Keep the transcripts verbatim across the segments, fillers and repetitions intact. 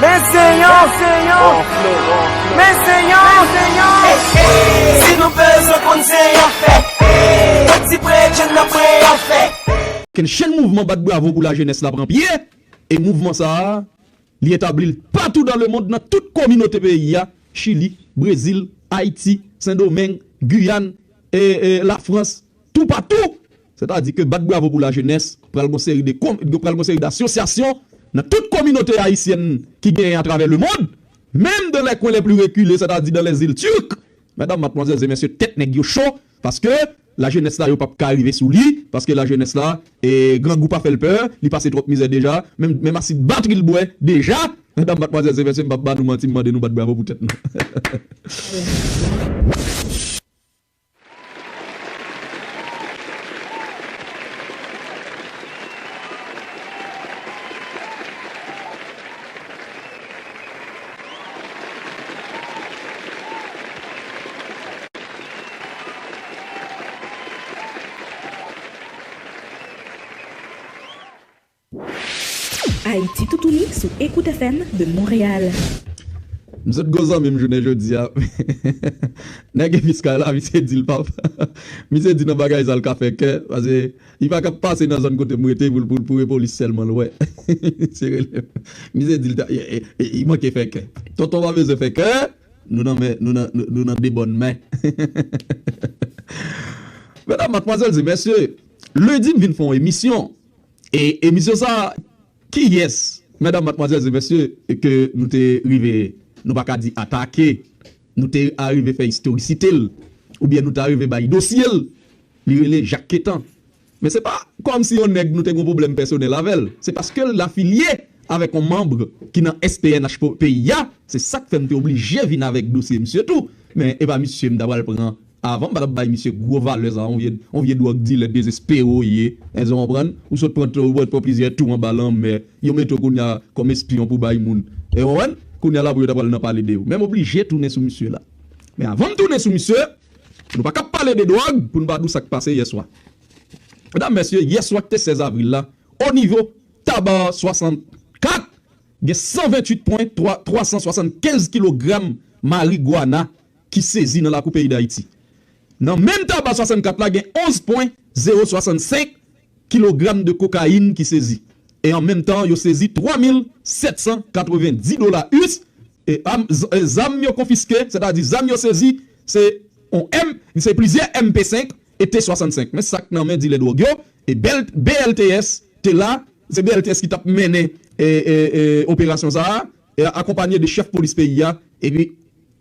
Enseyan, enseyan, enseyan, enseyan. Si nou bezwen konn se yon fè, pati prè, jèn nan prè an fè. Kenn chenn mouvman bat bravo pou lajenès la pran pye, e mouvman sa a, li etabli l patou dan lemond, nan tout kominote peyi a, Chili, Brezil, Ayiti, Sendomeng, Giyàn, e, e, Lafrans, toupatou. Sètadi ke bat bravo pou lajenès, pral gon seri de kom-, pral gon seri de asosyasyon nan tout kominote ayisyèn ki genyen atravè lemond, menm dans les coins les plus reculés, sètadi dans les îles turques. Medam, madmwazèl e mesye, tèt nèg yo cho, paske lajenès la, yo p ap ka rive sou li, paske lajenès la, e, grangou pa fè l pè, li pase twòp mizè deja, menm, menm asid batri l bwè deja. Medam, madmwazèl e mesye, m p ap ba nou manti, m mande nou bat bravo pou tèt nou. Ayiti Toutouni sou Écoute F M de Montréal. M sot gwo zanmi m jounen jodi a. Nèg Episkay la, misye di l p ap. Misye di nan bagay sa l ka fè kè, paske li pa ka pase nan zòn kote m rete pou, pou, pou repolis sèlman l wè. Misye rele m. Misye di l ta, e, e, e, li manke fè kè. Tonton pa bezwen fè kè, nou nan men, nou nan, nou, nou nan de bòn men. Medam, madmwazèl e mesye, lendi m vin fè yon emisyon. E emisyon sa, kiyès, medam, madmwazèl e mesye, ke nou te rive, nou pa ka di atake, nou te arive fè istorisite l, oubyen nou te arive bay dosye l, li rele Jacques Quétan. Men se pa kòmsi yon nèg nou te gon pwoblèm pèsonèl avè l. Se paske l afilye avèk yon manm ki nan S P N H po-, peyi a. Se sa k fè m te oblije vin avèk dosye misye tou. Men e pa misye m ta pral pran avan, m pa t ap bay misye gwo valè sa, yon vye, yon vye dwòg dilè dezespere w ye. Èske w konprann? Ou sot pran, ou pran plizyè tou anba lanmè. Yo mete w kounye a kòm espiyon pou bay moun. E w konprann? Kounye a la pou yo ta pral nan pale de ou. Men m oblije tounen sou misye la. Men avan m tounen sou misye, nou pa ka pale de dwòg pou n pa di w sa k pase yè swa. Medam, mesye, yè swa ki te sèz avril la, o nivo Taba swasannkat, gen san venntuit pwen twa, twa san swasannkenz kilogram marigwana ki sezi nan lakou peyi Dayiti. Nan menm Taba swasannkat la, gen onz pwen zewo swasannsenk kilogram de kokayin ki sezi. E an menm tan, yo sezi twa mil sèt san katrevenndis dola us. E am-, z-, e zam yo konfiske, sètadi zam yo sezi, se on M, se plizyè M P senk e T swasannsenk. Men sa k nan men dilè dwòg yo, e B L, B L T S te la, se B L T S ki t ap mennen, e, e, e, operasyon sa a, e akonpanye de chèf polis peyi a, epi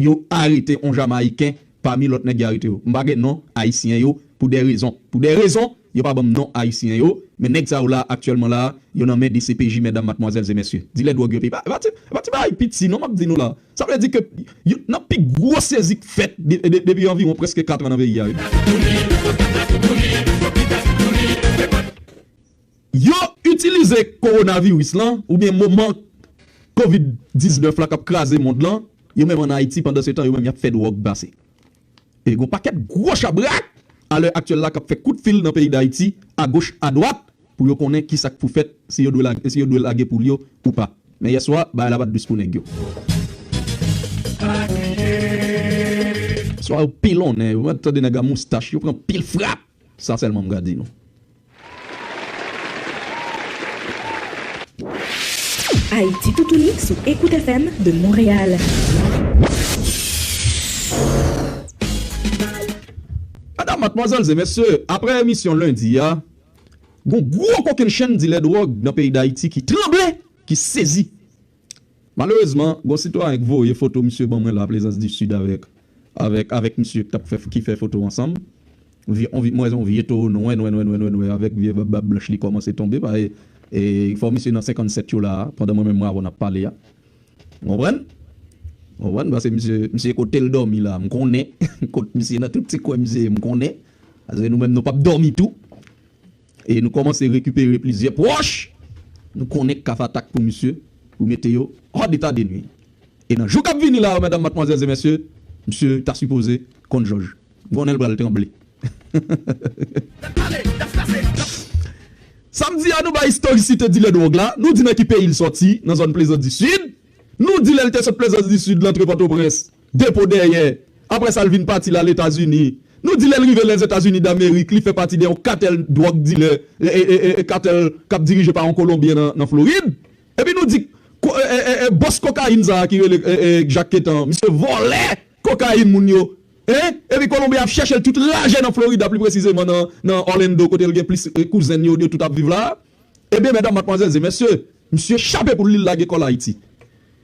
yo arete on Jamayiken pami lòt nèg yo arete yo. M pa gen non Ayisyen yo pou de rezon. Pou de rezon, yo pa ban m non Ayisyen yo, men nèg sa yo la, aktyèlman la, yo nan men D C P J, medam, madmwazèl e mesye. Dilè dwòg yo, epi pa, pa ti, pa ti bagay piti non m ap di nou la. Sa vle di ke yo, nan pi gwo sezi k fèt de, de, depi anviwon prèske kat an nan peyi a, wi. Yo itilize kowonaviris lan, oubyen moman kovid diznèf la k ap kraze mond lan, yo menm ann Ayiti, pandan se tan, yo menm y ap fè dwòg pase. E gon pakèt gwo chabrak, alè aktyèl la, k ap fè kout fil nan peyi Dayiti, agoch, adwat, pou yo konnen ki sa k pou fèt, si yo dwe lage, si yo dwe lage poul yo ou pa. Men yè swa, bagay la pa t dous pou nèg yo. Swa yo pilonnen, yo tande nèg a moustach, yo pran pil frap. Sa sèlman m ka di nou. Ayiti Toutouni sou Écoute F M de Montréal. Medam, madmwazèl e mesye, apre emisyon lendi a, gon gwo kokennchenn dilè dwòg nan peyi Dayiti ki tranble, ki sezi. Malerezman, gon sitwayen k voye foto misye ban mwen la, Plaisance du Sud, avèk, avèk, avèk misye k t ap fè, ki fè foto ansanm. Vye, on vye, mwen, on vye towo nwè, nwè, nwè, nwè, nwè, nwè, avèk vye bab, bab blanch li kòmanse tonbe, pa, e, e, fò misye nan senkannsèt yo la a, pandan mwen menm mwen avè w n ap pale a. Ou konprann? Ou konprann? Paske misye, misye kote l dòmi la, m konnen. Kot misye nan tout ti kwen misye ye, m konnen. Paske nou menm nou p ap dòmi tou. E nou kòmanse rekipere plizyè pwòch. Nou konnen k ka fè atak pou misye, pou mete yo hors d'état de nuire. E nan jou k ap vini la yo, medam, madmwazèl e mesye, misye ta sipoze konn jòj. M konnen l pral tranble. Samdi a, nou bay istorisite dilè dwòg la. Nou di nan ki peyi l sòti, nan zòn Plaisance du Sud. Nou di lè l te sot Plezans di Sid, l antre Pòtoprens, depo dèyè. Apre sa, l vin pati l al Etazini. Nou di lè l rive Lèzetazini Damerik, li fè pati de yon katèl dwòg dilè, e, e, e, e, katèl k ap dirije pa yon Kolonbyen nan, nan Florid. Epi nou di, ko- e, e, e, e, bòs kokayin sa a ki rele e, e, Jacques Quétan, misye vòlè kokayin moun yo. Hein? Epi Kolonbyen ap chèche l tout rajè nan Florida, pli presizeman nan, nan Orlando, kote l gen plis e, kouzen yo, yo tout ap viv la. Ebyen, medam, madmwazèl e mesye, misye chape pou l, li lage kò l Ayiti.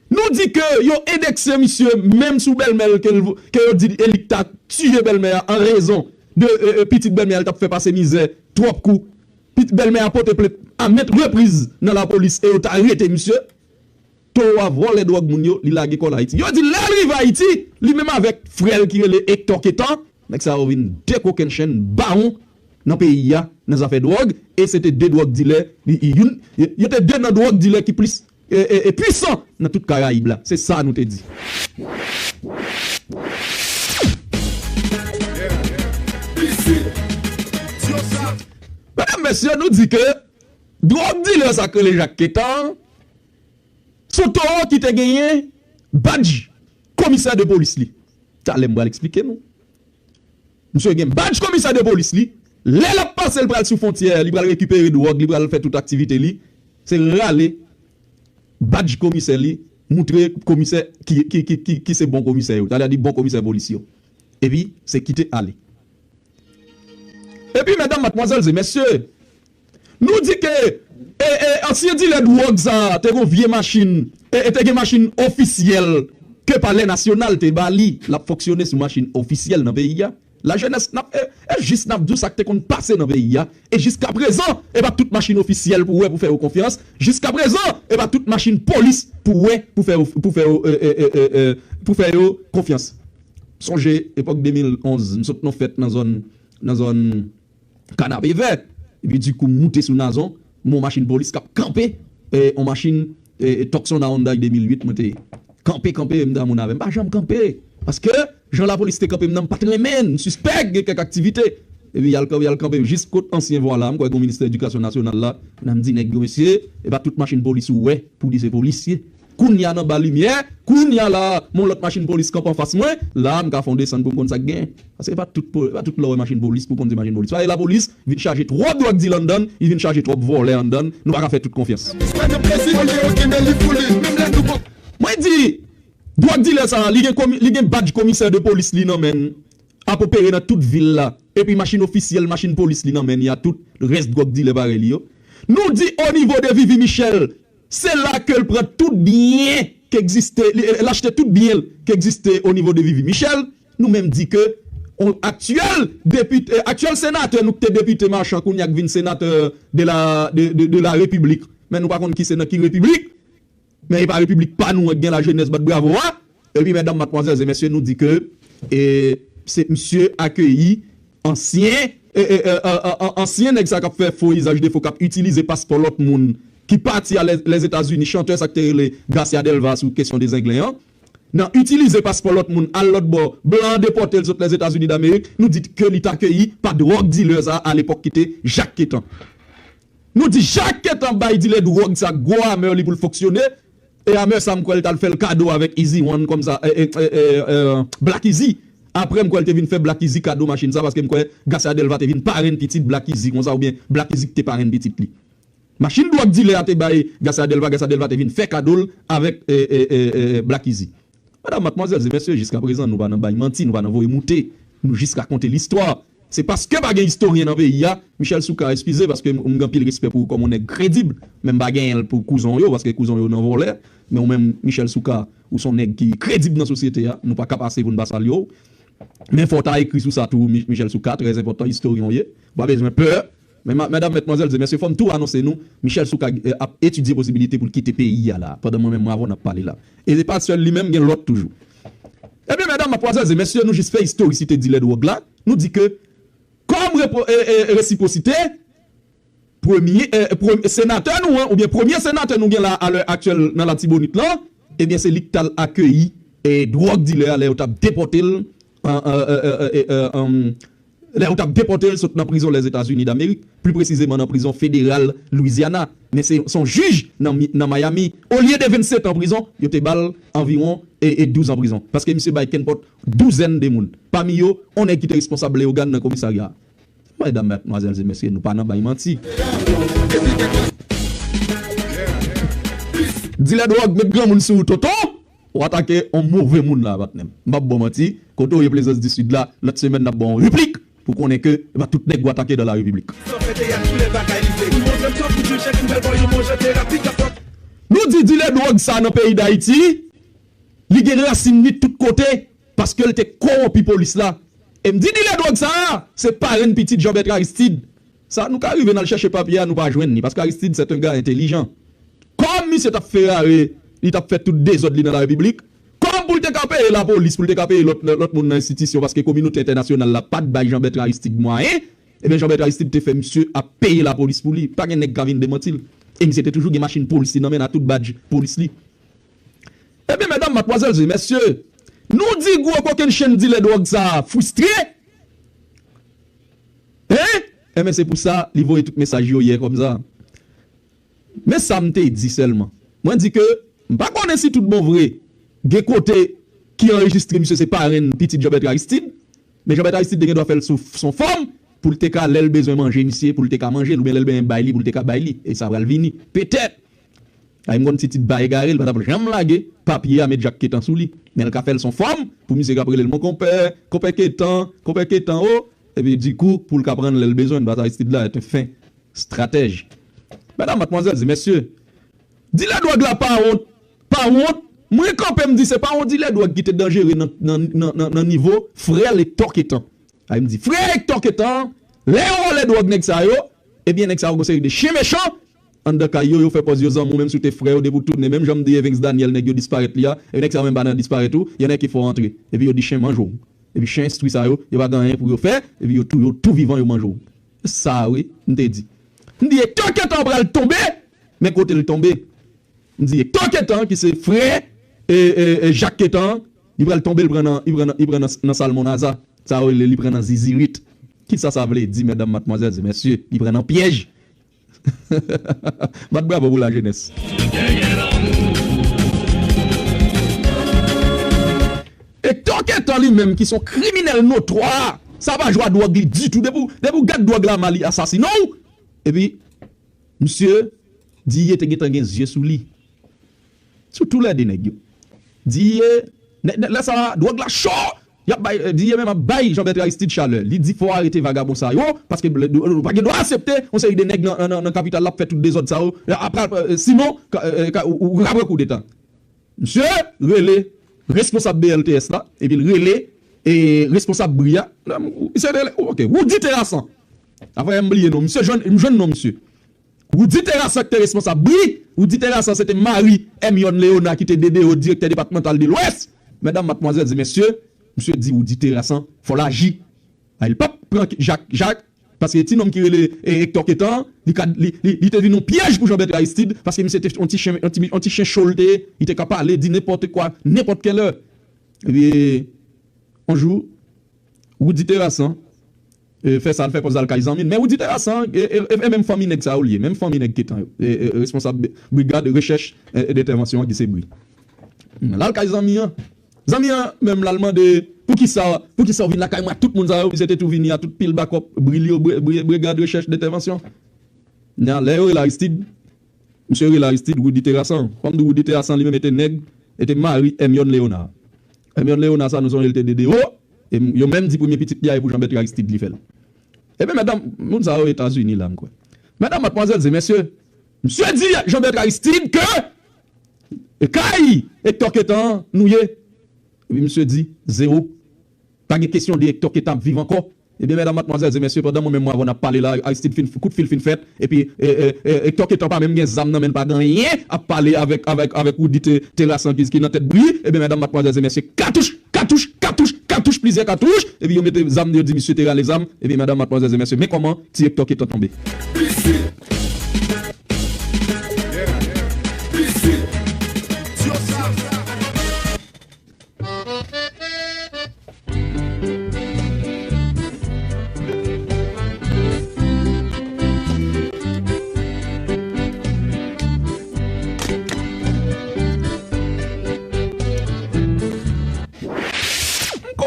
Nou di ke yo endekse misye menm sou bèlmè l ke, l- ke yo di e li k ta tiye bèlmè a an rezon de e, e, pitit bèlmè a l t ap fè pase mizè twòp kou. Pit- Bèlmè a pote plent a mèt repriz nan lapolis e yo t arete misye. Towo a vòlè dwòg moun yo, li lage kò l Ayiti. Yo di lè l rive Ayiti, li menm avèk frè l ki rele Hector Quétan, nèg sa yo vin de kokennchenn bawon nan peyi a nan zafè dwòg, e se te de dwòg dilè, li- youn, yo te de nan dwòg dilè ki plis e, e, e pwisan nan tout Karayib la. Se sa nou te di. Medam, mesye, nou di ke dwòg dilè sa k rele Jacques Quétan, se yon towo ki te genyen badj komisè de polis li. Talè m pral eksplike nou. Misye gen badj komisè de polis li. Lè l ap pase, l pral sou fwontyè, li pral rekipere dwòg, li pral fè tout aktivite li. Se rale badj komisè li, moutre komisè ki, ki, ki, ki, ki se bon komisè yo. Sa vle di bon komisè polis yo. Epi, se kite ale. Epi, medam, madmwazèl e mesye, nou di ke e, e, ansyen dilè dwòg sa a te gen vye machin, e, e te gen machin ofisyèl ke Palè Nasyonal te ba li. L ap fonksyone sou machin ofisyèl nan peyi a. Lajenès, n ap, e, e jis n ap di w sa k te konn pase nan peyi a. E jiskaprezan, e pa tout machin ofisyèl pou w wè pou fè yo konfyans. Jiskaprezan, e pa tout machin polis pou w wè pou fè yo, pou fè yo, e, e, e, e, e, pou fè yo konfyans. Sonje, epòk de mil onz, m sot nan fèt nan zòn, nan zòn Kanapevè. Epi dikou m moute sou Nazon, m wè yon machin polis k ap kanpe, e, yon machin, e, e, Tucson a Hyundai de mil uit, mwen te kanpe, kanpe, m di a moun avè m, pa janm kanpe. Paske, jan lapolis te kanpe m nan, m pa t renmen, m sispèk gen kèk aktivite. Epi y al, y al kanpe m jis kot ansyen vwa la, m kwè gen yon ministè edikasyon nasyonal la, nan m di nèg yo, mesye, e pa tout machin polis ou wè pou di se polisye. Kounye a nan ba limyè, kounye a la, m wè yon lòt machin polis kanpe anfas mwen, la, m ka fè yon desann pou m konn sa k gen. Paske pa tout, po- pa tout lè w wè machin polis pou w konn se machin polis. Paske lapolis vin chaje twòp dwòg dilè anndan, li vin chaje twòp vòlè anndan, nou pa ka fè tout konfyans. Mwen di, dwòg dilè sa a, li gen, komi- li gen badj komisè de polis li nan men l, ap opere nan tout vil la. Epi machin ofisyèl, machin polis li nan men li a tout rès dwòg dilè parèy li yo. Nou di o nivo de Vivi Michel, se la ke l pran tout byen k egziste, li, l achte tout byen l k egziste o nivo de Vivi Michel. Nou menm di ke on aktyèl depite, aktyèl senatè nou k te depite machan kounye a k vin senatè de la, de, de, de la repiblik. Men nou pa konn ki se nan ki repiblik. Men e pa repiblik pa nou an k gen lajenès bat bravo a. Epi medam, madmwazèl e mesye, nou di ke e, se misye akeyi ansyen, e, e, e, e, e, ansyen nèg sa k ap fè fo izaj de fo, k ap itilize paspò lòt moun ki pati a Lè- Lèzetazini, chantè sa k te rele Garcia Delva sou kesyon de Zenglen an. Nan itilize paspò lòt moun, al lòt bò, blan an depòte l sot Lèzetazini Damerik, nou di ke li t akeyi pa dwòg dilè sa a lepòk ki te Jacques Quétan. Nou di Jacques Quétan bay dilè dwòg sa gwo amè li pou l fonksyone, e amè sa m kwè l t al fè l kado avèk Easy One kòmsa, e, e, e, e, e, Black Easy. Apre m kwè l te vin fè Black Easy kado machin sa, paske m kwè Garcia Delva te vin parenn pitit Black Easy konsa, oubyen Black Easy ki te parenn pitit li. Machin dwòg dilè a te bay Garcia Delva, Garcia Delva te vin fè kado l avèk e, e, e, e, Black Easy. Medam, madmwazèl e mesye, jiskaprezan, nou pa nan bay manti, nou pa nan voye moute, nou jis rakonte listwa. Se paske pa gen istoryen nan peyi a, Michel Soukar, eskize, paske m, m gen anpil respè pou ou kòm yon nèg kredib, men m pa genyen l pou kouzen w yo, paske kouzen w yo nan vòlè, men ou menm, Michel Soukar, ou se yon nèg ki kredib nan sosyete a, nou pa ka pase pou n pa salye w. Men fò w ta ekri sou sa tou, Mi- Michel Soukar, trè enpòtan, istoryen w ye. Ou pa bezwen pè. Men ma- medam, madmwazèl e mesye, fò m tou anonse nou, Michel Soukar e, ap etidye posibilite pou l kite peyi a la, pandan mwen menm, mwen avè w n ap pale la. E se pa sèl li menm, gen lòt toujou. Ebyen, medam, madmwazèl e mesye, nou jis fè istorisite dilè dwòg la. Nou di ke, kòm repo- e, e, resipwosite, premye, e, premye senatè nou an, oubyen premye senatè nou gen la a lè aktyèl nan Latibonit lan, ebyen, se li k t al akeyi e, dwòg dilè a lè yo t ap depòte l an, an, e, e, e, e, an, Lè yo t ap depòte l sot nan prizon Lèzetazini Damerik, pli presizeman nan prizon federal Louisiana. Men se, se yon jij nan, Mi- nan Miami. Olye de vennsetan prizon, yo te ba l anviwon e, e douz an prizon. Paske misye bay kenpòt douzèn de moun. Pami yo, yon nèg ki te responsab Leyogàn nan komisarya a. Medam, madmwazèl e mesye, nou pa nan bay manti. Dilè dwòg, met granmoun sou ou, tonton! Ou atake yon move moun la, patnè m. M p ap ba w manti, kote w ye Plezans di Sid la, lòt semèn n ap ba w yon replik pou konnen ke e pa tout nèg ou atake dans la République. Nou di dilè dwòg sa nan peyi Dayiti, li gen rasin li tout kote, paske l te kowonpi polis la. E m di dilè dwòg sa a, se parenn pitit Jean Bertrand Aristide. Sa, nou ka rive n al chèche papye a, nou pa jwenn li, paske Aristide, c'est un gars intelligent. Kòm misye t ap ferare, li t ap fè tout dezòd li nan la Repiblik, kòm pou l te ka peye lapolis, pou l te ka peye lòt, lòt moun nan enstitisyon, paske kominote entènasyonal la pa t bay Jean Bertrand Aristide mwayen, ebyen, Jean Bertrand Aristide te fè misye ap peye lapolis pou li. Pa gen nèg ka vin demanti l. E misye te toujou gen machin polis li nan men l a tout badj polis li. Ebyen, medam, madmwazèl e mesye, nou di gwo kokenn chenn dilè dwòg sa a fristre. Hein? Enben, se pou sa li voye tout mesaj yo yè kòm sa. Men sa m te di sèlman. Mwen di ke m pa konnen si tout bon vre gen kote ki anrejistre misye se parenn pitit Jean Bertrand Aristide. Men Jean Bertrand Aristide te gen dwa fè l sou, sou yon fòm pou l te ka, lè l bezwen manje misye, pou l te ka manje l, oubyen lè l bezwen bay li, pou l te ka bay li. E sa pral vini. Petèt. Ay, m konn Titid pa egare, l pa t ap janm lage papye a, met Jak Ketan sou li. Men l ka fè l sou yon fòm pou misye k ap rele l, mon konpè, konpè Ketan, konpè Ketan, o. Epi, dikou, pou l ka pran l lè l bezwen l, paske Aristide la est un fin stratège. Medam, madmwazèl e mesye, dilè dwòg la pa wont, pa wont. Mwen kanpe, m di se pa yon dilè dwòg ki te danjere nan, nan, nan, nan, nan nivo frè l Hector Ketan. Ay, m di, frè Hector Ketan, lè yo vòlè dwòg nèg sa yo, ebyen, nèg sa yo gon seri de chen mechan anndan kay yo, yo fè pòz yo zanmi w, menm si w te frè yo, depi w tounen, menm jan m di Evens Daniel, nèg yo disparèt li a, e nèg sa yo menm pa nan disparèt ou, y en a ki fè w antre. Epi yo di chen manje w. Epi chen enstwi sa yo, yo pa gen anyen pou yo fè, epi yo tou, yo tou vivan, yo manje w. Sa wi, m te di. M di, Hector Ketan pral tonbe, men kote l tonbe. M di, Hector Ketan, ki se frè, e, e, e, Jak Ketan, li pral tonbe, li pran nan, li pran nan, li pran nan, nan Salmonnaza. Sa yo rele li pran nan zizirit. Kisa sa vle di, medam, madmwazèl e mesye? Li pran nan pyèj. Bat bravo pou lajenès. Hector Ketan li menm, ki se yon kriminèl notwa, sa pa jwa dwòg li ditou. Depi w, depi w gad dwòg la, mal li asasinen w. Epi, misye, Didier te gentan gen zye sou li. Sou toulède nèg yo. Didier, nè- nè- lè sa a, dwòg la cho! Y ap bay, eh, Didier menm ap bay Jean Bertrand Aristide chalè. Li di fò arete vagabon sa yo, paske le- nou pa gen dwa aksepte yon seri de nèg nan, nan, nan, nan kapital la ap fè tout dezòd sa yo. Apre, eh, sinon, ka- eh, ka- ou, ou ka pran koudeta. Misye rele responsab B L T S la, epi l rele, e, responsab bri a. Misye rele, ok, Roudy Terrassan. Afè m bliye non misye, jwenn, m jwenn non misye. Roudy Terrassan ki te responsab bri. Roudy Terrassan se te mari Hermione Léonard ki te D D O, direktè depatmantal de Lwès. Medam, madmwazèl e mesye, misye di Roudy Terrassan, fò l aji. Ay, li p ap pran Jak, Jak, paske ti nonm ki rele, e, Hector Ketan, li ka, li, li, li te vin yon pyèj pou Jean Bertrand Aristide, paske misye te yon ti chen, yon ti, yon ti chen cho l te ye, li te ka pale, di nenpòt kwa, nenpòt kèlè. Epi, yon jou, Roudy Terrassan, e, fè sa, l fè pòz al kay zanmi l. Men Roudy Terrassan, e, e, e, e menm fanmi nèg sa yo l ye, menm fanmi nèg Ketan yo. E, e, responsab brigad rechèch, e, e dentèvansyon an ki se bri. L al kay zanmi an. Zanmi an menm l al mande, poukisa, poukisa w vin lakay mwen ak tout moun sa yo? Misye te tou vini a tout pil bakòp, bri li yo, bri- bri- brigad rechèch dentèvansyon. Nan lè yo rele Aristide, misye rele Aristide, Roudy Terrassan. Kòm di Roudy Terrassan li menm e te nèg, e te mari Hermione Léonard. Hermione Léonard sa nou sonje l te D D O, e m- yo menm di premye pitit li a e pou Jean Bertrand Aristide li fè l. Ebyen, medam, moun sa yo Etazini la, m kwè. Medam, madmwazèl e mesye, misye di Jean Bertrand Aristide ke e kay Hector Ketan nou ye. Epi misye di, zewo. Pa gen kesyon de Hector Ketan ap viv ankò. Ebyen, medam, madmwazèl e mesye, pandan mwen menm mwen avè w n ap pale la, Aristide fin, kout fil fin fèt, epi, e, e, e, Hector Ketan pa menm gen zam nan men l, pa gen anyen, ap pale avèk, avèk, avèk Roudy Te- Terrassan ki, ki nan tèt bri, ebyen, medam, madmwazèl e mesye, katouch, katouch, katouch, katouch, plizyè katouch, epi yo mete zam, yo di misye te rale zam, epi medam, madmwazèl e mesye, men kòman ti Hector Ketan tonbe.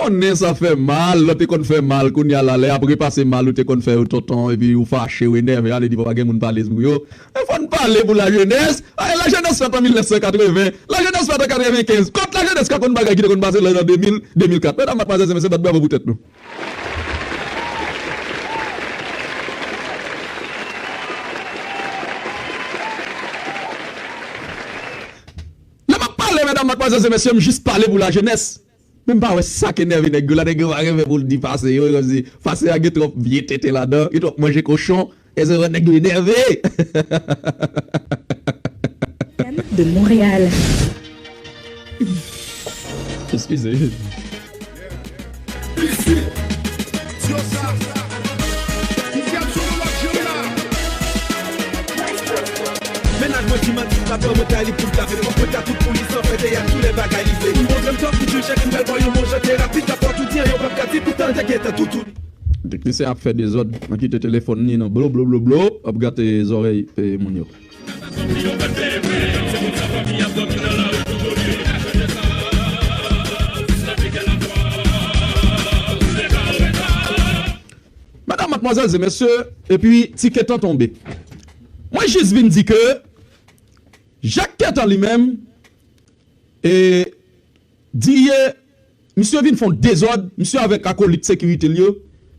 Konnen sa fè mal, lè te konn fè mal, kounye a la, lè y ap repase mal ou te konn fè yo tonton, epi ou fache, ou enève, ale di pa gen moun pale pou yo. E fò n pale pou lajenès. Ay, lajenès fèt an mil nèf san katreven, lajenès fèt an katrevenkenz. Kot lajenès ka konn bagay ki te konn pase lè nan de mil, de mil kat? Medam, madmwazèl e mesye, bat bravo pou tèt nou. Lè m ap pale, medam, madmwazèl e mesye, m jis pale pou lajenès. Men m pa wè sa k enève nèg yo la. Nèg yo pa renmen pou l di pase yo, kòmsi pase a gen twòp vye tenten ladan, gen twòp manje kochon. E se wè nèg yo enève. De Montréal. Eskize. Mennaj mwen ki manti, pa pran mwen ta li pou l tape. Fòk mwen ta tout pou li san fè teyat, tou lè bagay li vle. Yon grenn tankou Jules Jacques, yon bèl bò, yon bon jan terapi, ta fò tout di an, yo p ap ka di poutan l te gentan toutouni. Teknisyen ap fè dezòd, nan kite telefòn li nan blo, blo, blo, blo, ap gate zòrèy, e, moun yo. Medam, madmwazèl e mesye, epi ti Ketan tonbe. Mwen jis vin di ke Jak Ketan li menm, e, di ye, misye vin fè yon dezòd, misye avèk akolit sekirite l yo.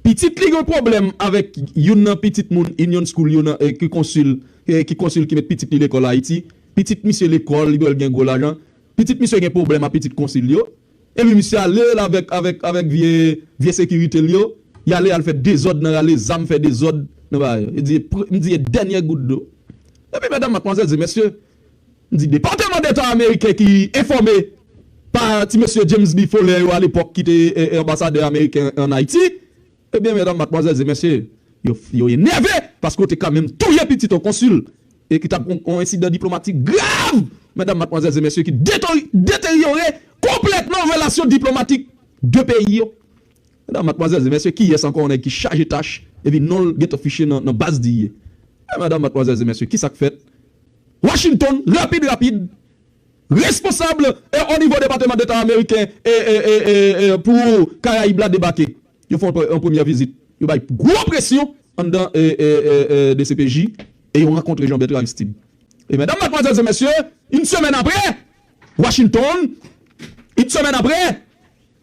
Pitit li gen pwoblèm avèk youn nan pitit moun Union School yo nan, e, ki konsil, e, ki konsil ki met pitit li lekòl Ayiti. Pitit misye lekòl, li pral gen gwo lajan. Pitit misye gen pwoblèm ak pitit konsil yo. Epi misye ale l avèk, avèk, avèk vye, vye sekirite l yo. Y ale al fè dezòd nan rale zam, fè dezòd nan bagay yo. E di, pr-, m di, e dènye gout dlo. Epi, medam, madmwazèl e mesye, m di, Depatman Deta ameriken ki enfòme pa ti mesye James B. Foley yo alepòk ki te, e, e, anbasadè ameriken ann Ayiti, ebyen, medam, madmwazèl e mesye, yo, yo enève paske w te ka menm touye pitit yon konsil e ki t ap yon, yon ensidan diplomatik grav, medam, madmwazèl e mesye, ki detori-, deteryore konplètman relasyon diplomatik de peyi yo. Medam, madmwazèl e mesye, kiyès ankò yon nèg ki chaje tach epi non l gentan fiche nan, nan baz D E A? E medam, madmwazèl e mesye, kisa k fèt? Washington, rapid, rapid, responsab, e, o nivo Depatman Deta ameriken, e, e, e, e, e, pou Karayib la debake. Yo fè yon pre-, yon premyè vizit. Yo bay gwo presyon anndan, e, e, e, e, D C P J, e yo rankontre Jean Bertrand Aristide. E medam, madmwazèl e mesye, yon semèn apre, Washington, yon semèn apre,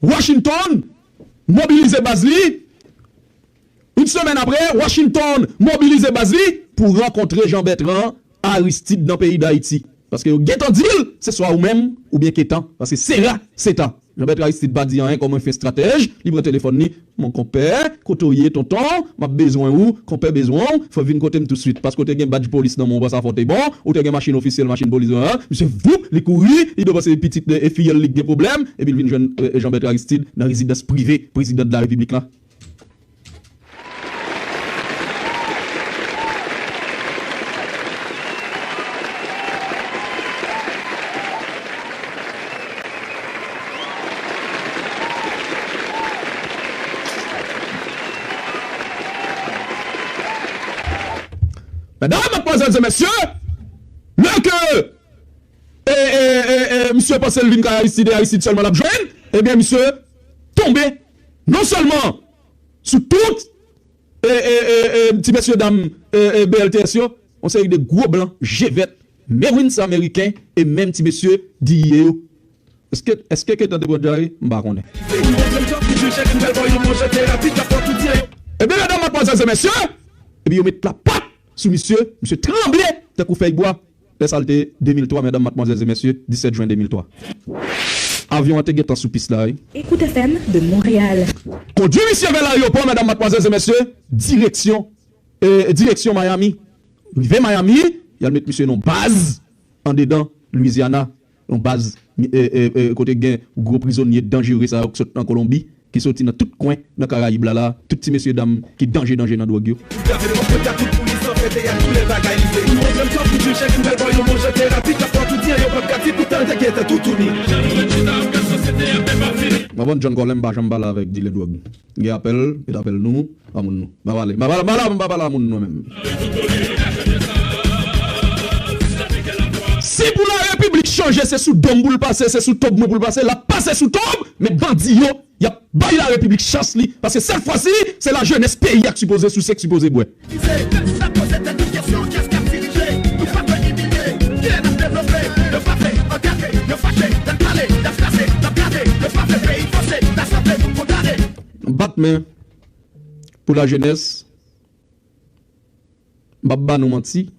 Washington mobilize baz li. Yon semèn apre, Washington mobilize baz li pou rankontre Jean Bertrand Aristide nan peyi Dayiti. Paske yo gentan di l, se swa ou menm oubyen Ketan. Paske sera seta. Jean Bertrand Aristide pa di anyen kòm yon fen estratèj, li pran telefòn li, mon konpè, kote w ye, tonton, m ap bezwen ou, konpè bezwen w, fò w vin kote m tousuit. Paske w te gen badj polis nan men w, ou panse a fò w te bon, ou te gen machin ofisyèl, machin polis, an, misye voup, li kouri, li depanse pitit, e, fiyèl li k gen pwoblèm, epi l vin jwenn, e, Jean Bertrand Aristide nan rezidans prive prezidan de la repiblik la. Medam, madmwazèl e mesye, lè ke, e, e, e, e, misye panse l vin kay Aristide, e Aristide sèlman l ap jwenn, ebyen, misye tonbe non sèlman sou tout, e, e, e, e, ti mesye dam, e, e, B L T S yo, yon seri de gwo blan, je vèt, Marines ameriken, e menm ti mesye D E A yo. Èske, èske Ketan te pran dyare? M pa konnen. Ebyen, medam, madmwazèl e mesye, epi yo met lapat sou misye, misye tranble tankou fèy bwa. Lè sa l te de mil twa, medam, madmwazèl e mesye, disèt jen de mil twa. Avyon an te gentan sou pis la, wi. Écoute F M de Montréal. Kondwi misye vè laryopò, medam, madmwazèl e mesye, direksyon, e, direksyon Miami. Rive Miami, y al met misye nan baz andedan Louisiana, yon baz, e, e, e, kote gen gwo prizonye danjere sa yo k sot nan Kolonbi, ki soti nan tout kwen nan Karayib la, la, tout ti mesye dam ki danje, danje nan dwòg yo. Mwen bon, John Colem pa janm pale avèk dilè dwòg. Gen apèl, met apèl nou, pa moun nou. M pa pale, m pa pale, m pa pale, m pa pale a moun nou menm. Si pou la repiblik chanje, se sou do m pou l pase, se sou tonb mwen pou l pase, l ap pase sou tonb, men bandi yo, Y ap bay larepiblik chans li, paske sèt fwa si, se lajenès peyi a k sipoze souse, k sipoze bwè. N ap poze tèt nou kesyon, kiyès k ap dirije? Nou pa dwe imilye. Kilè n ap devlope? Yo pa vle, angaje, yo fache, n ap pale, n ap kraze, n ap gade, yo pa vle peyi vanse, n ap sanble moun kondane. Bat men pou lajenès, m p ap ba nou manti.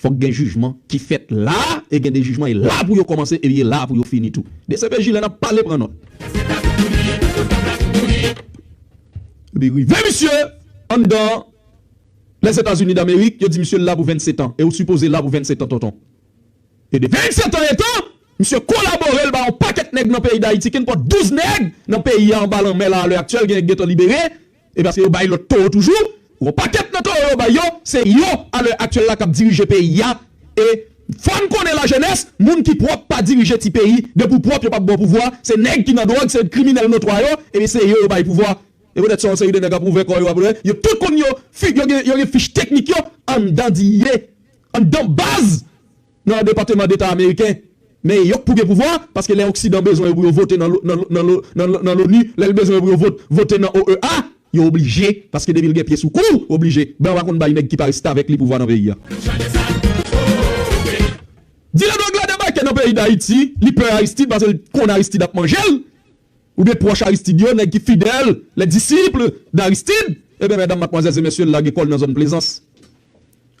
Fòk gen jijman ki fèt la, e gen de jijman e la pou yo kòmanse, e e la pou yo fini tou. DCPJ, lè n ap pale, pran nòt. Epi rive misye anndan Lèzetazini Damerik, yo di misye la pou vennsentan, e ou sipoze la pou vennsentan, tonton. E de vennsentan etan, misye kolabore, l ba yon pakèt nèg nan peyi Dayiti, kenpòt douz nèg nan peyi a anba lanmè la, alè aktyèl, gen nèg gentan libere, e paske yo bay lòt towo toujou, yon pakèt nan towo yo bay yo, se yo, alè aktyèl la, k ap dirije peyi a, e fò n konnen lajenès, moun ki pwòp pa dirije ti peyi, depi w pwòp, yo p ap ba w pouvwa, se nèg ki nan dwòg, se kriminèl notwa yo, epi se yo yo bay pouvwa. E poutèt sa, yon seri de nèg ap ouvè kò yo, ap ouvè, yo tout konn yo, fi, yo gen, yo gen fich teknik yo, anndan D E A, anndan baz, nan Depatman Deta ameriken. Men yo k pou gen pouvwa, paske lè Oksidan bezwen yo pou yo vote nan lo-, nan lo-, nan lo-, nan lo-, nan l'ONU, lè l bezwen yo pou yo vot-, vote nan O E A, yo oblije, paske depi l gen pye sou kou, oblije. Ben, w pa konn bay nèg ki pa restavèk li pouvwa nan peyi a. Dilè dwòg la debake nan peyi Dayiti, li pè Aristide, paske l konn Aristide ap manje l. Oubyen pwòch Aristide yo, nèg ki fidèl, les disciples d'Aristide, ebyen, medam, madmwazèl e mesye, l lage kò l nan zòn Plezans.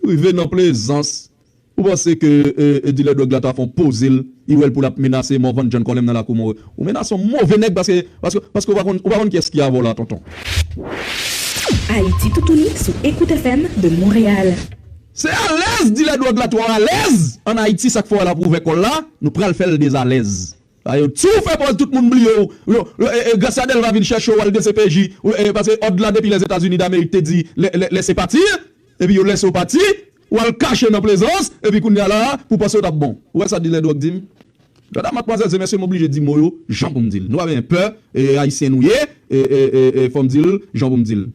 Rive nan Plezans, ou panse ke, e, e, dilè dwòg la ta fè yon poze l, li wè l pou l ap menase Morvan John Colem nan lakou Monreyal? Ou menase yon move nèg paske, paske, paske ou pa konn, ou pa konn kiyès ki avè w la, tonton. Ayiti toutouni sou Écoute F M de Montréal. Se alèz, dilè dwòg la twò alèz. Ann Ayiti, sa k fè w wè l ap ouvè kò l la, nou pral fè l dezalèz. Sa yo, si w fè pòz, tout moun bliye w. Yo, yo, e, e, Gracia Delva vin chèche w, w al D C P J, w, e, paske òd la depi Lèzetazini Damerik te di lè, lè, lèse pati, epi yo lèse w pati, w al kache nan Plezans, epi kounye a la, pou w panse w t ap bon. Ou wè sa dilè dwòg di m? Gade, madmwazèl e mesye, m oblije di mo yo jan pou m di l. Nou pa bezwen pè, e, ayisyen nou ye, e, e, e, e, fò m di l jan pou m di l.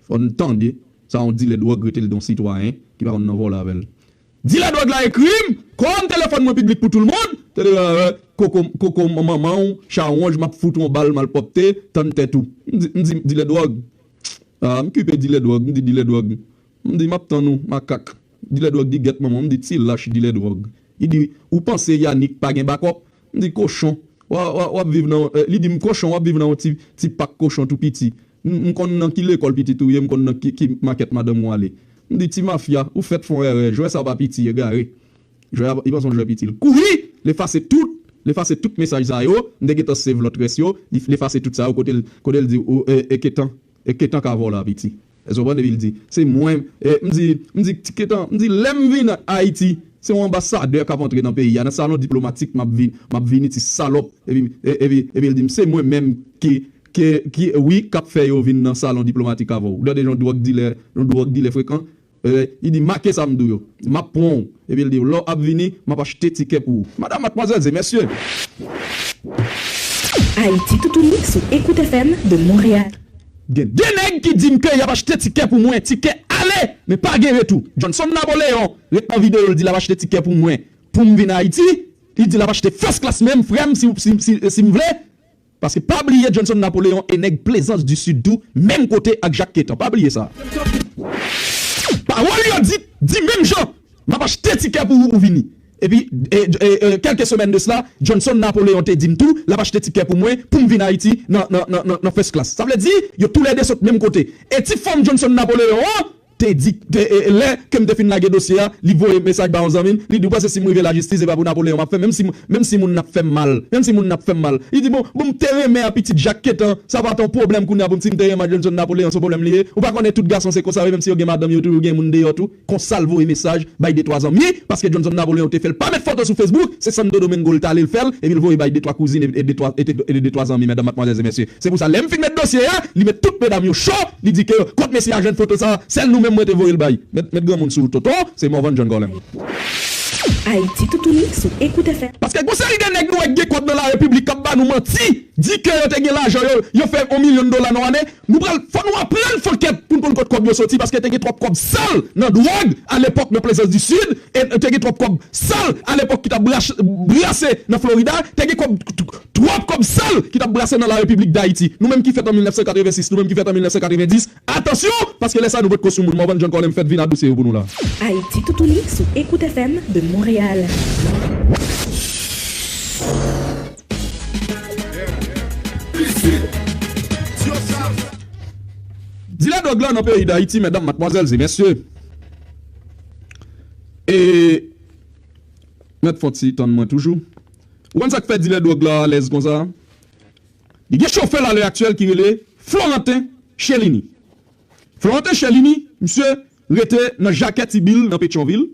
Fò n tande sa yon dilè dwòg rete l de yon sitwayen ki pa konn nan vòlè avè l. Dilè dwòg la ekri m, kòm telefòn mwen piblik pou tout moun, tele, e, koko, koko manman w, chawonj, m ap fout w yon bal malpwòpte, tann tèt ou. M di, m di, dilè dwòg. A, m kipe dilè dwòg, m di dilè dwòg. M di, m ap tann ou, makak. Dilè dwòg di, gèt manman w, m di, ti lach dilè dwòg. Li di, ou panse Yanick pa gen bakòp? M di, kochon, w a, w a, w ap viv nan, e, li di m, kochon, w ap viv nan yon ti, ti pak kochon tou piti. M, m konn nan ki lekòl pitit ou ye, m konn nan ki, ki makèt madanm ou ale. M di, ti mafya, ou fèt fè yon erè, jwè sa pa piti, egare. Jwè a, li panse yon jwè piti. L kouri, l efase tout, l efase tout mesaj sa yo, m te gentan save lòt rès yo, li, l efase tout sa yo, kote l, kote l di, ou, e, e Ketan, e Ketan k avè w la, piti. Èske w konprann? Epi l di, se mwen, e, m di, m di, ti Ketan, m di, lè m vin Ayiti, se yon anbasadè k ap antre nan peyi a, nan salon diplomatik m ap vin, m ap vini, ti salòp. Epi, e, epi, epi l di m, se mwen menm ki, ki, ki, wi, k ap fè yo vin nan salon diplomatik avè w. Ou tande jan dwòg dilè, yon dwòg dilè frekan? E, li di, make sa m di w yo. M ap pran w. Epi l di, lè w ap vini, m ap achte tikè pou ou. Madam, madmwazèl e mesye. Ayiti toutouni sou Écoute F M de Montréal. Gen de nèg ki di m ke y ap achte tikè pou mwen, tikè ale, men pa gen retou. Johnson Napoléon ret nan videyo l di l ap achte tikè pou mwen, pou m vin Ayiti. Li di l ap achte first class menm, frè m, si, si, si, si m vle. Paske pa bliye Johnson Napoléon e nèg Plaisance du Sud tou, menm kote ak Jacques Quétan. Pa bliye sa. Pawòl yo di, di menm jan, m ap achte tikè pou ou pou vini. Epi, e, e, e, kèlke semèn de sela, Johnson Napoléon te di m tou, l ap achte tikè pou mwen, pou m vin Ayiti nan, nan, nan, nan, nan first class. Sa vle di, yo toulède sot menm kote. E ti fanm Johnson Napoléon an, te di, te, e, e, lè ke m te fin lage dosye a, li voye mesaj ba yon zanmi m, li di, ou panse si m rive lajistis, se pa pou Napoléon m ap fè, menm si, menm si moun nan ap fè m mal, menm si moun nan ap fè m mal. Li di, bon, bon, m te renmen a pitit Jacques Quétan, sa pa t yon pwoblèm kounye a pou m, si m te renmen a Johnson Napoléon, se yon pwoblèm li ye. Ou pa konnen tout gason se konsa yo ye, menm si yo gen madanm yo tou, yo gen moun deyò tou. Konsa l voye mesaj bay de twa zanmi, paske Johnson Napoléon te fè l pa met foto sou Facebook, se Santo Domingo l t ale l fè l, epi l voye bay de twa kouzin e, e de twa, e de, e de twa zanmi, medam, madmwazèl e mesye. Se pou sa, lè m fin met dosye a, li met tout medam yo cho, li di ke kot mesye a jwenn foto sa, sèl nou menm mwen te voye l bay. Met, met granmoun sou ou, tonton, se Morvan John Colem. Ayiti toutouni sou Écoute F M. Paske gon seri de nèg nou wè k gen kòb nan larepiblik k ap ba nou manti, di ke yo te gen lajan, yo, yo fè yon milyon dola nan ane. Nou pral, fò nou aprann fè ankèt pou n konn kot kòb yo soti, paske te gen twòp kòb sal nan dwòg alepòk nan Plaisance du Sud, e te gen twòp kòb sal alepòk ki t ap brase nan Florida, te gen kòb, twòp kòb sal ki t ap brase nan larepiblik Dayiti. Nou menm ki fèt an mil nèf san katrevensis, nou menm ki fèt an mil nèf san katrevendis, atansyon, paske lè sa nou potko sou moun. Morvan John Corlem fèt vin adousi yo pou nou la. Ayiti toutouni sou Écoute F M de Montréal. Dilè dwòg la nan peyi Dayiti, medam, madmwazèl e mesye. E, mèt fò ti tann mwen toujou. Ou konn sa k fè dilè dwòg la alèz konsa? Li gen chofè l alè aktyèl ki rele Florentin Chelini. Florentin Chelini, misye rete nan Jakè Tibil nan Petyonvil.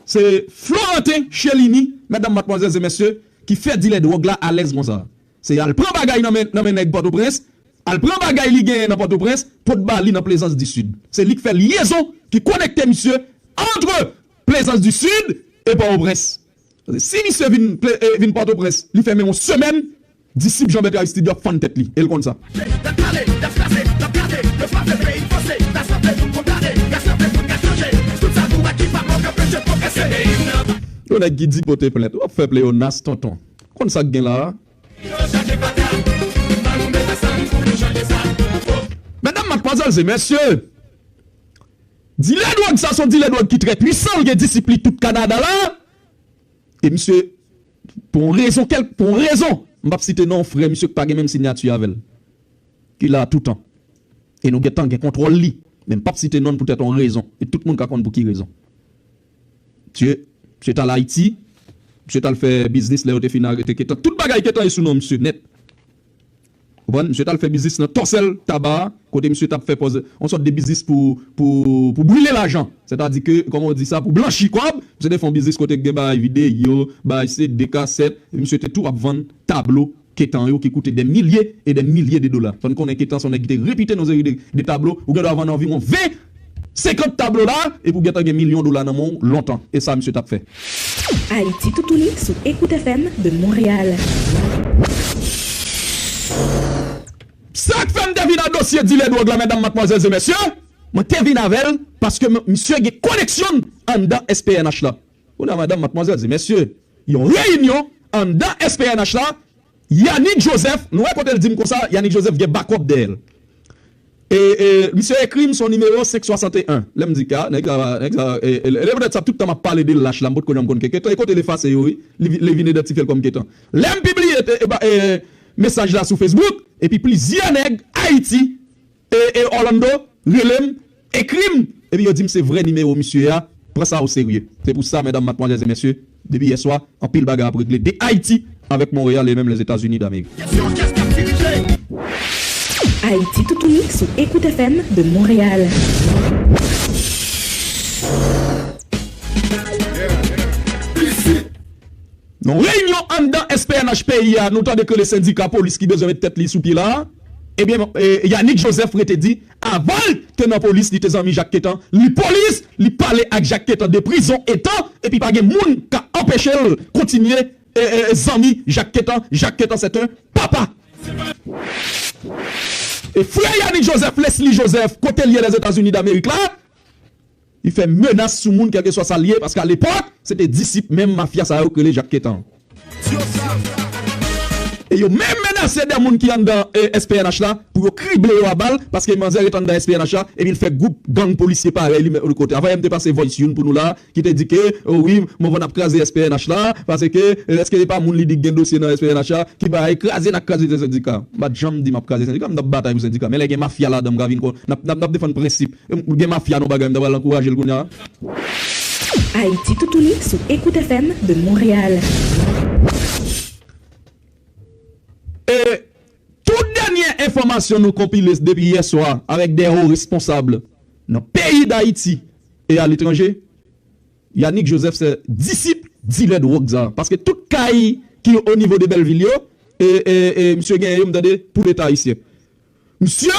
Se Florentin Chelini, medam, madmwazèl e mesye, ki fè dilè dwòg la alèz konsa. Se al pran bagay nan men, nan men nèg Pòtoprens, al pran bagay li genyen nan Pòtoprens, pot ba li nan Plaisance du Sud. Se li k fè lyezon ki konekte misye ant Plaisance du Sud e Pòtoprens. Si misye vin, ple- eh, vin Pòtoprens, li fè menm yon semèn, disip Jean Bertrand Aristide yo ap fann tèt li, e l konn sa. Yon nèg ki di pote plent, w ap fè pleyonas, tonton. Konn sa k gen la a? Medam, madmwazèl e mesye, dilè dwòg sa se yon dilè dwòg ki trè pwisan, l gen disip li tout Kanada la. E misye, pou yon rezon kèl, pou yon rezon, m p ap site non frè misye ki pa gen menm siyati avè l, ki la toutan. E nou gentan gen kontwòl li. Men m p ap site non l poutèt yon rezon. E tout moun ka konn pou ki rezon. Misye, misye t al Ayiti, misye t al fè biznis lè yo te fin arete Ketan. Tout bagay Ketan ye sou non misye nèt. Konprann? Misye t al fè biznis nan Tòsèl Taba a, kote misye t ap fè pòz, yon sòt de biznis pou, pou, pou brile lajan. Sètadi ke, kòman w di sa, pou blanchi kòb, misye te fè yon biznis kote gen bagay videyo, bagay C D, kasèt, e misye te tou ap vann tablo Ketan yo ki koute dè milye e dè milye de dola. Fò n konnen Ketan se yon nèg ki te repite nan yon seri de, de tablo, ou gen dwa vann anviwon ven, senkant tablo la, epi w gentan gen milyon dola nan men w lontan. E sa misye t ap fè. Ayiti toutouni sou Écoute F M de Montréal. Sa k fè m te vin nan dosye dilè dwòg la, medam, madmwazèl e mesye, mwen te vin avè l paske m- misye gen koneksyon anndan S P N H la. Kounye a, medam, madmwazèl e mesye, yon reyinyon anndan S P N H la, Yanick Joseph, nou wè kote l di m konsa, Yanick Joseph gen bakòp dèyè l. E, e, misye ekri m sou nimewo senk swasannteyen. Lè m di ka, nèg sa, nèg sa, e, e, e, poutèt sa, tout tan m ap pale de lach la, m potko janm konn ke Ketan, e kote l efase yo, wi. Li, li vin idantifye l kòm Ketan. Lè m pibliye te, e, ba, e, mesaj la sou Facebook, epi plizyè nèg Ayiti, e, e, Orlando, rele m, ekri m, epi yo di m se vrè nimewo misye a, pran sa o serye. Se pou sa, medam, madmwazèl e mesye, depi yè swa, anpil bagay ap regle de Ayiti avèk Monreyal e menm Lèzetazini Damerik. Ayiti toutouni sou Écoute F M de Montréal. Nan reyinyon anndan S P N H peyi a, nou tande ke le sendika polis ki bezwen met tèt li sou pye la, ebyen, e, Yanick Joseph rete di, avan l te nan polis, li te zanmi Jacques Quétan, li polis, li pale ak Jacques Quétan de prison étant, epi pa gen moun ka anpeche l kontinye, e, e, zanmi Jacques Quétan. Jacques Quétan, c'est un papa. E frè Yanick Joseph, Leslie Joseph, kote l ye Lèzetazini Damerik la, li fè menas sou moun, kèlkeswa sa l ye, paske alepòk, se te disip menm mafya sa yo k rele Jacques Quétan. E yo menm menase de moun ki anndan, e, S P N H la, pou yo krible yo a bal, paske manzè ret anndan S P N H la, epi l fè gwoup gang polisye parèy li menm kote. Avan yè m te pase voice youn pou nou la, ki te di ke, o wi, Morvan ap kraze S P N H la, paske, e, èske se pa moun li di ki gen dosye nan S P N H la, ki bay kraze n ap kraze sendika. M pa t janm di m ap kraze sendika, m t ap batay pou sendika. Men lè gen mafya ladan, m ka vin kon, n ap, n ap, n ap defann prensip. E, gen mafya nan bagay, m ta pral ankouraje l kounye a. Ayiti toutouni sou Écoute F M de Montréal. E tout dènye enfòmasyon nou konpile depi yè swa avèk de wo responsab nan peyi Dayiti e aletranje, Yanick Joseph se disip dilè dwòg sa. Paske tout kay ki o nivo de Bèlvil yo, e, e, e, misye genyen yo, m tande, pou Leta ayisyen. Misye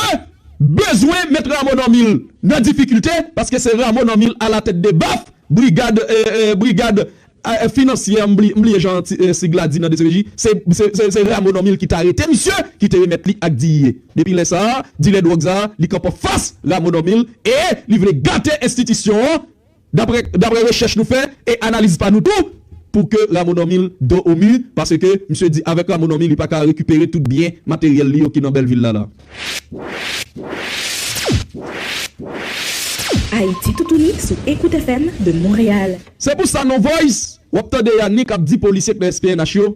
bezwen met Rameau Normil nan difikilte, paske se Rameau Normil alatèt de baf, brigad, e, e, brigad a, finansyè, m bli- m bliye jan ti- eh, sig la di nan D C P J, se, se, se, se Rameau Normil ki t arete misye, ki te remèt li ak D E A. Depi lè sa a, dilè dwòg sa a, li kanpe anfas Rameau Normil e li vle gate enstitisyon an, daprè daprè rechèch nou fè e analiz pa nou tou, pou ke Rameau Normil dos au mur, paske misye di avèk Rameau Normil, li pa ka rekipere tout byen materyèl li yo ki nan Bèlvil la la. Ayiti Toutouni sou Écoute F M de Montréal. Se pou sa non Voice, w ap tande Yannick ap di polisye k nan S P N H yo,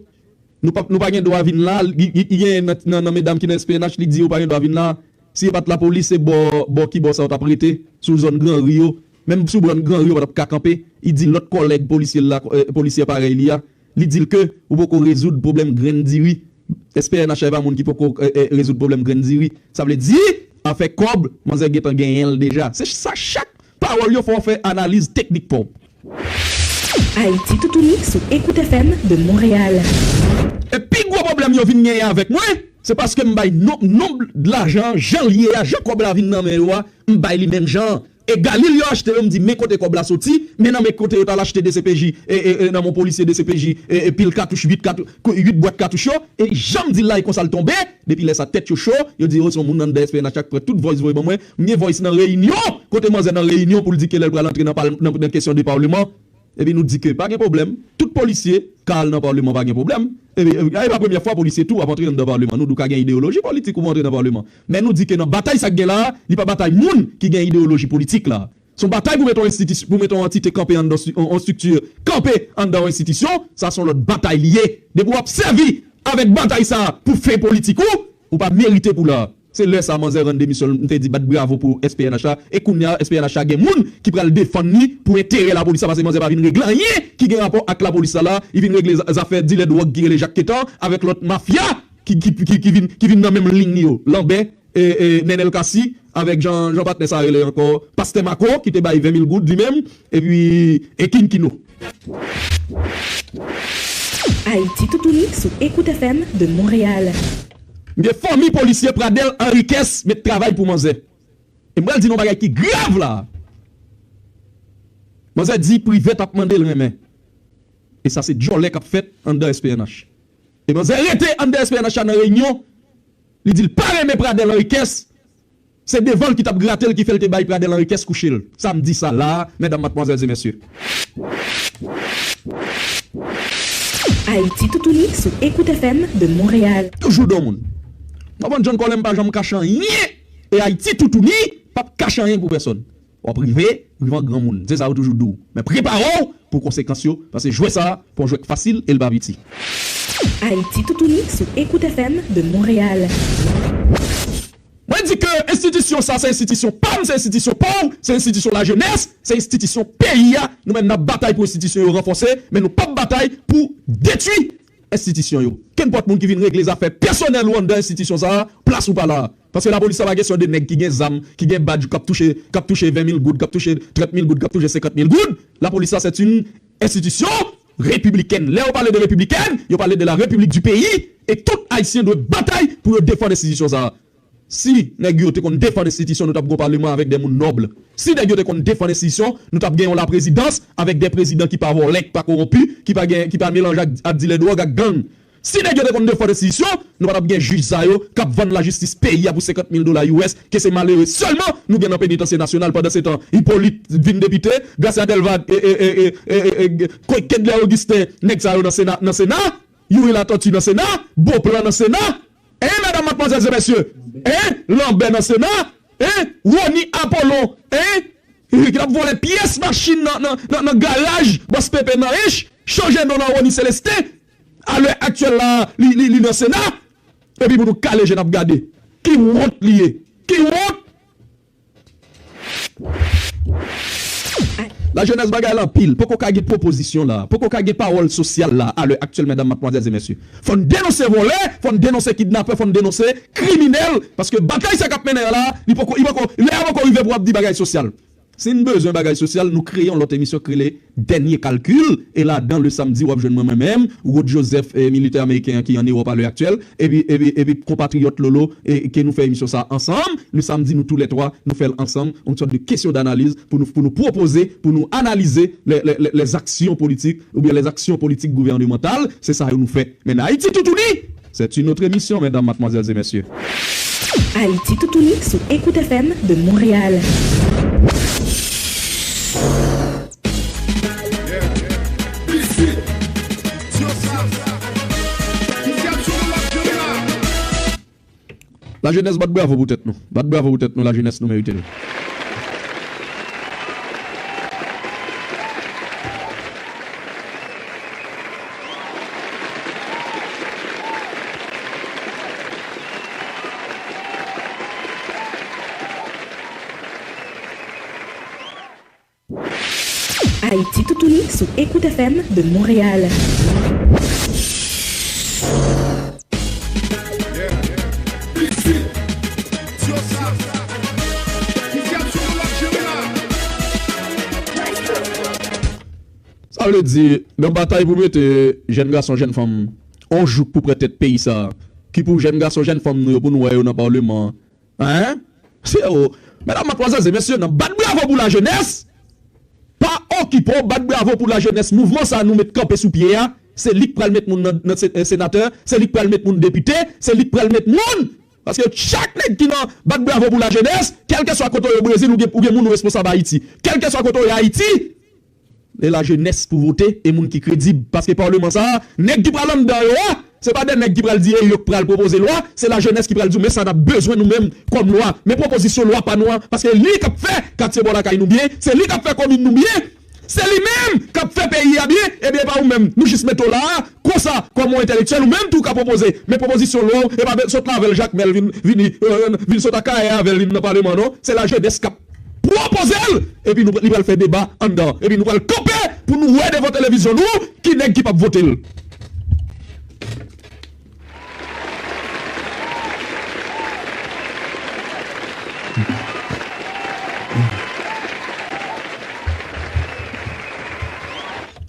nou pa, nou pa gen dwa vin la, li, li, li gen nan, nan, nan medam ki nan S P N H, li di yo pa gen dwa vin la. Si yo pa t lapolis, se bò, bò ki bò sa yo t ap rete, sou zòn Gran Ri yo. Menm sou zòn Gran Ri yo pa t ap ka kanpe. Li di lòt kòlèg polisye l la, eh, polisye parèy li a, li di l ke ou poko rezoud pwoblèm grenn diri. S P N H a e pa moun ki poko eh, eh, rezoud pwoblèm grenn diri. Sa vle di, afè kòb, manzè gentan genyen l deja. Se sa chak pawòl yo fè w fè analiz teknik pa w. Ayiti Toutouni sou Écoute F M de Montréal. E pi gwo pwoblèm yo vin genyen avèk mwen, se paske m bay non, nonb lajan, jan l ye a, jan kòb la vin nan men yo a, m bay li menm jan an. E Galil yo achte yo, m di men kote kòb la soti, men nan men kote yo t al achte D C P J, e, e, e nan men yon polisye D C P J, e, e pil katouch, uit katouch, uit bwat katouch yo, e jan m di l la e konsa l tonbe, depi lè sa tèt yo cho, yo di yo se yon moun anndan S P N H ak pran tout voice voye ban mwen, m gen voice nan reyinyon, kote manzè nan reyinyon pou l di ke lè l pral antre nan, nan, nan kesyon de palman, epi nou di ke pa gen pwoblèm, tout polisye ka al nan palman pa gen pwoblèm. Epi, e pa premyè fwa polisye tou ap antre anndan palman, nou di w ka gen ideyoloji politik ou antre nan palman. Men nou di ke nan batay sa k gen la a, li pa batay moun ki gen ideyoloji politik la. Se yon batay pou mete yon enstitisyon, pou mete yon antite kanpe anndan yon estrikti, kanpe anndan yon enstitisyon, sa se yon lòt batay li ye. Depi w ap sèvi avèk batay sa a pou fen politik ou, ou pa merite pou la. Se lè sa a manzè rann demisyon l, m te di bat bravo pou S P N H la, e kounye a S P N H la gen moun ki pral defann li pou enterè lapolis la, paske manzè pa vin regle anyen ki gen rapò ak lapolis la la, li vin regle zafè dilè dwòg ki rele Jak Ketan avèk lòt mafya ki, ki, ki, ki, vin, ki vin nan menm liy yo, Lanbè, e, e, Nenel Cassy, avèk jan, jan patnè sa rele ankò, Pastè Mako, ki te bay ven mil goud li menm, epi, e King Kino. Ayiti Toutouni sou Écoute F M de Montréal. M gen fanmi polisye Pradel Henriquez met travay pou manzè. E m pral di nou bagay ki grav la. Manzè di Privert ap mande l renmen. E sa se djòlè k ap fèt anndan S P N H. E manzè rete anndan S P N H la nan reyinyon, li di l pa renmen Pradel Henriquez. Se devan l ki t ap grate l ki fè l te bay Pradel Henriquez kouche l. Sa m di sa la a, medam, madmwazèl e mesye. Ayiti Toutouni sou Écoute F M de Montréal. Toujou don moun. Mwen konn John Colem pa janm kache anyen. E Ayiti Toutouni p ap kache anyen pou pèsòn. W ap rive, rive an granmoun. Se sa yo toujou di w. Men prepare w pou konsekans yo, paske jwèt sa a pa yon jwèt k fasil e l pa piti. Ayiti Toutouni sou Écoute F M de Montréal. Mwen di ke enstitisyon sa se enstitisyon pa m, se enstitisyon pa w, se enstitisyon lajenès, se enstitisyon peyi a. Nou menm n ap batay pou enstitisyon yo ranfòse, men nou p ap batay pou detwi enstitisyon yo. Kenpòt moun ki vin regle zafè pèsonèl ou anndan enstitisyon sa a, plas ou pa la. Paske lapolis sa pa kesyon de nèg ki gen zam, ki gen badj, k ap touche, k ap touche ven mil goud, k ap touche trant mil goud, k ap touche senkant mil goud. Lapolis sa se yon enstitisyon repiblikèn. Lè yo pale de repiblikèn, yo pale de la République du pays, e tout Ayisyen dwe batay pou yo defann enstitisyon sa a. Si nèg yo te konn defann enstitisyon, nou t ap gen yon palman avèk de moun nòb. Si nèg yo te konn defann enstitisyon, nou t ap gen yon laprezidans avèk de prezidan ki pa vòlè, ki pa kowonpi, ki pa gen, ki pa melanje ak, ak dilè dwòg, ak gang. Si nèg yo te konn defann enstitisyon, nou pa t ap gen jij sa yo k ap vann lajistis peyi a pou senkant mil dola U S, ke se malere sèlman nou gen nan penitansye nasyonal. Pandansetan, Hyppolite vin depite, Gracia Delva, e, e, e, e, e, e, Ke-, Kedler Augustin, nèg sa yo nan Sena, nan Sena, Youri Latortue nan Sena, Beauplan nan Sena, en, medam, madmwazèl e mesye, en, Lanbè nan Sena, en, Rony Apollon, en, ki t ap vòlè pyès machin nan, nan, nan, nan garaj Bòs Pepe nan Ench, chanje non nan Rony Celestin, alè aktyèl la, li, li, li nan Sena, epi pou nou kale je n ap gade. Ki wont li ye! Ki wont! Lajenès, bagay la anpil. Poko ka gen pwopozisyon la. Poko ka gen pawòl sosyal la, alè aktyèl, medam, madmwazèl e mesye. Fò n denonse vòlè, fò n denonse kidnapè, fò n denonse kriminèl, paske batay sa k ap mennen an la, li poko, li poko, lè a poko rive pou w ap di bagay sosyal. Si n bezwen bagay sosyal, nou kreye yon lòt emisyon k rele Dènye Kalkil, e ladan, le samdi, w ap jwenn mwen, mwen menm, Rod Joseph, eh, militè ameriken an ki ann Ewòp a lè aktyèl, epi, epi, epi konpatriyòt Lolo, e ke nou fè emisyon sa a ansanm. Le samdi, nou toulètwa, nou fè l ansanm, yon sòt de kesyon danaliz pou nou, pou nou pwopoze, pou nou analize les, les, les, les actions politiques, oubyen les actions politiques gouvernementales. Se sa yo nou fè. Men Ayiti toutouni, c'est une autre émission, mesdames, mademoiselles et messieurs. Ayiti toutouni sou Écoute F M de Montréal. Lajenès, bat bravo pou tèt nou. Bat bravo pou tèt nou, lajenès, nou merite l. Ayiti toutouni sou Écoute F M de Montréal. Sa vle di, nan batay pou mete jèn gason, jèn fanm, yon jouk pou pran tèt peyi sa a, ki pou jèn gason, jèn fanm nou yo, pou nou wè yo nan palman an, Hein? Se yo. Medam, matmwazèl e mesye, nan bat bravo pou lajenès. Pa okipe w, bat bravo pou lajenès. Mouvman sa a nou met kanpe sou pye a, se li k pral met moun nan, nan se-, eh, senatè, se li k pral met moun depite, se li k pral met moun. Paske chak nèg ki nan bat bravo pou lajenès, kèlkeswa kote w ye Brezil, ou gen, ou gen moun ou responsab Ayiti. Kèlkeswa kote w ye Ayiti, e lajenès pou vote, e moun ki kredib. Paske palman sa a, nèg ki pral anndan yo a, se pa de nèg ki pral di e yo k pral pwopoze lwa, se lajenès ki pral di w, men sa n ap bezwen nou menm kòm lwa, men pwopozisyon lwa pa nou an, paske li k ap fè katye bò lakay nou byen, se li k ap fè komin nou byen, se li menm k ap fè peyi a byen, ebyen, e pa ou menm, nou jis mete w la a, konsa, kòm yon entèlektyèl, ou menm tou ka pwopoze, men pwopozisyon lwa w, e pa sot la avè l Jakmèl vin, vini, euh, vin sot Akayè avè l vin nan palman, non, se lajenès k ap pwopoze l, epi nou, li pral fè deba anndan, epi nou pral kanpe pou nou wè devan televizyon nou ki nèg ki p ap vote l.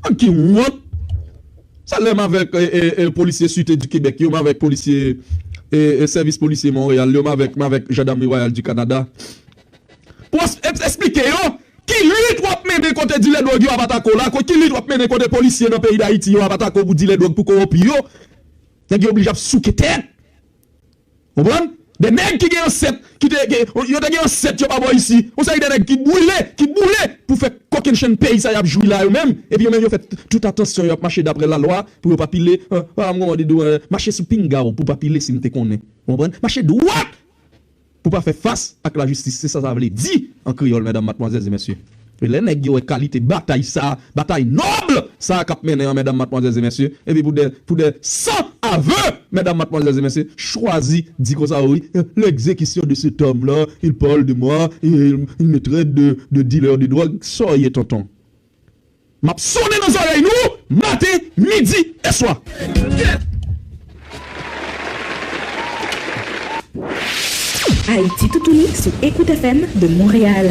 An ki wont! Sa lè m avèk, e, e, e, polisye Sûreté du Québec yo, m avèk polisye, e, e, sèvis polisye Monreyal yo, m avèk, m avèk Jandamri Wayal di Kanada. Pou es-, es-, esplike yo ki lit w ap mennen kote dilè dwòg yo ap atake w la, ko-, ki lit w ap mennen kote polisye nan peyi Dayiti yo ap atake w pou dilè dwòg, pou kowonpi yo. Nèg yo oblije ap souke tèt. Konprann? De nèg ki gen ansèt, ki te, ki, yo te gen ansèt yo pa bò isi. Yon seri de nèg ki brile, ki boule pou fè kokennchenn peyi sa y ap jwi la yo menm. Epi yo menm yo fè t-, tout atansyon, y ap mache daprè lalwa pou yo pa pile. Ah, ah, m konprann di w, eh, mache sou pinga w pou pa pile si m te konnen. Ou konprann? Mache dwat pou pa fè fas ak lajistis. Se sa sa vle di an kreyòl, medam, matmwazèl e mesye. E lè nèg yo wè kalite batay sa, batay nòb sa k ap mennen an, medam, matmwazèl e mesye, epi pou de, pou de san avè, medam, matmwazèl e mesye, chwazi di konsa, wi, l'exécution de cet homme-là, il parle de moi, il, il me traite de, de dealer de drogue. Sa w ye, tonton? M ap sonnen nan zòrèy nou maten, midi e swa. Ayiti toutouni sou Écoute F M de Montréal.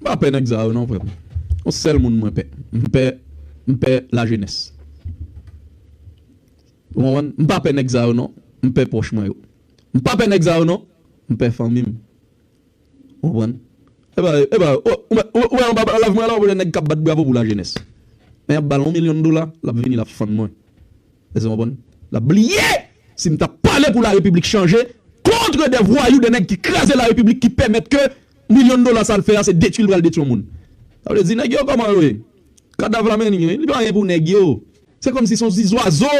M pa pè nèg sa yo non, frè m. Yon sèl moun mwen pè. M pè, m pè lajenès. Ou konprann? M pa pè nèg sa yo non. M pè pwòch mwen yo. M pa pè nèg sa yo non. M pè fanmi m. Ou konprann? E ba, e ba, ou, ou, ou, ou wè anba lav mwen la, ou wè nèg k ap bat bravo pou lajenès. Men y ap ba l yon milyon dola, l ap vini, l ap fann mwen. Èske w konprann? L ap bliye si m t ap pale pou larepiblik chanje kont de vwayou, de nèg ki kraze larepiblik, ki pèmèt ke milyon dola sa l fè a, se detwi l pral detwi yon moun. Sa vle di, nèg yo, kòman yo ye? Kadav la men li, li pa anyen pou nèg yo. Se kòmsi se yon ti zwazo.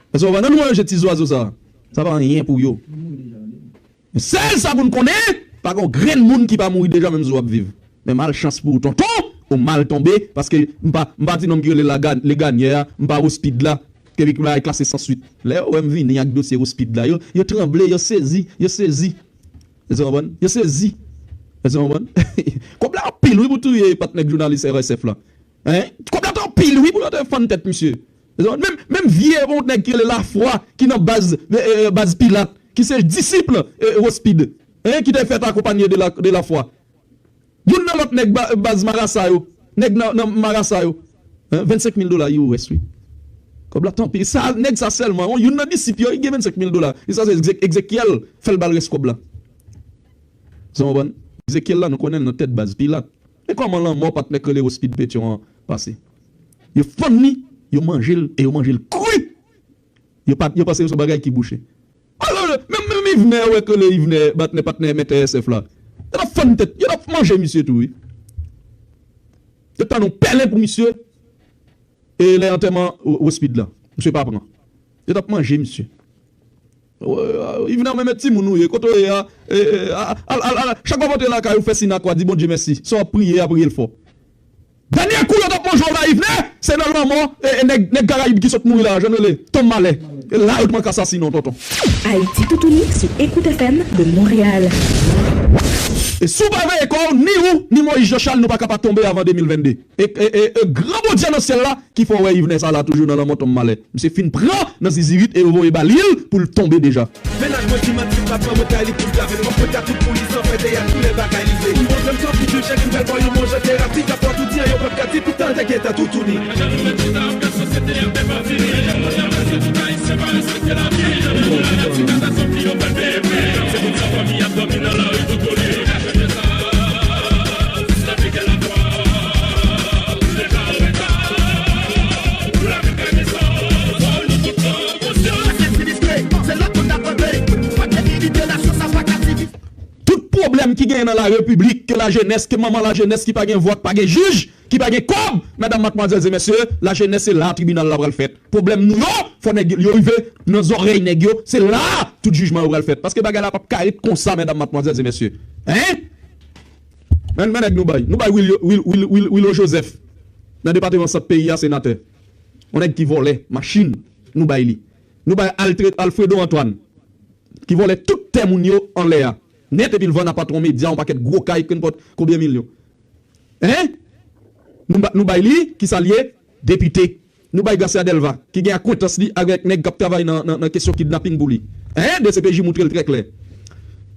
Èske w konprann? Ann wè yon ti zwazo sa. Sa pa anyen pou yo. Men sèl sa pou n konnen, pa gen yon grenn moun ki pa mouri deja, menm si w ap viv. Men malchans pou ou, tonton, ou mal tonbe, paske m pa, m pa ti nonm ki rele Laga-, Leganyè a, m pa Rospid la, ke li klase san swit. Lè yo wè m vini ak dosye Rospid la, yo, yo tranble, yo sezi, yo sezi. Èske w konprann? Yo sezi. Èske w konprann? Kòb la anpil, wi, pou touye patnè jounalis R S F la. Hein? Kòb la te anpil, wi, pou yo te fann tèt misye. Menm, menm vye yon nèg ki rele Lafwa, ki nan baz, e, e, baz Pilat, ki se disip, e, Rospid, en, ki te fèt akonpanye de la, de Lafwa. Youn nan lòt nèg ba-, baz marasa yo, nèg nan, nan marasa yo, en, vennsenk mil dola U S, wi. Kòb la, tanpi. Sa, nèg sa sèlman, yon, youn nan disip yo, li gen vennsenk mil dola. Li sa se Egze-, Egzekyèl fè l ba l rès kòb la. Sa w konprann? Egzekyèl la, nou konnen l nan tèt baz Pilat. Men kòman lanmò patnè k rele Rospid Petyon an pase? Yo fann li, yo manje l, e yo manje l kri. Yo pa, yo panse yo se yon bagay ki bouche. Alò, menm, menm Yvenè, wè k rele Yvenè, patnè, patnè M T S F la. Yo t ap fann tèt, yo t ap manje misye tou, wi. Yo t tann yon pèlen pou misye. E lè antèman Rospid la, misye pa pran. Yo t ap manje misye. Yvenè, men, men timoun ou ye, kote w ye a? E, e, a, al, al, al, chak w ap antre lakay ou, fè siy nan kwa, di Bondye mèsi. Sa w ap priye a, priye l fò. Dènye kou yo t ap manje w la, Yvenè, se nan lanmò, e, e, nèg, nèg Karayib ki sot mouri la, jan l rele, Tom Malè. E la yo t manke asasinen w, tonton. Haïti Toutouni sou Écoute F M de Montréal. E si w pa veye kò w, ni ou, ni Moyiz Jan Chal, nou pa ka pa tonbe avan de mil vennde. E, e, e, e gran Bondye nan syèl la ki fè w wè Yvenè sa la toujou nan lanmò Tom Malè. Misye fin pran nan zizirit e yo voye ba li l pou l tonbe deja. Mennaj mwen ki manti, patnè mwen ka li pou l gave l. M ap fè ka tout pou li san fè teyat, tou lè bagay li vle. Yon jèn fanm ki jwe chèk nouvèl bò, yon bon jan terapi, k ap fè tout di an, yo p ap ka di pou tande gen tan toutouni. Jan nou met tout a ap fè sosyete a fè pati li. Jan nou jan fè tout Ayisyen pa respekte lavi. Jan nou jan fè tout a sa sòti yo fè pepe. Se konsa fanmi ap dòmi nan lari tout kote. Tout pwoblèm ki genyen nan la repiblik, ke lajenès, ke manman lajenès ki pa gen vwa, ki pa gen jij, ki pa gen kòb, medam, madmwazèl e mesye, lajenès se la tribinal la pral fèt. Pwoblèm nou yo, fò nèg yo rive nan zòrèy nèg yo, se la tout jijman yo pral fèt. Paske bagay la p ap ka ret konsa, medam, madmwazèl e mesye. Hein? Men, men nèg nou bay. Nou bay Wilio, Wil, Wil, Wil, Wilo Joseph, nan depatman Sant peyi a, senatè. Yon nèg ki vòlè machin, nou bay li. Nou bay Altre-, Alfredo Antoine, ki vòlè tout tè moun yo anlè a. Nèt, epi l vann a patwon medya yon pakèt gwo kay, kenpòt konbyen milyon. Hein? Nou ba, nou bay li, kisa l ye? Depite. Nou bay Garcia Delva, ki gen akwentans li avèk nèg k ap travay nan, nan, nan kesyon kidnaping pou li. Hein? D C P J montre l trè klè.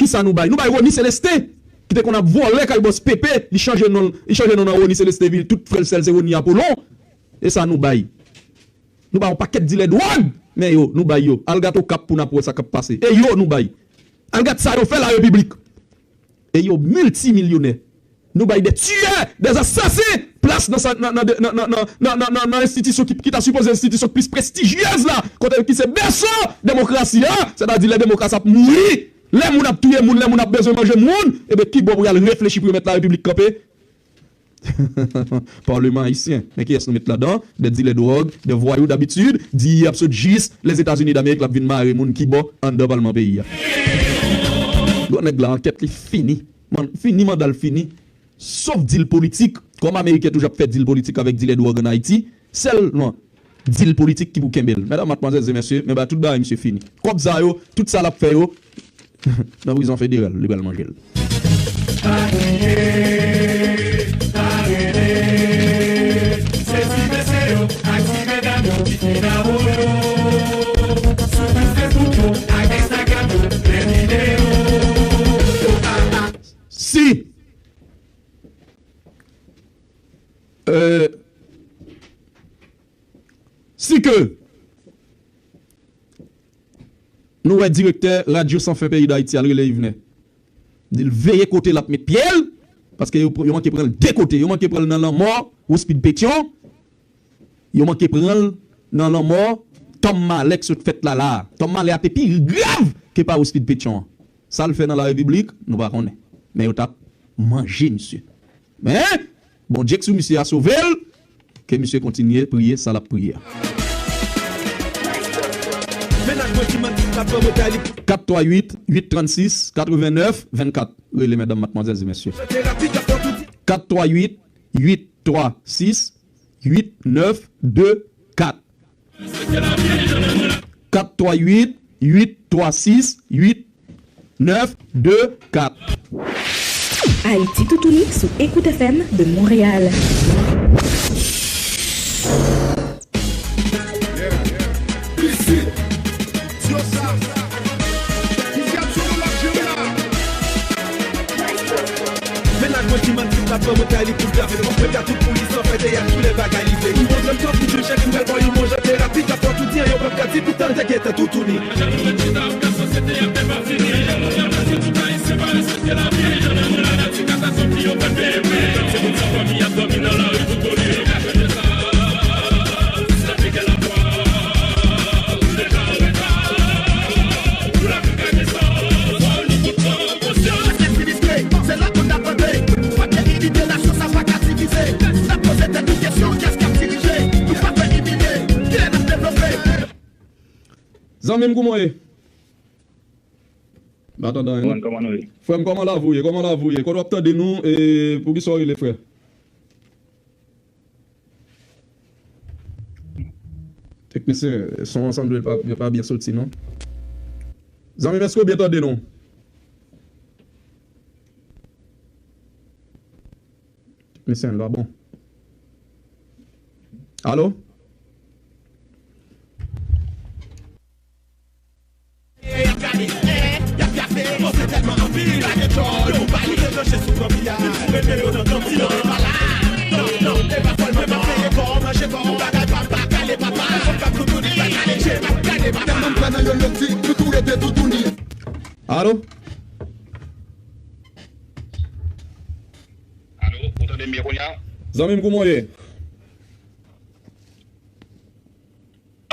Kisa nou bay? Nou bay Rony Célestin, ki te konn ap vòlè kay bòs Pepe, li chanje non, li chanje non nan Rony Célestin, epi tout frè l sè l se Rony Apollon. E sa nou bay. Nou bay yon pakèt dilè dwòg, men yo, nou bay yo. Al gade Okap pou n ap wè sa k ap pase. E yo, nou bay. Al gade sa yo fè la repiblik. E yo miltimilyonè. Nou bay des tueurs, des assassins, plas nan sa, nan, nan, nan enstitisyon ki, ki ta sipoze enstitisyon ki plis prestijyez la, kote ki se bèso demokrasi a, sètadi lè demokrasi ap mouri, lè moun ap touye moun, lè moun ap bezwen manje moun, ebyen kibò pou y al reflechi pou yo mèt la repiblik kanpe? Paleman ayisyen. Men kiyès nou met ladan? De dilè dwòg, de vwayou dabitid, di y ap sot jis Lèzetazini Damerik, l ap vin mare moun kibò anndan palman peyi a. Gwo nèg la, ankèt li fini. Man, fini, manda l fini. Sof dil politik. Kòm Ameriken toujou ap fè dil politik avèk dilè dwòg ann Ayiti, sèlman dil politik ki pou kenbe l. Medam, madmwazèl e mesye, men ba tout bagay misye fini. Kòb sa yo, tout sa l ap fè yo, nan prizon federal, li pral manje l. Pa kriye, pa rele, se ti mesye yo ak ti medam yo ki pi nan wo yo. Sou Facebook yo ak Instagram yo, fè videyo. Si, euh, si ke nou wè direktè Radyo San Fen Peyi Dayiti a, l rele Yvenè. Di l veye kote l ap met pye l, paske yo, yo manke pran l de kote. Yo manke pran l nan lanmò Rospid Petyon, yo manke pran l nan lanmò Tom Malè k sot fèt la la a. Tom Malè a te pi grav ke pa Rospid Petyon an. Sa l fè nan la repiblik, nou pa konnen. Men yo t ap manje misye. Men, Bondye k sou misye a sove l, ke misye kontinye priye sa l ap priye a. Mennaj mwen ki manti, k ap fè mwen kay li. Kat twa uit, uit trannsis, katrevennnèf vennkat. Rele medam, madmwazèl e mesye. Kat twa uit, uit twa sis, uit nèf de kat. Kat twa uit, uit twa sis, uit nèf de kat. Haïti Toutouni sou Écoute F M de Montréal. Fò mwen kay li pou gade, mwen ka tout pou li san fè teyat, tou lè bagay li vle. Yon bon dram tankou Jules Jacques, m pral ba yon bon jan terapi, ka fò tout di an, yo p ap ka di pou tan te gentan toutouni. Zanmi m, kòman w ye? M pa tande anyen, non. Kòman nou ye? Frè m, kòman lavi w ye? Kòman lavi w ye? Kote w ap tande nou? E poukisa w rele, frè? Teknisyen, son an sanble pa, pa byen soti, non. Zanmi m, èske w byen tande nou? Teknisyen an pa bon. Alo? Alo? Alo, ou tande m byen kounye a? Zanmi m, kòman w ye?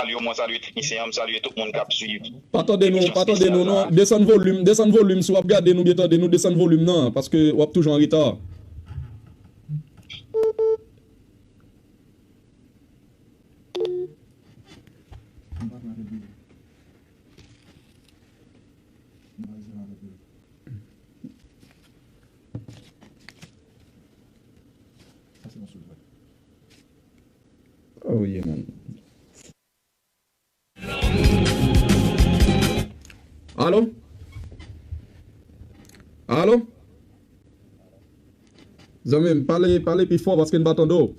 Salye w, mwen salye teknisyen an, m salye tout moun k ap swiv. Pa tande nou, pa tande nou, non. Desann volim, desann volim. Si w ap gade nou byen tande nou, desann volim nan, paske w ap toujou an reta. Oh, yeah, man. Alo? Alo? Zanmi m, pale, pale pi fò paske n pa tande w.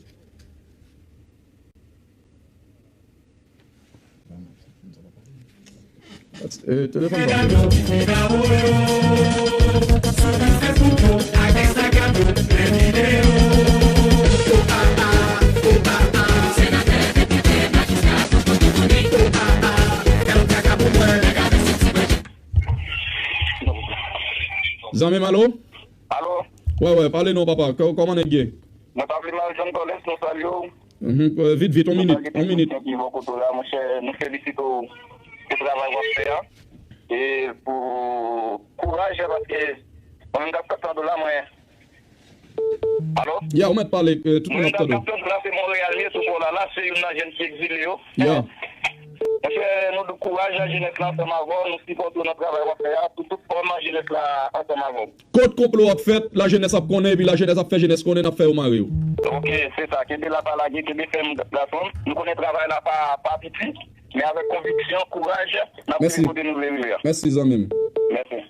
Eh, telefòn pa. Zanmi m, alo? Alo? Wè, wè, pale non, papa. Kò-, kòman nèg ye? Mwen pa vle mal, John Collins, nou salye w. Mhm, euh, vit, vit, on minit, on minit. Ki bò kote w la, monchè, nou felisite w pou travay w ap fè a. E pou kouraj, paske mwen menm k ap tande w la, mwen. Alo? Ya, ou mèt pale, euh, tout moun ap tande w. Mwen menm k ap tande w la, se Monreyal m ye, sou pò la, la, se youn nan jèn ki egzile yo. Ya. Monchè, nou di w kouraj, lajenès la ansanm avè w, nou sipòte w nan travay w ap fè a, pou tout fòm, lajenès la ansanm avè w. Kot konplo ap fèt, lajenès ap konnen, epi lajenès ap fè jenès konnen, n ap fè yo mare yo. Ok, se sa. Kenbe la, pa lage, kenbe fèm, gason. Nou konnen travay la pa, pa piti, men avèk konviksyon, kouraj, n ap rive kote nou vle rive a. Mèsi, zanmi m. Mèsi.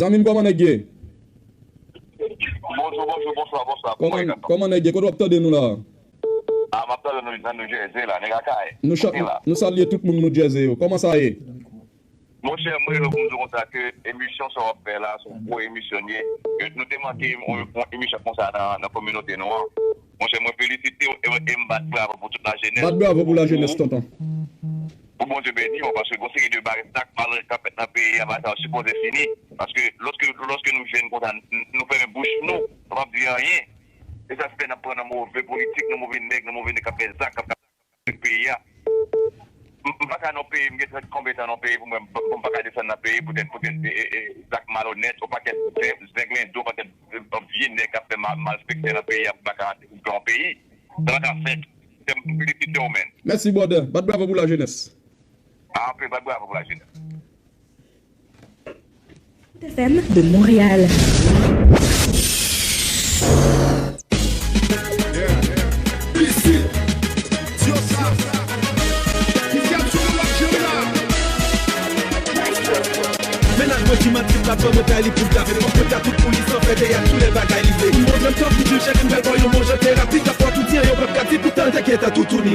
Zanmi m, kòman nèg ye? Bonjou, bonjou, bonswa, bonswa. Kòman, kòman nèg ye? Kote w ap tande nou la? A, m ap tande nou nan New Jersey la, nèg Akay. Nou cha-, nou salye tout moun New Jersey yo. Kòman sa ye? Monchè, mwen rele w pou m di w konsa ke emisyon sa w ap fè la, se yon gwo emisyon l ye. E nou te manke yon, yon emisyon konsa nan, nan kominote nou an. Monchè, mwen felisite w e, e m bat bravo pou tout lajenès. Bat bravo pou lajenès, tonton. Pou Bondye beni w, paske gon seri de bagay, zak malonèt k ap fèt nan peyi a, bagay sa yo sipoze fini. Paske lòske, lòske nou jèn konsa, n-, nou fèmen bouch nou, nou p ap di anyen. E sa k fè n ap pran nan move politik, nan move nèg, nan move nèg k ap fè zak, k ap, k ap peyi a. M, m pa ka nan peyi, m gen trant konbyen tan nan peyi pou mwen, pou m pa ka desann nan peyi, poutèt, poutèt, e, e, e, zak malonèt, yon pakèt zè-, zèglendo, yon pakèt, e, vye nèg k ap fè ma-, malfektè nan peyi a, pou m pa ka antre nan peyi. Sa pa ka fèt. Se m felisite w, man. Mèsi, brother. Bat bravo pou lajenès. A, anpil, bat bravo pou lajenès. F M de Montréal. Mennaj mwen ki manti, t ap ban mwen kay li pou gade, mwen ka tout pou li san fè teyat, tou lè bagay li vle. Yon bon dram tankou Jules Jacques, m pral ba w yon bon jan terapi, ka fè w tou di an, yo p ap ka di pou tan te gentan toutouni.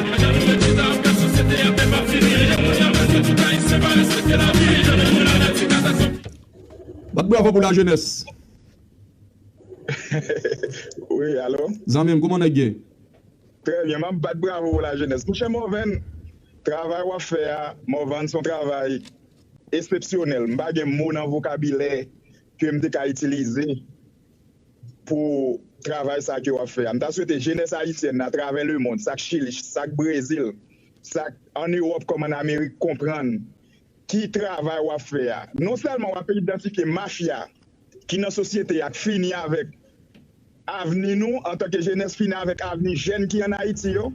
Bat bravo pou lajenès. Wi, alo? Zanmi m, kòman nèg ye? Trè byen, m ap bat bravo pou lajenès. Monchè Morvan, travay w ap fè a, Morvan, se yon travay eksepsyonèl. M pa gen mo nan vokabilè ke m te ka itilize pou travay sa ke w ap fè a. M ta swete jenès ayisyèn nan atravè lemonn, sa k Chili, sa k Brezil, sa k ann Ewòp kòm ann Amerik konprann ki travay w ap fè a. Non sèlman w ap idantifye mafya ki nan sosyete a, k fini avèk avni nou antanke jenès, fini avèk avni jèn ki ann Ayiti yo.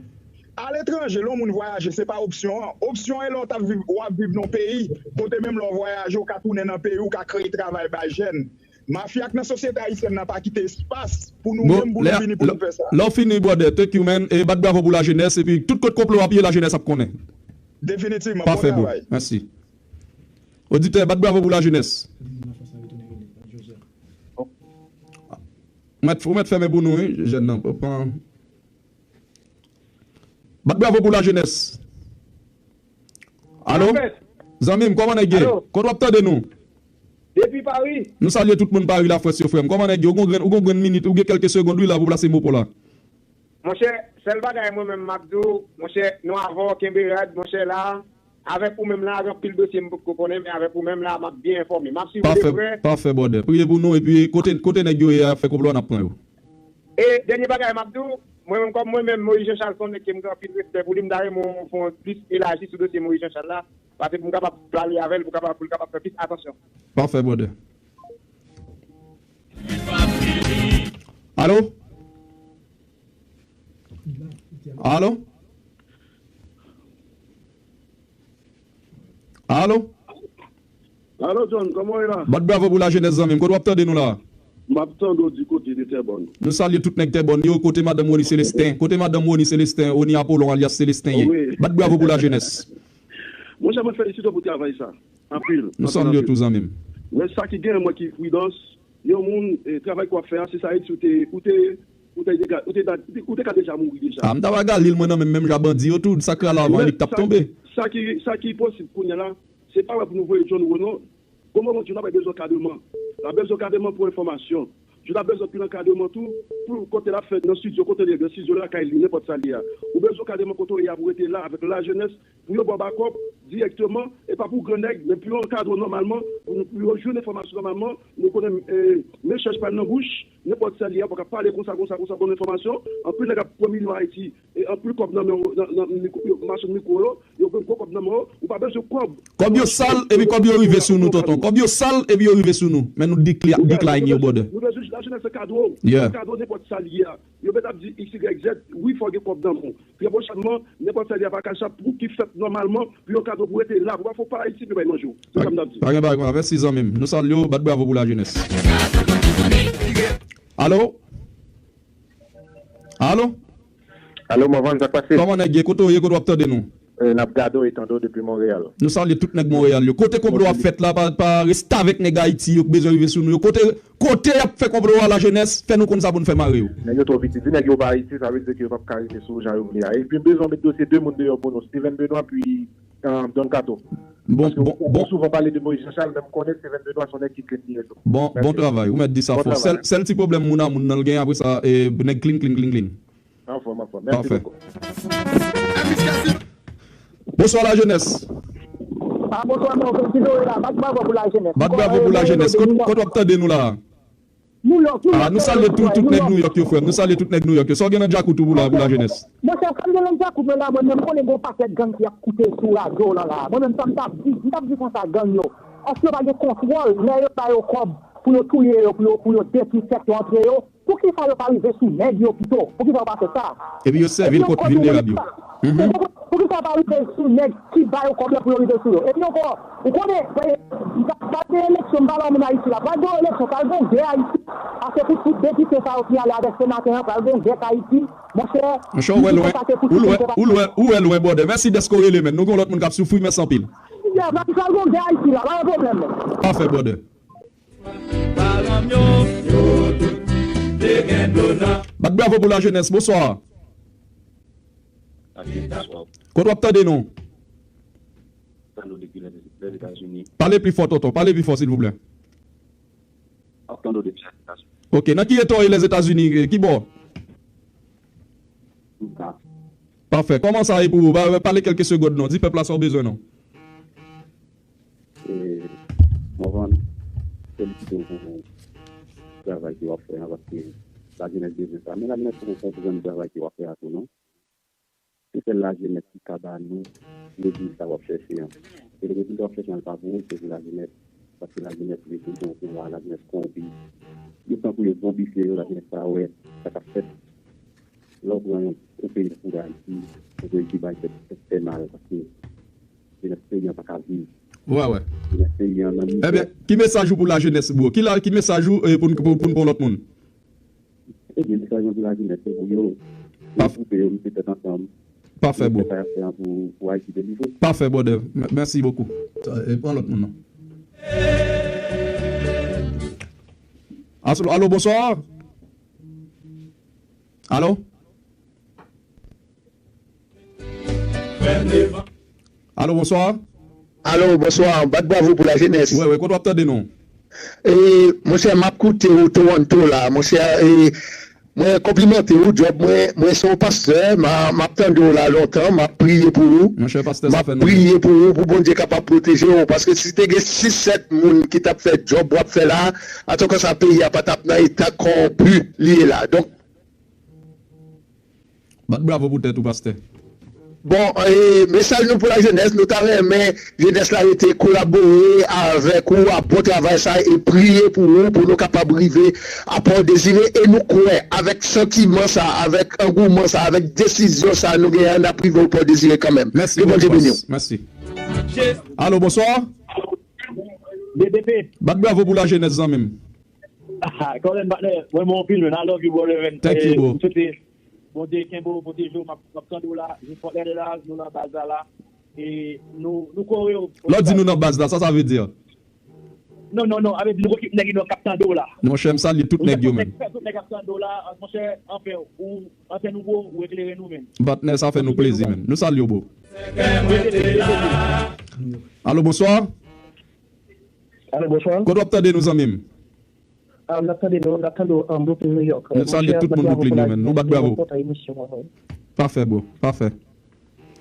Aletranje, lè yon moun vwayaje, se pa opsyon an. Opsyon an e lè w t ap viv, w ap viv nan yon peyi kote menm lè w vwayaje, w ka tounen nan peyi w, w ka kreye travay bay jèn. Mafya k nan sosyete ayisyèn nan pa kite espas pou nou menm pou nou vini pou nou fè sa. Lè w fini, brother, thank you, man. E bat bravo pou lajenès, epi tout kot konplo ap ye, lajenès ap konnen. Definitivman, bon travay. Mèsi. Oditè, bat bravo pou lajenès. Ou mèt, ou mèt fèmen pou nou, wi, jèn nan. Pran. Bat bravo pou lajenès. Alo? Zanmi m, kòman nèg ye? Alo? Kot w ap tande nou? Depi Pari. Nou salye tout moun Pari, Lafrans yo, frè m. Kòman nèg ye? Ou gon grenn, ou gon grenn minit, ou gen kèlke segond, wi, la, pou plase mo pa w la. Monchè, sèl bagay mwen menm m ap di w, monchè, nou avè w, kenbe rad, monchè, la, avèk ou menm la, gen anpil dosye m potko konnen, men avèk ou menm la, m ap byen enfòme. M ap swiv ou de prè. Pafè, brother. Priye pou nou, epi kote, kote nèg yo ye a, fè konplo a, n ap pran yo. E dènye bagay m ap di w, mwen menm kòm mwen menm, Moïse Jean Charles se yon nèg ke m gen anpil respè pou li, m ta renmen w fè yon plis elaji sou dosye Moïse Jean Charles la, paske pou m kapab pale avè l, pou kapab, pou l kapab fè plis atansyon. Pafè, brother. Alo? Alo? Alo? Alo, John, kòman w ye la? Bat bravo pou lajenès, zanmi m. Kote w ap tande nou la? M ap tande w di kote de Tèbòn. Nou salye tout nèg Tèbòn yo. Kote madanm Rony Célestin? Kote madanm Rony Célestin, Rony Apollon alyas Célestin ye? Wi. Bat bravo pou lajenès. Monchè, mwen felisite w pou travay sa. Anpil. Nou salye w tou, zanmi m. Men sa ki gen, mwen ki pridans, yon moun, eh, travay ke w ap fè a, si se Ayiti, ou te, ou te, ou te, ou te, ou te ka deja mouri deja. A, m ta va galil mwen nan menm, menm jan bandi yo tou, sa k rale avan li k t ap tonbe. Sa ki, sa ki posib kounye a la, se pa wè pou nou voye John Rony non. Gon moman John ap bezwen ankadreman. L ap bezwen ankadreman pou enfòmasyon. John ap bezwen anpil ankadreman tou, pou kote l ap fè nan estidyo, kote l ye, nan estidyo lakay li, nenpòt sa l ye a. Ou bezwen ankadreman kote w ye a pou rete la avèk lajenès, pou yo ba w bakòp dirèkteman, e pa pou gran nèg, men pou yo ankadre w nòmalman, pou, pou yo jwenn enfòmasyon nòmalman. Nou konnen, eh, men chèch pa nan bouch, nenpòt sa l ye a, pa ka pale konsa, konsa, konsa, ban enfòmasyon. Anpil nèg ap pran milyon Ayiti, e anpil kòb nan men w, nan, nan mikwo, yo, machann mikwo yo, yo gen gwo kòb nan men yo, ou pa bezwen kòb. Kòb yo sal, epi kòb yo rive sou nou, tonton. Kòb yo sal, epi yo rive sou nou. Men nou decline yo, brother. Nou bezwen, lajenès ankadre w. Yeah. Ankadre w nenpòt sa l ye a. Yo mèt ap di X, Y, Z, wi, fò w gen kòb nan men w. Trè pwochènman, nenpòt sa l ye a pa Cash App pou ki fèt nòmalman, pou yo ankadre w pou rete la, pou pa fò pa Ayiti pou bay manje w. Se sa m t ap di. Pa gen bagay konsa, mèsi zanmi m. Nou salye w, bat bravo pou lajenès. Alo? Alo? Alo, Morvan, sa k pase? Kòman nèg ye? Kote w ye? Kote w ap tande nou? Eh, n ap gade w e tande w depi Monreyal. Nou salye tout nèg Monreyal yo. Kote konplo ap fèt la, pa, pa restavèk nèg Ayiti yo k bezwen rive sou nou yo. Kote, kote y ap fè konplo a, lajenès, fè nou konn sa pou n fè mare yo. Nèg yo twò piti. Di nèg yo pa Ayiti, sa vle di ke yo p ap ka rive sou ou jan yo vle a. Epi m bezwen met dosye de moun deyò pou nou, Steven Benoît, puis, eh, Don Kato. Bon, paske bon, ou, ou bon. Souvan pale de Moïse Jean Charles, men m konnen Steven Benoît se yon nèg ki clean li ye tou. Bon, bon travay. Ou mèt di sa fò. Sèl, sèl ti pwoblèm moun a moun nan l genyen, apre sa, eh, nèg clean, clean, clean, clean. Anfòm, anfòm. Mèsi bokou. Bonswa lajenès. Ah, bonswa, non, ki do la, bat bravo pou lajenès. Bat bravo pou lajenès. Kot, kot w ap tande nou la? New York, New York. Ah, nou salye tout, tout nèg New York yo, frè m. Nou salye tout nèg New York yo. Sa w gen nan djakout ou pou la, pou lajenès? Monchè, sa m gen nan djakout mwen la, mwen menm, m konnen gen yon pakèt gang ki ap koute sou radyo w lan la. Mwen menm, sa m t ap di, m t ap di konsa, gang yo, èske yo pa gen kontwòl lè yo ba yo kòb pou yo touye yo, pou yo, pou yo detwi tèt yo antre yo? Poukisa yo pa rive sou nèg yo pito? Poukisa yo pa fè sa? Epi yo sèvi l kont vilnerab yo. Mhm. Poukisa yo pa rive sou nèg ki ba yo kòb la pou yo rive sou yo? Epi ankò, ou konnen, pral gen eleksyon, m pale a moun Ayiti la, pral gen eleksyon, pral gen gè Ayiti. Paske pou tout depite sa yo ki ale avèk senatè an, pral gen gè Ayiti. Monchè, monchè, ou wè lwen, ou wè lwen, ou wè lwen, brother. Mèsi dèske w rele, men. Nou gen lòt moun k ap soufri, mèsi anpil. Pral gen gè Ayiti la, pa gen pwoblèm, men. Pafè, brother. Bat bravo pou lajenès, bonswa. Kote w ap tande nou? Pale pi fò, tonton, pale pi fò, silvouplè. Ok, nan ki eta w ye Lèzetazini? Ki bò? Pafè. Kòman sa ye pou ou? Pa- Pale kèlke segond non. Di pèp la sa w bezwen non. E, mwen felisite w pou travay ke w ap fè a, paske lajenès bezwen sa. Men lajenès pa konn sa pou jwenn travay ke w ap fè a tou non. Se sèl lajenès ki ka ba nou rezilta w ap chèche an. E rezilta w ap chèche an pa pou ou, se pou lajenès. Paske lajenès vle toujou yon pouvwa, lajenès kowonpi. Yo tankou yo zonbifye yo, lajenès pa wè sa k ap fèt. Lè w pran yon, yon peyi tankou Dayiti, yon peyi ki bay tèt, tèt fè mal, paske jenès peyi an pa ka viv. Wè, wè. Jenès peyi an nan mizè. Ebyen, ki mesaj ou pou lajenès, bro? Ki, la, ki mesaj ou eh, pou, n- pou, pou n pran lòt moun? Ebyen, mesaj mwen pou lajenès, se pou yo, pou yo koupe, yo mete tèt ansanm. Pafè, bro. Pou fè sa y ap fè an pou, pou Ayiti delivre. Pafè, brother. M- Mèsi bokou. E pran lòt moun nan. Alo, alo, bonswa. Alo? Alo, bonswa. Alo, bonswa. Bat bravo pou lajenès. Wi, wi, kote w ap tande nou? E, monchè, m ap koute ou Toronto la. Monchè, e, mwen konplimante ou, djòb mwen, mwen se yon pastè, m a- m ap tande w la lontan, m ap priye pou ou. Monchè, pastè, m sa ap fè nou byen. Priye pou ou, pou Bondye kapab pwoteje w. Paske si te gen sis, sèt moun ki t ap fè djòb w ap fè la, atò konsa peyi a pa t ap nan eta kowonpi li ye la. Donk, Bat bravo pou tèt ou, pastè. Bon, e, mesaj nou pou lajenès, nou ta renmen jenès la rete kolabore avèk ou a bon travay sa e priye pou ou, pou nou kapab rive a Port Désiré. E nou kwè, avèk santiman sa, avèk angouman sa, avèk desizyon sa nou genyen an, n ap rive o Port Désiré kanmenm. Mèsi. Ke Bondye beni w. Mèsi. Alo, bonswa. B D P. Bat bravo pou lajenès, zanmi m. Kòlèn patnè, mwen renmen w anpil, man. I love you, brother, man. Thank you, bro. M swete Bondye kenbe w, pwoteje w. M ap, m ap tande w la, jis fòk lè de la, nou nan baz la la. E nou, nou kore w. Lè w di nou nan baz la, sa sa vle di? Non, non, non, avè di nou ekip nèg yo k ap tande w la. Monchè, m salye tout nèg yo, man. Tout nèg k ap tande w la, monchè, anfen, ou antèn ou gwo, ou eklere nou, man. Patnè, sa fè nou plezi, man. Nou salye w, bro. Alo, bonswa. Alo, bonswa. Kote w ap tande nou, zanmi m? Ah, n ap tande nou, n ap tande w an Brooklyn, New York. Nou salye tout moun Brooklyn yo, man. Nou bat bravo. Pafè, bro. Pafè.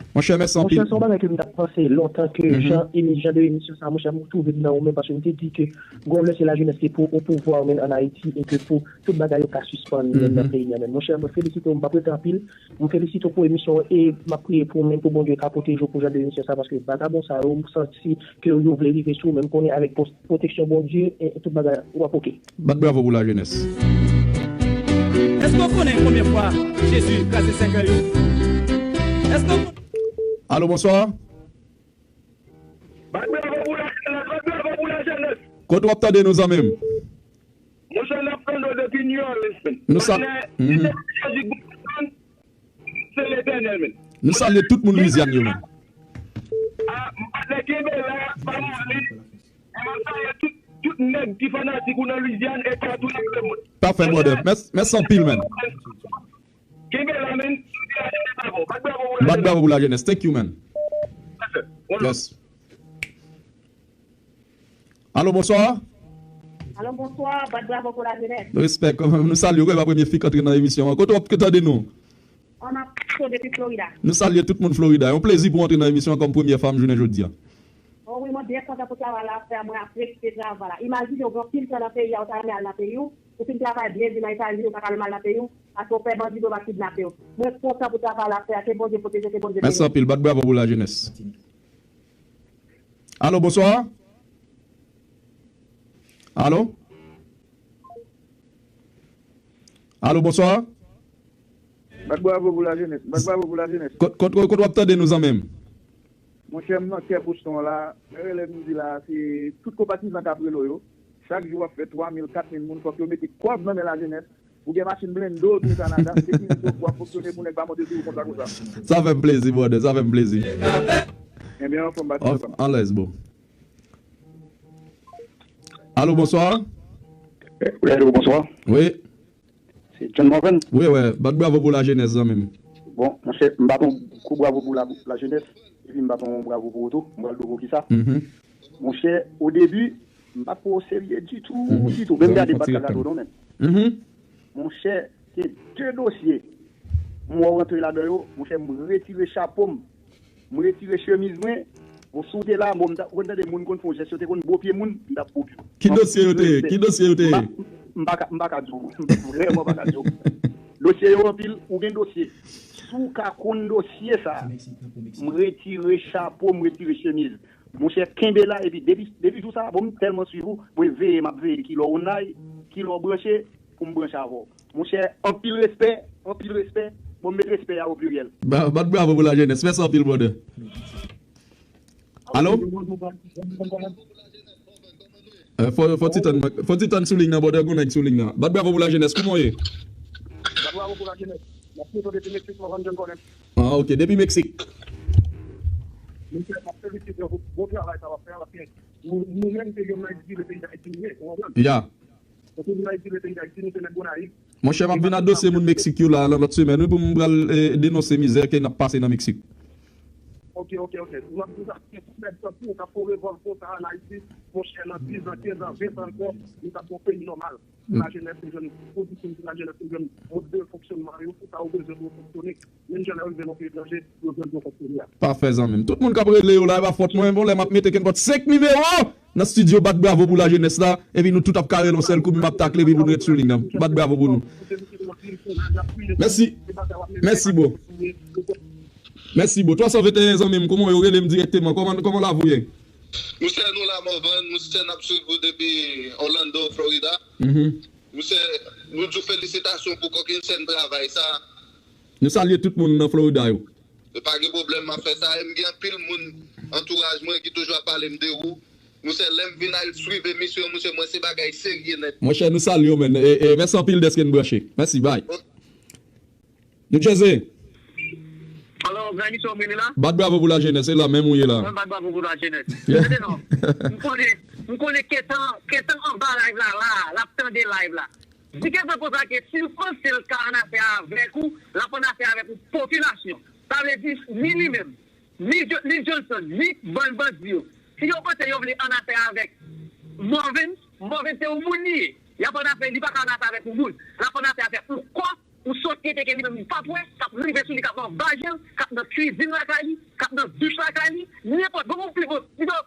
Monchè, mèsi anpil. Monchè, se yon bagay ke m t ap panse lontan ke jan emi-, jan de emisyon sa, monchè, m twouve m nan ou menm, paske m te di ke gon lè se lajenès ki pou o pouvwa, men an Ayiti, e ke pou tout bagay yo ka sispann, menm nan peyi a menm. Monchè, mwen felisite w, m p ap rete anpil. M felisite w pou emisyon an e m ap priye pou ou menm pou Bondye ka pwoteje w pou jan de emisyon sa, paske vagabon sa yo, m santi ke yo vle rive sou ou, men m konnen avèk pwo-, pwoteksyon Bondye, e, e tout bagay, w ap oke. Bat bravo pou lajenès. Èske w konnen konbyen fwa Jezi kraze sèkèy yo? Èske w konnen Alo, bonswa. Bat bravo pou lajenès, bat bravo pou lajenès. Kote w ap tande nou, zanmi m? Monchè, n ap tande w depi New Orleans, man. Nou sa- Patnè, si se Jezi k pou desann, se Letènèl, man. Nou salye tout moun Louisiane yo, man. Ah, patnè, kenbe la, pa mouri. E m ap salye tout, tout nèg ki fanatik ou nan Louisiane e toupatou nan lemonn. Pafè, brother. Mès-, mèsi anpil, man. Kenbe la, man. Bat bravo pou lajenès. Thank you, man. Yes. Alo, bonswa. Alo, bonswa. Bat bravo pou lajenès. Respè, kòman nou salye w, pa premye fi k antre nan emisyon an. Kote w ap tande nou? An ap depi Florida. Nou salye tout moun Florida. Yon plezi pou w antre nan emisyon an kòm premyè fanm jounen jodi a. O wi, mwen byen kontan pou travay la ap fè a, mwen apresye travay la. Imajine w gen anpil tan nan peyi a, ou ta renmen al nan peyi w, ou fin travay byen, vin nan Etazini, ou pa ka menm al nan peyi w, paske w pè bandi pou yo pa kidnape w. Mwen kontan pou travay la ap fè a, ke Bondye pwoteje, ke Bondye beni. Mèsi anpil, bat bravo pou lajenès. Alo, bonswa? Alo? Alo, bonswa? Bat bravo pou lajenès. Bat bravo pou lajenès. Kot, kot, kot, kot w ap tande nou, zanmi m? Monchè, m nan kè Boston la. Mwen rele m di la, se tout konpatizan k ap rele w yo. Chak jou w ap fè twa mil, kat mil moun, fòk yo mete kòb nan men lajenès. Ou gen machin blende, ou tou Kanada, se ki nèg yo pou ap fonksyone pou nèg pa monte sou ou konsa, konsa. Sa fè m plezi, brother, sa fè m plezi. Ebyen, anfòm, bat anfòm. Anlèz, bro. Alo, bonswa. Wi, alo, bonswa. Wi. Se John Morvan. Wi, wi. Bat bravo pou lajenès, zanmi m. Bon, monchè, m bat yon gwo bravo pou la, lajenès. Epi m bat yon bravo pou ou tou. M pral di w poukisa. Monchè, o debi, m pa t pran w serye ditou, ditou. Men m gade, m pa t ka gade w non, men. Mhm. Monchè, se de dosye. M wè w rantre ladan yo, monchè, m retire chapo m. M retire chemiz mwen. Bon, si w te la, bon, m ta, ou konn tande moun konn fè yon jès, yo te konn bo pye moun, m t ap bo pye w. Ki dosye yo te ye? Ki dosye yo te ye? M pa, m pa ka, m pa ka di w. M vrèman pa ka di w. Dosye yo anpil, ou gen dosye. Si w ka konn dosye sa, m retire chapo, m retire chemiz. Monchè, kenbe la, epi depi, depi jou sa, bon, m tèlman swiv ou, mwen veye, m ap veye kilè w online, kilè w branche, pou m branche avè w. Monchè, anpil respè, anpil respè. Bon, m met respè a o pliryèl. Ba, bat bravo pou lajenès. Mèsi anpil, brother. Alo? Eh, fò, fò ti tann, fò ti tann sou liy nan, brother, gon nèg sou liy nan. Bat bravo pou lajenès, kòman w ye? Bat bravo pou lajenès. M ap koute w depi Meksik, Los Angeles. Ah, ok, depi Meksik. Monchè, m ap felisite w pou bon travay sa w ap fè a, paske nou, nou menm se yonn nan egzile peyi Dayiti nou ye, ou konprann? Ya. Paske nou nan egzile peyi Dayiti, nou se nèg Gonayiv. Monchè, m ap vin adose moun Meksik yo la, nan lòt semèn, wi, pou m pral, eh, denonse mizè ke n ap pase nan Meksik. Ok, ok, ok. M ap di sa, se tout nèg tankou w k ap fè revòl konsa an Ayiti, monchè, nan diz an, kenz an, ven an ankò, nou t ap yon peyi nòmal. Pou lajenès te jwenn pwodiksyon, pou lajenès te jwenn mòd de fonksyònman yo, pou sa yo bezwen pou yo fonksyone. Menm jan lè yo rive nan peyi etranje, yo jwenn pou yo fonksyone a. Pafè, zanmi m. Tout moun k ap rele yo la, e pa fòt mwen, bon, lè m ap mete kenpòt senk nimewo nan estidyo, bat bravo pou lajenès la, epi nou tout ap kare l yon sèl kou, m ap takle, epi pou nou ret sou liy nan. Bat bravo pou nou. Mèsi. Mèsi, bro. Mèsi, bro. Twa san venteyen, zanmi m, kòman yo rele m dirèkteman? Kòman, kòman lavi w ye? Monchè, nou la, Morvan, monchè, n ap swiv ou depi Orlando, Florida. Mhm. Monchè, nou di w felisitasyon pou kòkennchenn travay sa. Nou salye tout moun nan Florida yo. E pa gen pwoblèm, m ap fè sa. E m gen anpil moun antouraj mwen ki toujou ap pale m de ou. Monchè, lè m vin al swiv emisyon, monchè, mwen se bagay serye nèt. Monchè, nou salye w, man. E, e, mèsi anpil dèske n branche. Mèsi, bye. New Jersey. Alo, Granny, se w mele la? Bat bravo pou lajenès, se la menm ou ye la. Mwen bat bravo pou lajenès. Yeah. Tande non, m konnen, m konnen Ketan, Ketan anba live la, la, l ap tande live la. Di Ketan konsa ke si l panse l ka annafè avèk ou, l ap annafè avèk yon popilasyon. Sa vle di, ni li menm, ni Jo-, ni Johnson, ni bann bandi yo. Si yo panse yo vle annafè avèk Morvan, Morvan se yon moun li ye. Y ap annafè, li pa ka annafè avèk yon moun. L ap annafè avèk yon kò, yon sosyete ke li menm li p ap wè, k ap rive sou li, k ap nan vajen l, k ap nan kwizin lakay li, k ap nan dich lakay li, nenpòt, bon, bon, pito,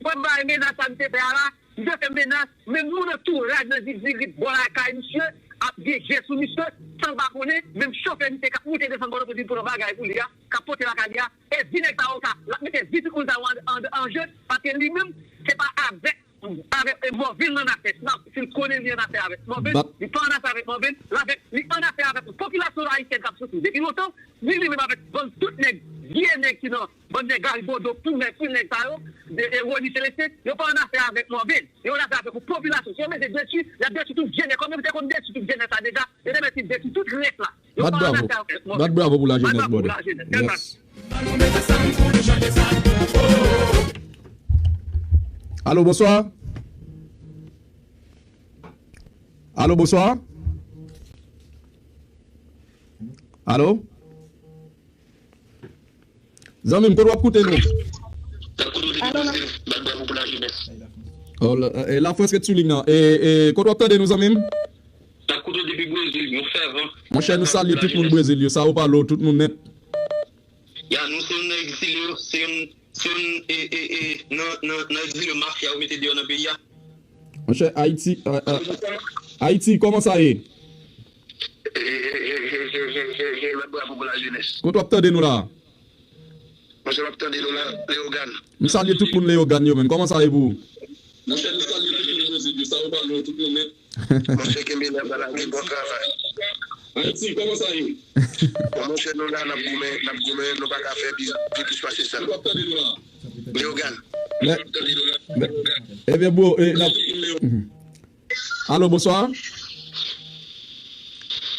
mwen bay menas sa misye fè a la, misye fè menas, menm moun antouraj nan Ziziri bò lakay misye, ap gen je sou misye, san l pa konnen, menm chofè misye k ap moute desann Pòtoprens vin pran bagay pou li a, k ap pote lakay li a, e vi nèg sa yo sa, l ap mete vi timoun sa yo an, an, an je, paske li menm, se pa avèk avèk, e, Morvan l annafè. Si l konnen li annafè avèk Morvan, li pa annafè avèk Morvan, l avèk, li annafè avèk yon popilasyon ayisyèn k ap soufri depi lontan, ni li menm avèk bann tout nèg, vye nèg ki nan, bann nèg Garibodo, pou nèg, pou nèg sa yo, de, e, Rony Celestin, yo pa annafè avèk Morvan. Yo annafè avèk yon popilasyon. Si yo bezwen detwi, y ap detwi tout vye nèg, kòm yo te konn detwi tout vye nèg sa deja, yo te mèt fin detwi tout rès la. Yo pa annafè avèk Morvan. Bat bravo pou lajenès, brother. Yes. Alo, bonswa. Alo, bonswa. Alo? Zanmi m, kote w ap koute nou? Oh, la, e, Lafrans ret sou liy nan. E, e, kote w ap tande nou, zanmi m? Monchè, nou salye tout moun Brezil yo, Sao Paulo, tout moun nèt. Ya, nou se youn nan egzile yo, se youn, se youn, e, e, e, nan, nan, nan egzile mafya yo mete deyò nan peyi a. Monchè, Ayiti, a, a, Ayiti, kòman sa ye? E, e, e, e, e, e, e, e, e, bat bravo pou lajenès. Kote w ap tande nou la? Monchè, m ap tande nou la, Leyogàn. M salye tout moun Leyogàn yo, menm. Kòman sa ye pou ou? Monchè, nou salye tout moun Brezil yo, Sao Paulo, tout moun nèt. Monchè, kenbe la, bala, gen bon travay. Ayiti, kòman sa ye? Bon, monchè, nou la, n ap goumen, n ap goumen, nou pa ka fè pi, pi plis pase sa. Leyogàn. Mè, mè, ebyen, bro, e, n ap, mhm. Alo, bonswa.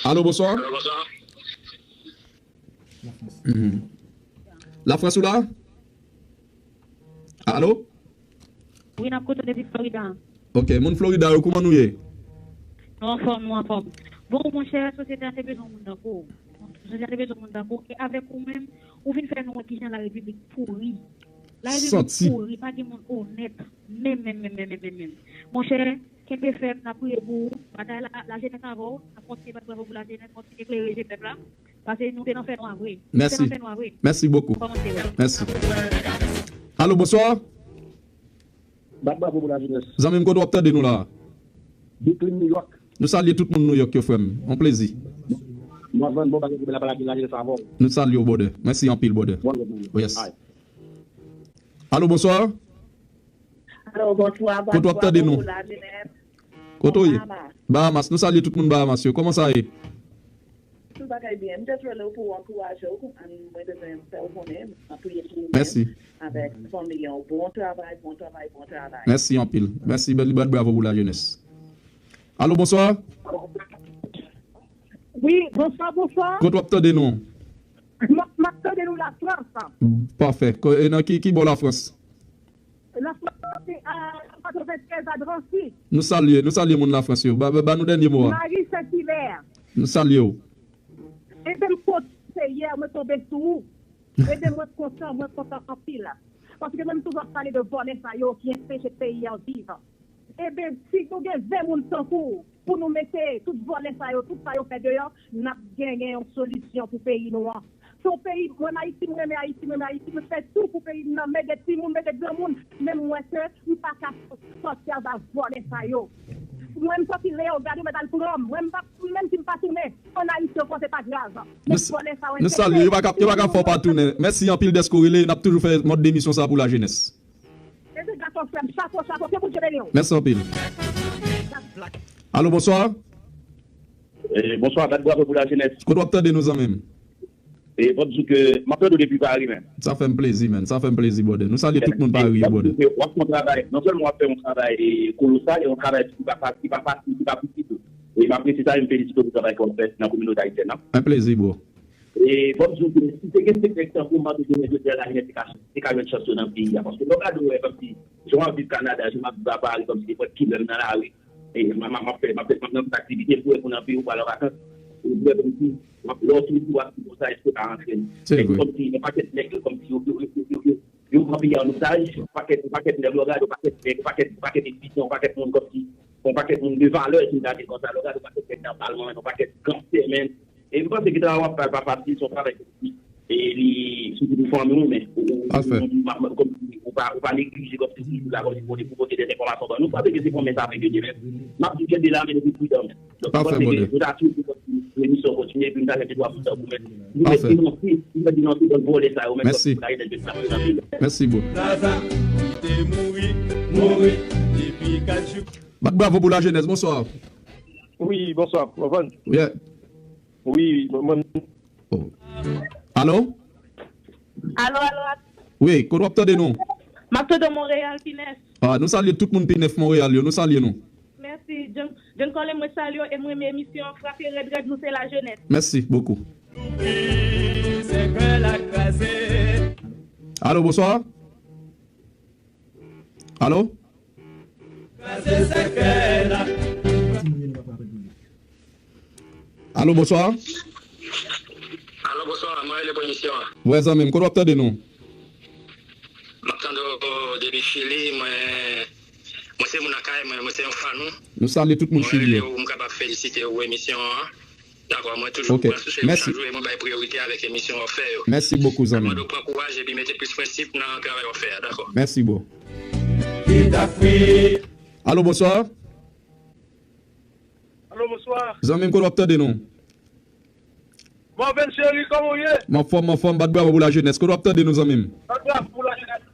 Alo, bonswa. Alo, bonswa. Mhm. Lafrans ou la? Alo? Wi, n ap koute w depi Florida. Ok, moun Florida yo, kòman nou ye? Nou anfòm, nou anfòm. Bon, monchè, sosyete a te bezwen moun tankou w. Sosyete a te bezwen moun tankou w. E avèk ou menm, ou vin fè nou wè kijan larepiblik pouri. Larepiblik pouri, pa gen moun onèt. Menm, menm, menm, menm, menm, menm, menm. Monchè, Kenbe fèm, n ap priye pou ou. Batay la, lajenès avè w. N ap kontinye bat bravo pou lajenès, kontinye klere je pèp la. Paske nou te nan fènwa vre. Nou te Mèsi. Nan fènwa vre. Mèsi bokou. Kòmanse wè. Mèsi. Alo, bonswa. Bat bravo pou lajenès. Zanmi m, kote w ap tande nou la? Brooklyn, New York. Nou salye tout moun New York yo, frè m. Yon plezi. Mwen vann bon bagay pou la pala ki lajenès avè w. Nou salye w, brother. Mèsi anpil, brother. Bon, bon, bon. Yes. Ay. Alo, bonswa. Alo, bonswa. Kote w ap tande nou? Bonswa, Lajenès. Kote w ye? Bahamas. Bahamas. Nou salye tout moun Bahamas yo. Kòman sa ye? Tout bagay byen. M te rele w pou ankouraje w, konprann, mwen bezwen fè w konnen, m ap priye pou ou menm. Mèsi. Avèk fanmi an. Bon travay, bon travay, bon travay. Mèsi anpil. Mèsi, bèl bat bravo pou lajenès. Alo, bonswa. Wi, bonswa, bonswa. Kote w ap tande nou? M ap, m ap tande nou Lafrans. Pafè. Ko-, e nan ki, ki bò Lafrans? Lafrans, se a katreventrèz a Drancy. Nou salye, nou salye moun Lafrans yo. Ba, ba, ba nou dènye mo a. Marie Saint-Hilaire. Nou salye w. Ebyen, m kontan se yè mwen tonbe sou ou. Ebyen, mwen kontan, mwen kontan anpil. Paske mwen m toujou ap pale de vòlè sa yo ki enpeche peyi an viv. Ebyen, si nou gen ven moun tankou w, pou nou mete tout vòlè sa yo, tout sa yo fè deyò, n ap genyen yon solisyon pou peyi nou an. Se yon peyi, mwen Ayiti, mwen renmen Ayiti, mwen renmen Ayiti, mwen fè tou pou peyi m nan, men gen timoun, men gen granmoun, men m wè ke m pa ka sòti anba vòlè sa yo. Mwen m sòti Leyogad, yo mèt al pran m. Mwen m pa, menm si m pa tounen ann Ayiti ankò, se pa grav. Men vòlè sa yo, nou salye, yo pa ka, yo pa ka fè w pa tounen. Mèsi anpil dèske w rele, n ap toujou fè mòd demisyon sa pou lajenès. Mèsi anpil. Alo, bonswa. Eh, bonswa, bat bravo pou lajenès. Kote w ap tande nou, zanmi m? E, fò m di w ke m ap tande w depi Pari, menm. Sa fè m plezi, menm. Sa fè m plezi, brother. Nou salye tout moun Pari yo, brother. W ap fè yon travay, non sèlman w ap fè yon travay, e, kolosal, e yon travay ki pa fasil, ki pa fasil, ki pa piti tou. E m apresye sa, e m felisite w pou travay ke w ap fè nan kominote ayisyèn nan. Un plaisir, bro. E fò m di w ke si te gen sektè tankou m, pandan jounen jodi a, lajenès te ka, te ka jwenn chans yo nan peyi a. Paske lè w gade, w wè, kòmsi, jan w ap viv Kanada, jan m ap viv a Pari, kòmsi, nenpòt kilè m nan lari, e, m, m, m ap fè, m ap fè, m ap nan tout aktivite, m pou wè moun nan peyi, ou pral an vakans, ou wè, kòmsi, w ap, lè w sou, w ap, konsa, èske w ka rantre? Se vre. Kòmsi, yon pakèt nèg yo, kòmsi, yo, yo, yo, yo, yo, yo pran peyi a an otaj, yon pakèt, yon pakèt nèg, lè w gade, yon pakèt nèg, yon pakèt, yon pakèt etidyan, yon pakèt moun, kòmsi, yon pakèt moun de valè, si m ta di l konsa, lè w gade, yon pakèt nèg nan palman, yon pakèt gangstè, men, e m panse ke travay w ap fè a pa fasil, se yon travay ki difisil. E li, sitou pou fanmi w, men ou, ou, ou, ou, ou pa, ou pa neglije kòmsi toujou la, kòmsi pou pote, pou pote de enfòmasyon ban nou. M panse ke se pwomès avèk Dye menm. M ap di kenbe la, men nou pi pridan menm. Donk, m panse ke nou ta toujou kontinye, emisyon kontinye, epi m ta fè de twa bout tanbou, men nou mèt denonse, nou mèt denonse bann vòlè sa yo, menm kòmsi pou ta ede de sa. Mèsi, bro. Zaza, ki te mouri, mouri, depi kat jou. Bat bravo pou lajenès, bonswa. Wi, bonswa, Rovan. Yeah. Wi, mwen, mwen. Oh. Alo? Alo, alo, alo. Wi, kote w ap tande nou? M ap tande Monreyal, Pinèf. Ah, nou salye tout moun Pinèf, Monreyal yo, nou salye nou. Mèsi, John, John Colin, mwen salye w e mwen renmen emisyon an, frape rèd rèd, nou se lajenès. Mèsi bokou. Alo, bonswa. Alo? Alo, bonswa. Alo, bonswa, mwen rele pou emisyon an. Wè, zanmi m, kote w ap tande nou? M ap tande w depi Chili, mwen, mwen se moun lakay mwen, mwen se yon fan ou. Nou salye tout moun Chili yo. Mwen rele w, m kapab felisite w emisyon an. Dakò, mwen toujou pran sou chak jou e mwen bay priyorite avèk emisyon w ap fè yo. Mèsi bokou, zanmi m. Mwen mande w pran kouraj epi mete plis prensip nan travay w ap fè a, dakò. Mèsi, bro. Alo, bonswa. Alo, bonswa. Zanmi m, kote w ap tande nou? Marvin Cheri, kòman w ye? M anfòm, m anfòm, bat bravo pou lajenès. Kote w ap tande nou, zanmi m? Bat bravo pou lajenès.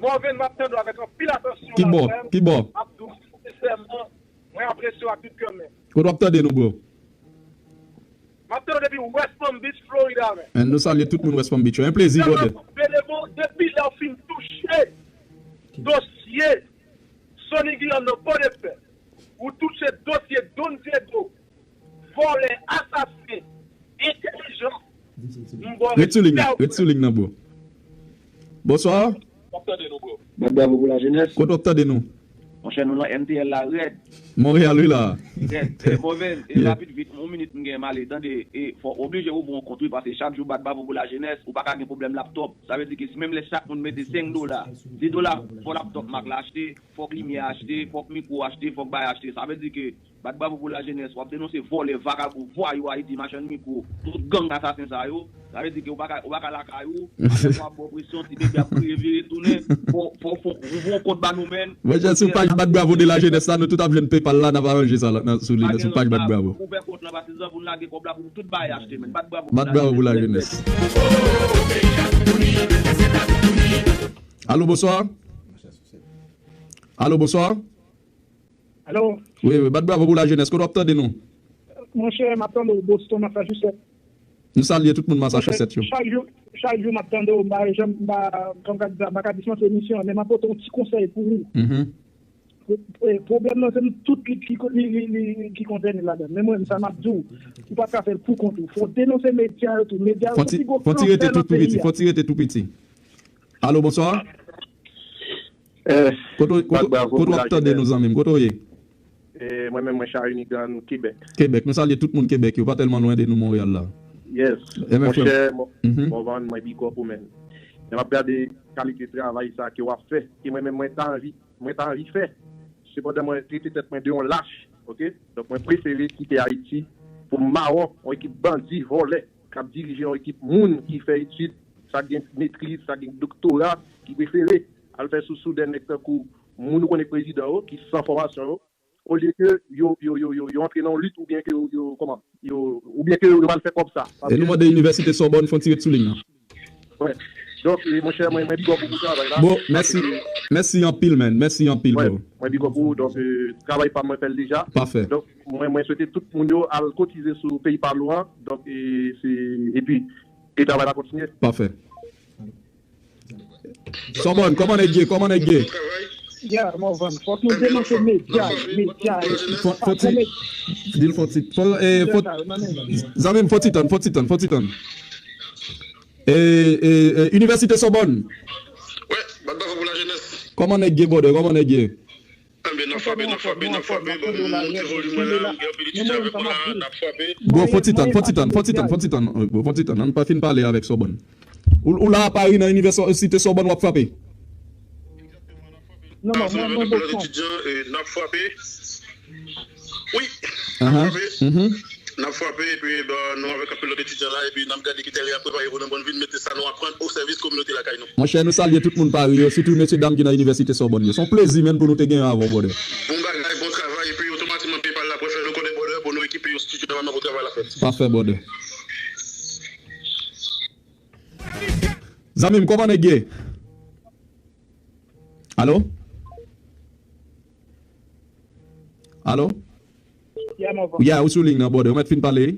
Marvin, m ap tande w avèk anpil atansyon la, frè m. Ki bò? Ki bò? M ap di w sensèman, mwen apresye w ak tout kè m. Kote w ap tande nou, bro? M ap tande w depi West Palm Beach, Florida, men. Men nou salye tout moun West Palm Beach yo. Un plaisir, brother. Depi lè w fin touche dosye Sony Guillaume nan Pòdepè, ou touche dosye Don Diego, vòlè, asasen, entèlijan. Ret sou liy nan, ret sou liy nan, bro. Bonswa. M ap tande nou, bro. Bat bravo pou lajenès. Kote w ap tande nou? Monchè, nou nan M T L la rèd. Monreyal, wi la. Yes, eh, Mòven, e rapid vit, yon minit m gen m ale, tande, e fò oblije ouvri yon kont, wi, paske chak jou bat bravo pou lajenès, ou pa ka gen pwoblèm laptòp. Sa vle di ke si menm lè chak moun mete senk dola, dis dola, fò laptòp mak la achte, fòk limyè achte, fòk mikwo achte, fòk bagay achte. Sa vle di ke bat bravo pou lajenès, w ap denonse vòlè, vakabon, vwayou Ayiti, machann mikwo, tout gang asasen sa yo. Sa vle di ke ou pa ka, ou pa ka lakay ou, avèk w ap ba w presyon, ti bebe ap kriye vire tounen, fò, fò, fò, ou fè yon kont ba nou, menn. Mwen, jan sou paj bat bravo de lajenès la, nou tout ap jwenn PayPal la, n ap aranje sa la, nan, sou li, sou paj bat bravo. Ouvè kont lan, patizan, pou n lage kòb la, pou tout bagay achte, menn. Bat bravo pou lajenès. Bat bravo pou lajenès. Alo, bonswa. Alo, bonswa. Alo. Wi, wi, bat bravo pou lajenès. Kote w ap tande nou? Monchè, m ap tande w Boston, Massachusetts. Nou salye tout moun Massachusetts yo. Chak jou, chak jou m ap tande w, m pa janm, m pa, kòm ka di sa, m pa ka dispanse emisyon an, men m ap pote yon ti konsèy pou ou. Mhm. E, pwoblèm nan, se nou tout li, li, li, li, li ki konsène ladan. Men mwen, sa m ap di w, ou pa ka fè l pou kont ou. Fò w denonse medya yo tou. Medya yo se pi gwo kansè nan peyi a. Fò ti rete tou piti, fò ti rete tou piti. Alo, bonswa. Eh, kote w ap tande nou, zanmi m? Kote w ye? Eh, mwen menm, mwen Charinigan, Kebèk. Kebèk. Nou salye tout moun Kebèk yo, pa tèlman lwen de nou, Monreyal la. Yes. Monchè, Mòvan, mwen big up ou, menn. Lè m ap gade kalite travay sa ke w ap fè, ke mwen menm, mwen ta anvi, mwen ta anvi fè. Sepandan, mwen trete tèt mwen de yon lach, oke? Donk, mwen prefere kite Ayiti pou m mawon yon ekip bandi, vòlè, k ap dirije yon ekip moun ki fè etid, sa gen metriz, sa gen doktora, ki prefere al fè sousou dè nèg tankou moun ou konnen prezidan yo, ki san fòmasyon yo, olye ke yo, yo, yo, yo, yo antre nan yon lit oubyen ke yo, yo, kòman, yo, oubyen ke yo, yo al fè kòb sa. E nou mande Inivèsite Sòbòn fè yon ti ret sou liy nan. Wi. Donk, e, monchè, mwen, mwen big up ou pou travay la. Bon, mèsi. Mèsi anpil, man. Mèsi anpil, bro. Mwen big up ou, donk, e, travay pa m, mwen fè l deja. Pafè. Donk, mwen, mwen swete tout moun yo al kotize sou PayPal ou an. Donk, e, se, epi, e travay la kontinye. Pafè. Sòbòn, kòman nèg ye? Kòman nèg ye? Ya, Mòvan, fòk nou denonse medya, medya. Fò, fò ti, di l fò ti, fò, eh, fò, zanmi m, fò ti tann, fò ti tann, fò ti tann. Eh, eh, eh, Inivèsite Sòbòn. Wi, bat bravo pou lajenès. Kòman nèg ye, brother? Kòman nèg ye? Anben, n ap frape, n ap frape, n ap frape. Ban m ti volim mwen la, m gen anpil etidyan avèk mwen la, n ap frape. Bon, fò ti tann, fò ti tann, fò ti tann, fò ti tann, eh, bon, fò ti tann, ann pa fin pale avèk Sòbòn. Ou, ou la a Pari nan Inivèsite Sòbòn w ap frape? Non, non, mwen, mwen Boston. Etidyan, e, n ap frape. Wi, n ap frape. N ap frape, epi, bon, nou avèk anpil lòt etidyan la, epi n ap gade ki tèlè y ap prepare pou nou, pou nou vin mete sa nou aprann o sèvis kominote lakay nou. Monchè, nou salye tout moun Pari yo, sitou mesye dam ki nan Inivèsite Sòbòn yo. Se yon plezi, menn, pou nou te genyen avè w, brother. Bon bagay, bon travay, epi otomatikman PayPal la pral fè nou konnen, brother, pou nou ekipe yon estidyo nòmalman pou travay la fèt. Pafè, brother. Zanmi m, kòman nèg ye? Alo? Alo? Ya, Mòvan. Ya, ou sou liy nan, brother. Ou mèt fin pale, wi.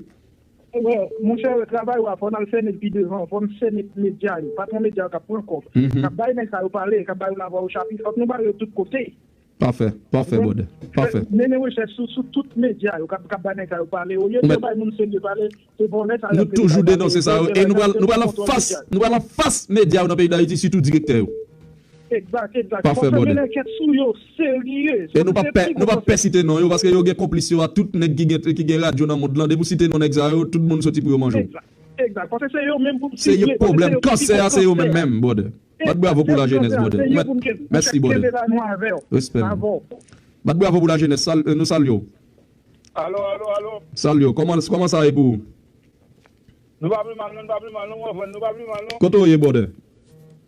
Monchè, travay ou a, fò n al fè nèt pi devan, fò n fè nèt medya yo. Patwon medya yo k ap pran kòb. K ap bay nèg sa yo pale, k ap ba yo lavwa o chapi, fòk nou ba yo tout kote. Pafè, pafè, brother. Pafè. Mennen rechèch sou, sou tout medya yo k ap, k ap bay nèg sa yo pale. Olye de yo bay moun serye pale, se vòlè sa yo ap mete. Nou toujou denonse sa yo, e nou pral, nou pral anfas, nou pral anfas medya yo nan peyi Dayiti, sitou direktè yo. Egzak, egzak. Pafè, brother. Fòk yo gen ankèt sou yo, serye. E nou p ap pè, nou p ap pè site non yo, paske yo gen konplis yo a tout nèg ki gen, ki gen radyo nan mond lan. Depi w site non nèg sa yo, tout moun soti pou yo manje w. Egzak, egzak. Paske se yo menm pou n sible. Se yo pwoblèm kansè a, se yo menm menm, brother. Bat bravo pou lajenès, brother. Mèsi, brother. Respè, man. Bat bravo pou lajenès, sal-, nou salye w. Alo, alo, alo. Salye w. Kòman, kòman sa ye pou ou? Nou pa pi mal non, nou pa pi mal non, Mòvan, nou pa pi mal non. Kote w ye, brother?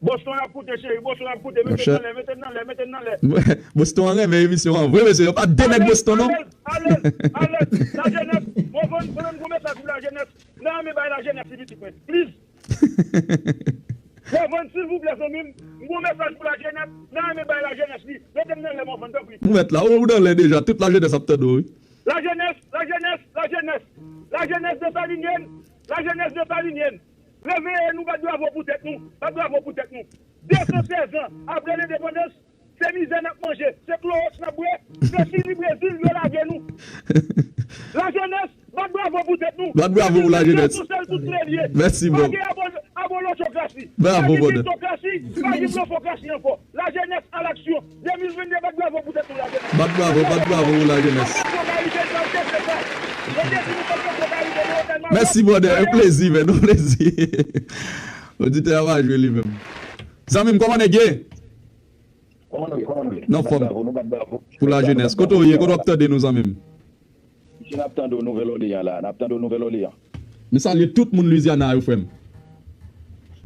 Boston ap koute, cheri, Boston ap koute. Mete n nan lè, mete n nan lè, mete n nan lè. Boston an renmen emisyon an vre, mesye. Yo pa de nèg Boston, non? Alèz, alèz, alèz. Lajenès, Mòvan, mwen menm gon mesaj pou lajenès. Nan men bay lajenès li, pitit mwen. Please. Mòvan, silvouplè, zanmi m, m gon mesaj pou lajenès, nan men bay lajenès li, mete m nan lè, Mòvan, tanpri. Ou mèt la, ou nan lè deja, tout lajenès ap tande w, wi. Lajenès, lajenès, lajenès, lajenès Desalinyèn, lajenès Desalinyèn, reveye nou, bat bravo pou tèt nou, bat bravo pou tèt nou. De san sèz an apre lendepandans, se mizè n ap manje, se klowòks n ap bwè, se Chili, Brezil yo lage nou. Lajenès, bat bravo pou tèt nou. Bat bravo pou lajenès. Yon sèl bout nou ye. Mèsi, bro. Pa gen abo-, abolotokrasi. Bravo, brother. Pa gen kriptokrasi, pa gen blofokrasi ankò. Lajenès alaksyon. De mil vennde, bat bravo pou tèt nou, lajenès. Bat bravo, bat bravo pou lajenès. Bat bravo pou lajenès. Mèsi, brother. Un plezi, man. Un plezi. Oditè a va jwe li menm. Zanmi m, kòman nèg ye? Nan fòm. Pou la jenès. Kote w ye? Kote w ap tande nou, zanmi m? Misye, n ap tande w Nouvèl Òleyan la. N ap tande w Nouvèl Òleyan. Nou salye tout moun Louisiana yo, frè m.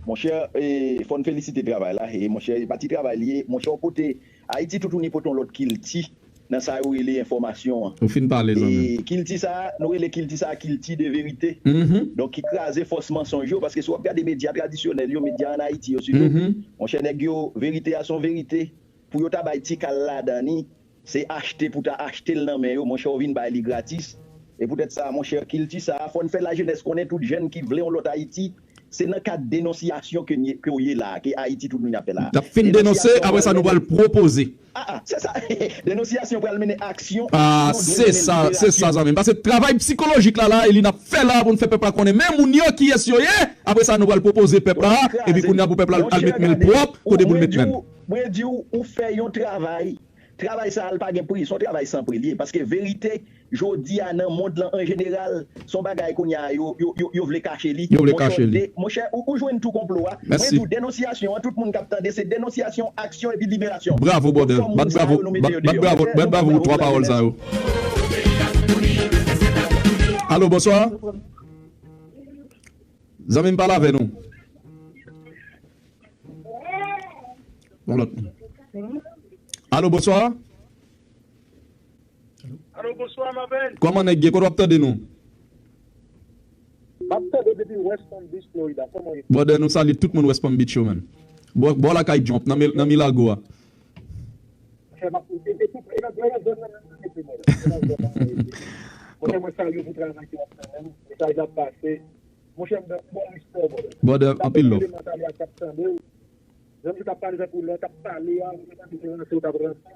Monchè, e, fò n felisite travay la. E, monchè, e pa ti travay li ye. Monchè, w pote, Ayiti toutouni pote yon lòt kilti nan sa yo rele enfòmasyon an. Ou fin pale, zanmi m. E kilti sa a, nou rele kilti sa a kilti de verite. Donk, ki kraze fòs mansonj yo, paske si w ap gade medya tradisyonèl yo, medya ann Ayiti yo sitou, monchè, nèg yo, verite a se yon verite. Pou yo ta bay ti kal ladan li, se achte pou ta achte l nan men yo, monchè, w vin bay li gratis. E poutèt sa, monchè, kilti sa a, fò n fè lajenès konnen, tout jèn ki vle yon lòt Ayiti, se nan kad denonsyasyon ke n ye, ke w ye la a, ke Ayiti tout moun ap fè la a. N ap fin denonse, apre sa, nou pral pwopoze. A, a, se sa. Denonsyasyon pral mennen aksyon, aksyon dwe mennen liberasyon. A, se sa, se sa, zanmi m. Paske travay sikolojik la, la, e li n ap fè la pou n fè pèp la konnen men moun yo kiyès yo ye, apre sa, nou pral pwopoze pèp la, epi kounye a pou pèp la al met men l pwòp, kote pou l met men l. Mwen di w, ou fè yon travay. Travay sa a, l pa gen pri, se yon travay san pri li ye. Paske verite, jodi a, nan mond lan an jeneral, se yon bagay kounye a, yo, yo, yo, yo vle kache li. Yo vle kache li. Monchè, ou, ou jwenn tou konplo a. Mwen di w, denonsyasyon an, tout moun k ap tande, se denonsyasyon, aksyon epi liberasyon. Bravo, brother. Bat bravo, bat, bat bravo, bat bravo pou twa pawòl sa yo. Alo, bonswa. Zanmi m, pale avè nou. Yon lòt moun. Alo, bonswa. Alo, bonswa, Marvin. Kòman nèg ye? Kote w ap tande nou? M ap tande depi West Palm Beach, Florida. Kòman w ye? Brother, nou salye tout moun West Palm Beach yo, man. Bò, bò lakay Jump, nan Mil-, nan Milago a. Monchè, m ap, e, e, e, e nan, e nan zòn nan menm, mwen rete, mwen. E nan zòn nan mwen rete. Monchè, mwen salye w pou travay ke w ap fè menm. Mesaj la ap pase. Monchè, m bon respè, brother. Brother, anpil love. Jan m t ap pale tankou lè w t ap pale a, ou te tande se ranse ou t ap ranse.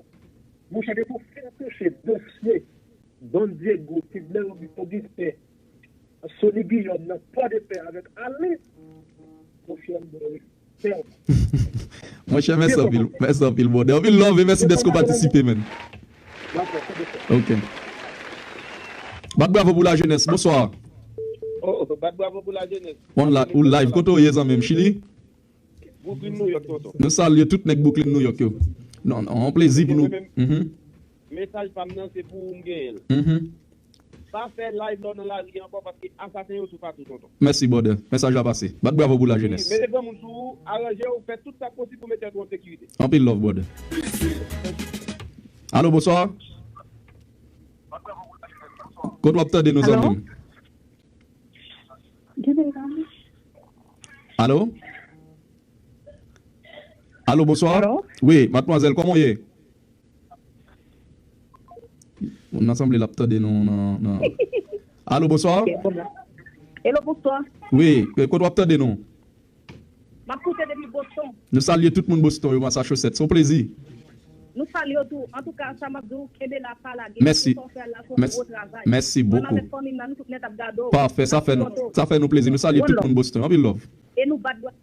Monchè, depi w fin touche dosye Don Diego, Tidley Augustin, Sony Guillaume nan Pòdepè avèk Arly, monchè, m bon respè. Monchè, mèsi anpil. Mèsi anpil, brother. Anpil love e mèsi dèske w patisipe, man. Ok. Bat bravo pou lajenès. Bonswa. Oh, oh, bat bravo pou lajenès. Ou la-, ou live. Kote w ye, zanmi m? Chili? Brooklyn, New York, tonton. Nou salye tout nèg Brooklyn, New York yo. Non, non, yon plezi pou nou. Mesaj pa m nan, se pou ou m genyen l. Pa fè live lè w nan lari ankò, paske asasen yo toupatou, tonton. Mèsi, brother. Mesaj la pase. Bat bravo pou lajenès. Wi, mete granmoun sou ou, aranje w, fè tout sa k posib pou mete tèt ou an sekirite. Anpil love, brother. Alo, bonswa. Kote w ap tande nou, zanmi m? Alo? Alo, bonswa. Alo? Wi, madmwazèl, kòman w ye? Moun nan sanble l ap tande nou nan, nan. Alo, bonswa. Ok, bon, la. Hello, bonswa. Wi, e, kote w ap tande nou? M ap koute depi Boston. Nou salye tout moun Boston yo, Massachusetts. Se yon plezi. Nou salye w tou. Antouka, sa m ap di w, kenbe la, pa lage. Mèsi. Tout sa w fè la, se yon gwo travay. Mèsi bokou. Menm avèk fanmi m nan, nou tout nèt ap gade w. Pafè, sa fè nou, sa fè nou plezi. Nou salye tout moun Boston. Anpil love. E nou bat bra.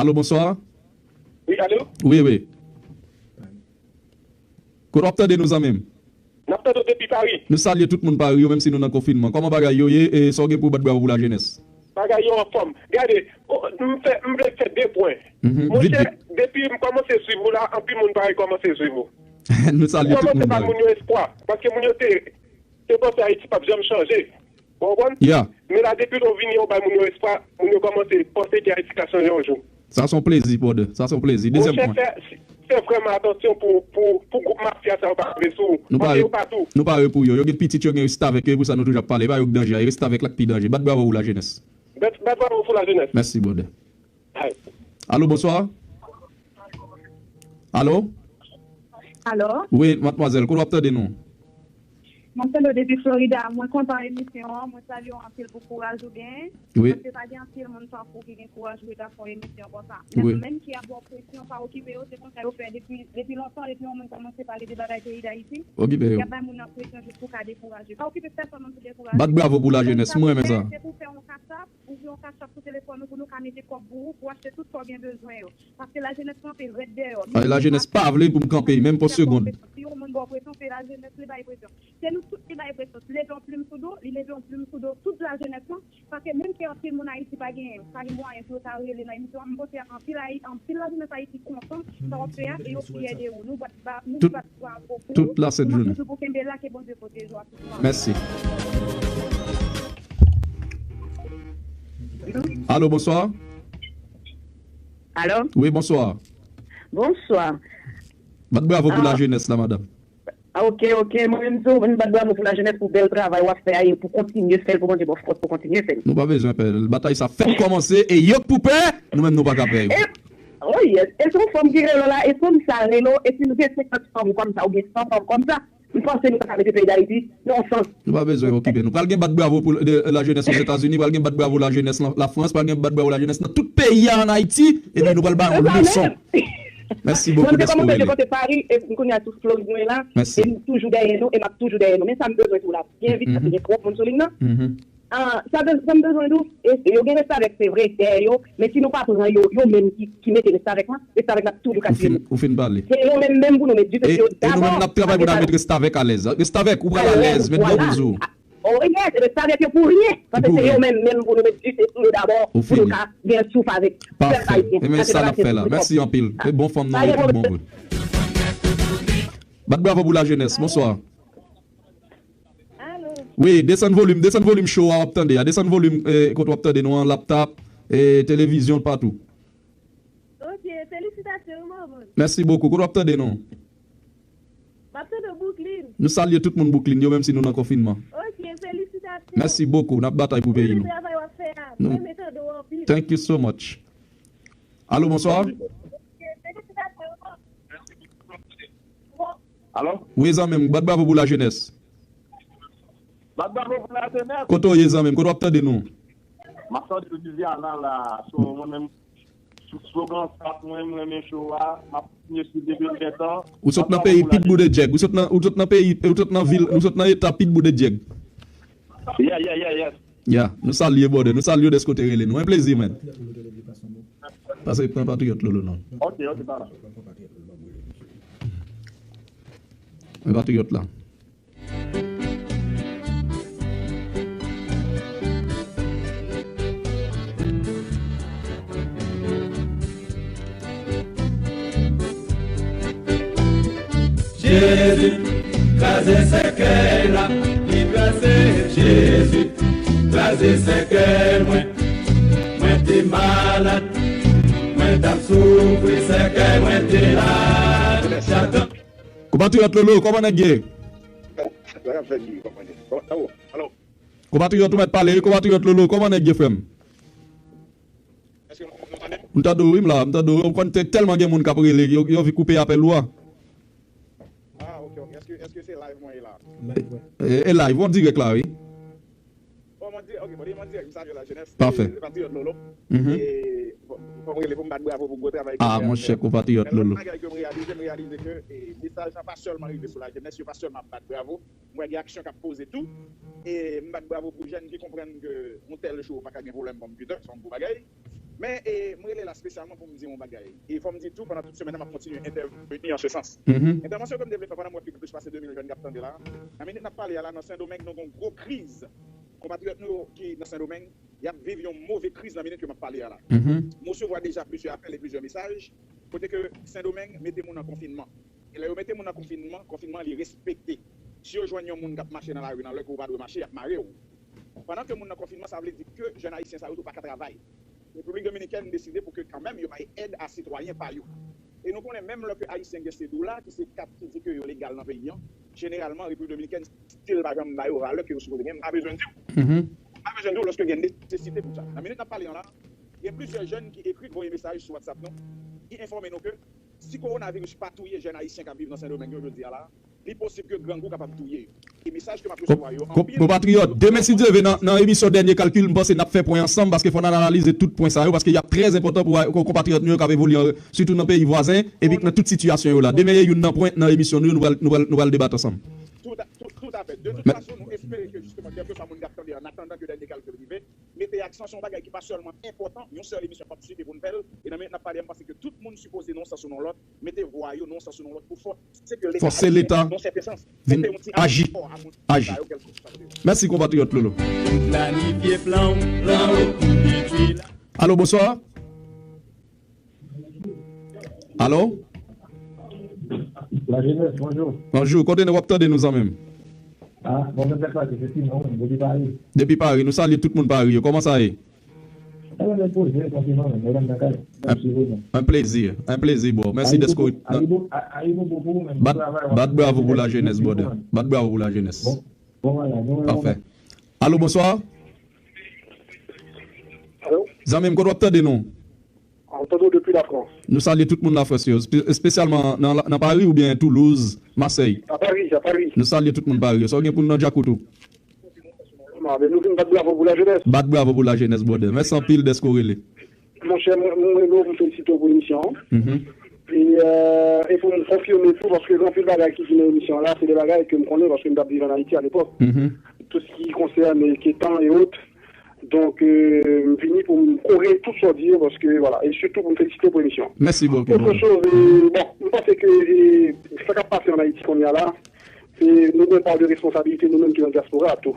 Alo, bonswa. Wi, alo? Wi, wi. Kote w ap tande nou, zanmi m? N ap tande w depi Pari. Nou salye tout moun Pari yo, menm si nou nan konfinman. Kòman bagay yo ye, e sa w gen pou w bat bravo pou lajenès? Bagay yo anfòm. Gade, o, m fè, m vle fè de pwen. Monchè, depi m kòmanse swiv ou la, anpil moun pa rekòmanse swiv ou. Nou salye tout moun Pari. Ou kòmanse bay moun yo espwa, paske moun yo te, te panse Ayiti p ap janm chanje. Ou konprann? Men la, depi lè w vini, ou bay moun yo espwa, moun yo kòmanse panse ke Ayiti ka chanje yon jou. Sa se yon plezi, brother. Sa se yon plezi. Dezyèm pwen. Monchè, fè, fè vrèman atansyon pou, pou, pou gwoup mafya sa yo pa rive sou ou. Paske yo pa tou. Nou pare pou yo. Yo gen pitit, yo gen restavèk yo, e pou sa nou toujou ap pale. E pa yo k danje a, e restavèk la k pi danje. Bat bravo pou lajenès. Bat, bat bravo pou lajenès. Mèsi, brother. Alo, bonswa. Alo? Alo? Wi, madmwazèl, kote w ap tande nou? M ap tande w depi Florida. Mwen kontan emisyon an. Mwen salye w anpil pou kouraj ou genyen. Wi. Paske pa gen anpil moun tankou w ki gen kouraj pou yo ta fè yon emisyon konsa. Wi. Nèg yo menm ki ap ba w presyon, pa okipe yo, se konsa yo fè depi, depi lontan, depi yon moun kòmanse pale de bagay peyi Dayiti. Okipe yo. Y ap bay moun nan presyon jis pou ka dekouraje. Pa okipe pèsonn moun pou dekouraje. Bat bravo pou lajenès, mwen renmen sa. Se pou fè yon kasap, ouvri yon kasap sou telefòn ou pou nou ka mete kòb pou ou, pou achte tout sa w gen bezwen yo. Paske lajenès kanpe rèd dèyè w. Ay, lajenès pa vle pou m kanpe, menm pou yon segond. Si yon moun ba w presyon, se lajenès li bay presyon. Se nou tout ki bay presyon. Li leve yon plim sou do, li leve yon plim sou do tout lajenès lan. Paske menm ke anpil moun Ayiti pa gen, pa gen mwayen pou yo ta rele nan emisyon an, m panse anpil Ayi-, anpil lajenès Ayiti kontan sa w ap fè a e yo fyè de ou. Nou bat ba, nou bat bravo pou ou. Tout la sent jounen. Nou toujou pou kenbe la, ke Bondye pwoteje w ak tout fanmi. Mèsi. Alo, bonswa. Alo? Wi, bonswa. Bonswa. Bat bravo pou lajenès la, madanm. Ah, ok, ok. Mwen menm tou, mwen bat bravo pou lajenès, pou bèl travay w ap fè a, e pou kontinye fè l, pou Bondye ba w fòs pou kontinye fè l. Nou pa bezwen pè. Batay sa fèk kòmanse, e yo k pou pè, nou menm nou pa ka pè yo. E, oh yes, e se yon fanm ki rele w la, e fanm sa rele w, e si nou gen senkant fanm kòm sa, oubyen san fanm kòm sa, m panse nou ta ka mete peyi Dayiti nan yon sans. Nou pa bezwen okipe nou. Pral gen bat bravo pou, de, lajenès Ozetazini, pral gen bat bravo lajenès la, Lafrans, pral gen bat bravo lajenès nan tout peyi a ann Ayiti, epi nou pral ba yon leson. Mèsi bokou dèske w rele. Mwen te kòmanse de kote Pari, e kounye a tou Florid mwen la, e m toujou dèyè nou, e m ap toujou dèyè nou. Men sa m bezwen tou la, gen envit, paske gen twòp moun sou liy nan. Ah, sa, sa m bezwen di w, e, e yo gen restavèk, se vre, dèyè yo, men si nou pa pran yo, yo menm ki, ki mete restavèk lan, restavèk la ap toujou ka tiye moun. Ou fin pale. Se yo menm menm pou nou met dife sou yo dabò. E nou menm n ap travay pou n al met restavèk alèz. Restavèk, ou pral alèz, met gwo bizou. Oh yes, restavèk yo pou ryen. Paske se yo menm menm pou nou met dife sou yo dabò, pou nou ka gen souf avèk pèp ayisyen. Ebyen, sa n ap fè la. Mèsi anpil. E bon fanm nan, bon vre. Bat bravo pou lajenès. Bonswa. Wi, desann volim, desann volim show a w ap tande a. Desann volim, eh, kote w ap tande nou an, laptop, eh, televizyon, patou. Ok, felisitasyon, wi, manman. Mèsi bokou. Kote w ap tande nou? M ap tande w Brooklyn. Nou salye tout moun Brooklyn yo, menm si nou nan konfinman. Ok, felisitasyon. Mèsi bokou. N ap batay pou peyi nou. Pou travay w ap fè a. Nou renmen tande w anpil. Thank you so much. Alo, bonswa. Ok, felisitasyon, wi, manman. Alo? Wi, zanmi m, bat bravo pou lajenès. Bat bravo pou lajenès. Kote w ye, zanmi m? Kote w ap tande nou? M ap tande Louisiana la. So, mwen menm, sou slogan sa, mwen, m renmen show a. M ap kontinye swiv depi m gen tan. Ou sot nan peyi Pitbull de Djèg. Ou sot nan, ou sot nan peyi, ou sot nan vil, ou sot nan eta Pitbull de Djèg. Yeah, yeah, yeah, yeah. Ya, nou salye, brother. Nou salye w dèske w te rele nou. En plezi, man. Pase pran Patriyòt Lolo non. Ok, ok, pa la. Men Patriyòt la. Jezi, kraze sèkèy la, li kraze. Jezi, kraze sèkèy mwen. Mwen te malad, mwen t ap soufri, sèkèy mwen te la. Satan. Konpatriyòt Lolo, kòman nèg ye? Sa k ap fèt, Guy? Kòman ye? Kòman, alo, alo? Konpatriyòt, ou mèt pale, wi, konpatriyòt Lolo, kòman nèg ye, frè m? Èske nou, nou tande m? M tande w, wi, m la, m tande w. Ou konn te-, tèlman gen moun k ap rele, yo, yo anvi koupe apèl ou a. Ah, ok, ok. Èske, èske se live mwen ye la? E, e, e live, ou an dirèk la, wi. Bon, mwen di, ok, bon, mwen dirèk, m salye lajenès. Pafè. E, Patriyòt Lolo. Mhm. E, bon, fò m rele pou m bat bravo pou gwo travay ke... Ah, monchè, konpatriyòt Lolo. Bagay ke m reyalize, m reyalize ke, e, mesaj la pa sèlman rive sou lajenès, yo pa sèlman ap bat bravo. M wè gen aksyon k ap poze tou. E m bat bravo pou jèn ki konprann ke yon tèl show pa ka gen pwoblèm kòm Peter, se yon gwo bagay. Men, e, m rele la espesyalman pou m di yon bagay. E fò m di tou, pandan tout semèn nan, m ap kontinye entèveni an se sans. Mhm. Entèvansyon ke m te vle fè pandan m wè plis pase de mil jèn k ap tande la. Nan minit n ap pale a la, nan Sendomeng, nou gen yon gwo kriz. Konpatriyòt nou yo ki nan Sendomeng, y ap viv yon move kriz nan minit ke m ap pale a la. Mhm. M resevwa deja plizyè apèl e plizyè mesaj, kote ke Sendomeng mete moun an konfinman. E lè yo mete moun nan konfinman, konfinman an li respekte. Si yo jwenn yon moun k ap mache nan lari nan lè ke ou pa dwe mache, y ap mare w. Pandan ke moun nan konfinman, sa vle di ke jèn ayisyen sa yo tou pa ka travay. Repiblik Dominikèn deside pou ke kanmenm yo bay èd a sitwayen pa yo. E nou konnen menm lè ke ayisyen gen sedola, ki se kat ki di ke yo legal nan peyi an, jeneralman Repiblik Dominikèn still pa janm ba yo valè ke yo sipoze gen. M pa bezwen di w. Mhm. M pa bezwen di w lòske gen nesesite pou sa. Nan minit n ap pale an la, gen plizyè jèn ki ekri, voye mesaj sou WhatsApp nou, ki enfòme nou ke si kowonaviris pa touye jèn ayisyen k ap viv nan Sendomeng yo jodi a la, li posib ke grangou kapab touye yo. E mesaj ke m ap resevwa yo, anpil. Konpatriyòt, demen, si Dye vle, nan, nan emisyon Dènye Kalkil, m panse n ap fè pwen ansanm, paske fò n al analize tout pwen sa yo, paske y ap trè enpòtan pou, pou konpatriyòt nou yo k ap evolye, sitou nan peyi vwazen, epi nan tout sitiyasyon yo la. Demen, e youn nan pwen nan emisyon nou yo, nou pral, nou pral, nou pral debat ansanm. Tout a, tout, tout Tout à fait. De toute façon, nou espere ke, jisteman, kèlkeswa moun k ap tande, an atandan ke dènye kalkil rive, mete aksan sou yon bagay ki pa sèlman enpòtan, yon sèl emisyon p ap sifi pou n fè l, e nan minit n ap pale a, m panse ke tout moun sipoze nan yon sans ou nan yon lòt, mete vwa yo nan yon sans ou nan yon lòt pou fòse ke Leta Fòse Leta nan sèten sans, vin mete yon ti aji, aji. Mèsi, konpatriyòt Lolo. Planifye plan w, plan w, epi la. Alo, bonswa. Alo? Lajenès, bonjou. Bonjou, kote nou w ap tande nou, zanmi m? Ah, bon, mwen se Patrick, se Simon, depi Paris. Depi Paris, nou salye tout moun Paris yo. Kòman sa ye? Mwen poze, tranquilman, mwen nan kay. Un plaisir, un plaisir, bro. Mèsi dèske ou bat, bat bravo pou lajenès, brother. Bat bravo pou lajenès. Bon, bon, voilà, bon, bon. Pafè. Alo, bonswa. Alo? Zanmi m, kote w ap tande nou? Antonio depi Lafrans. Nou salye tout moun Lafrans yo, espe-, espesyalman nan, nan Paris oubyen Toulouse, Marseille. A Paris, a Paris. Nou salye tout moun Paris yo. Sa w gen pou nou nan djakout ou? Ah, men nou vin bat bravo pou lajenès. Bat bravo pou lajenès, brother. Mèsi anpil dèske w rele. Monchè, mwen, mwen rele w pou m felisite w pou emisyon an. Mhm. E, euh, e pou m konfime tou, paske gen anpil bagay ki di nan emisyon an la, se de bagay ke m konnen paske m t ap viv ann Ayiti alepòk. Mhm. Tout ce qui concerne Ketan et autres. Donk, euh, m vini pou m korije tout sa w di yo, paske, vwala, e sitou pou m felisite w pou emisyon an. Mèsi bokou. Otre choz, euh, bon, m panse ke, euh, sa k ap pase ann Ayiti kounye a la, se nou gen yon pa de responsabilite nou menm ki nan dyaspora a tou.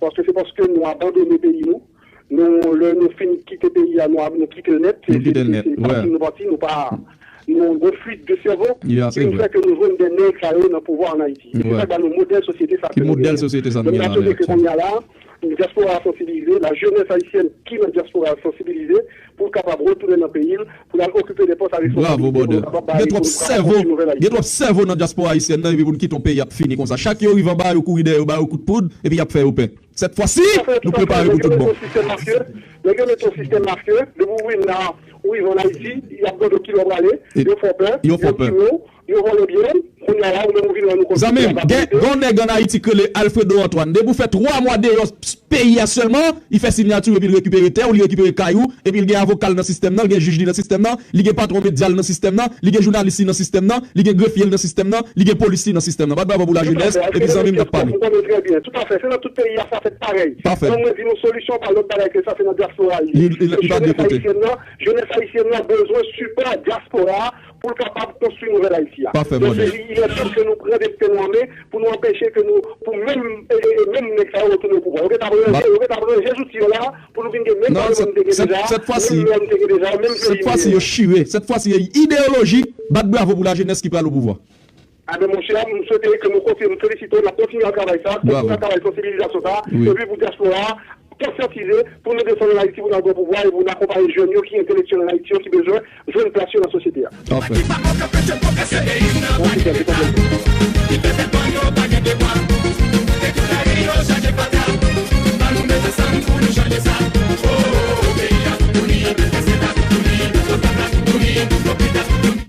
Paske se paske nou abandone peyi nou. Nou, lè nou fin kite peyi a, nou, nou kite l nèt. Nou kite l nèt, se pati nou pati, nou pa, nou gen yon fuit de sèvo ki fè ke nou jwenn de nèg sa yo nan pouvwa ann Ayiti. E se sa k ba nou modèl sosyete sa ke nou genyen. Ki modèl sosyete sa nou genyen la? Donk, m ta swete ke kounye a la, dyaspora a sansibilize, la jeunesse haïtienne ki nan dyaspora a sansibilize pou l kapab retounen nan peyi l, pou l al okipe de pòs a responsablite, pou nou kapab bay, pou nou kapab konstwi nouvèl Ayiti. Gen twòp sèvo nan dyaspora ayisyèn nan, epi pou n kite yon peyi ap fini konsa. Chak yo rive anba, yo kouri dèyè yo, ba yo kout poud, epi y ap fè yo pè. Sèt fwa si, nou prepare pou tout bon. Nèg yo mete yon sistèm mafye, depi w vin la, ou rive ann Ayiti, y ap mande w kilè w prale, yo fè w pè, yo tire w, yo vòlè byen, kounye a la, ou menm ou vin wè nou konn. Zanmi m, gen, gen yon nèg ann Ayiti ki rele Alfredo Antoine. Depi w fè twa mwa deyò peyi a sèlman, li fè siyati epi l rekipere tè w, li rekipere kay ou, epi l gen avoka l nan sistèm nan, l gen jij li nan sistèm nan, li gen patwon medya l nan sistèm nan, li gen jounalis li nan sistèm nan, li gen grefye l nan sistèm nan, li gen polis li nan sistèm nan. Bat bravo pou lajenès, epi zanmi m, n ap pale. Tout à fait, m konnen trè byen. Tout à fait, se nan tout peyi a sa fèt parèy. Pafè. Donk mwen di nou solisyon pa lòt bagay ke sa, se nan dyaspora a li ye. Li, li, li pa de kote. Jeunesse ayisyèn nan, jeunesse ayisyèn nan bezwen sipò dyaspora a pou l kapab konstwi nouvèl Ayiti a. Pafè, brother. Donk, il est temps que nou pran desten nou an men pou nou anpeche ke nou, pou menm, e, e, e menm nèg sa yo retounen o pouvwa. Yo gentan ranje, yo gentan ranje zouti yo la pou nou vin gen menm palman nou te gen deja, menm lwa nou te gen deja, menm peyi nou ye. Sèt fwa si yo chire, sèt fwa si ideyoloji, bat bravo pou lajenès ki pral o pouvwa. A ben, monchè, m swete ke nou kontinye, m felisite w, n ap kontinye ak travay sa, kontinye ak travay sansibilizasyon sa, epi pou dyaspora a, konsyantize, pou nou desann ann Ayiti, pou n al pran pouvwa e pou n akonpaye jèn yo ki entelektyèl ann Ayiti yo, ki bezwen jwenn plas yo nan sosyete a. Pafè.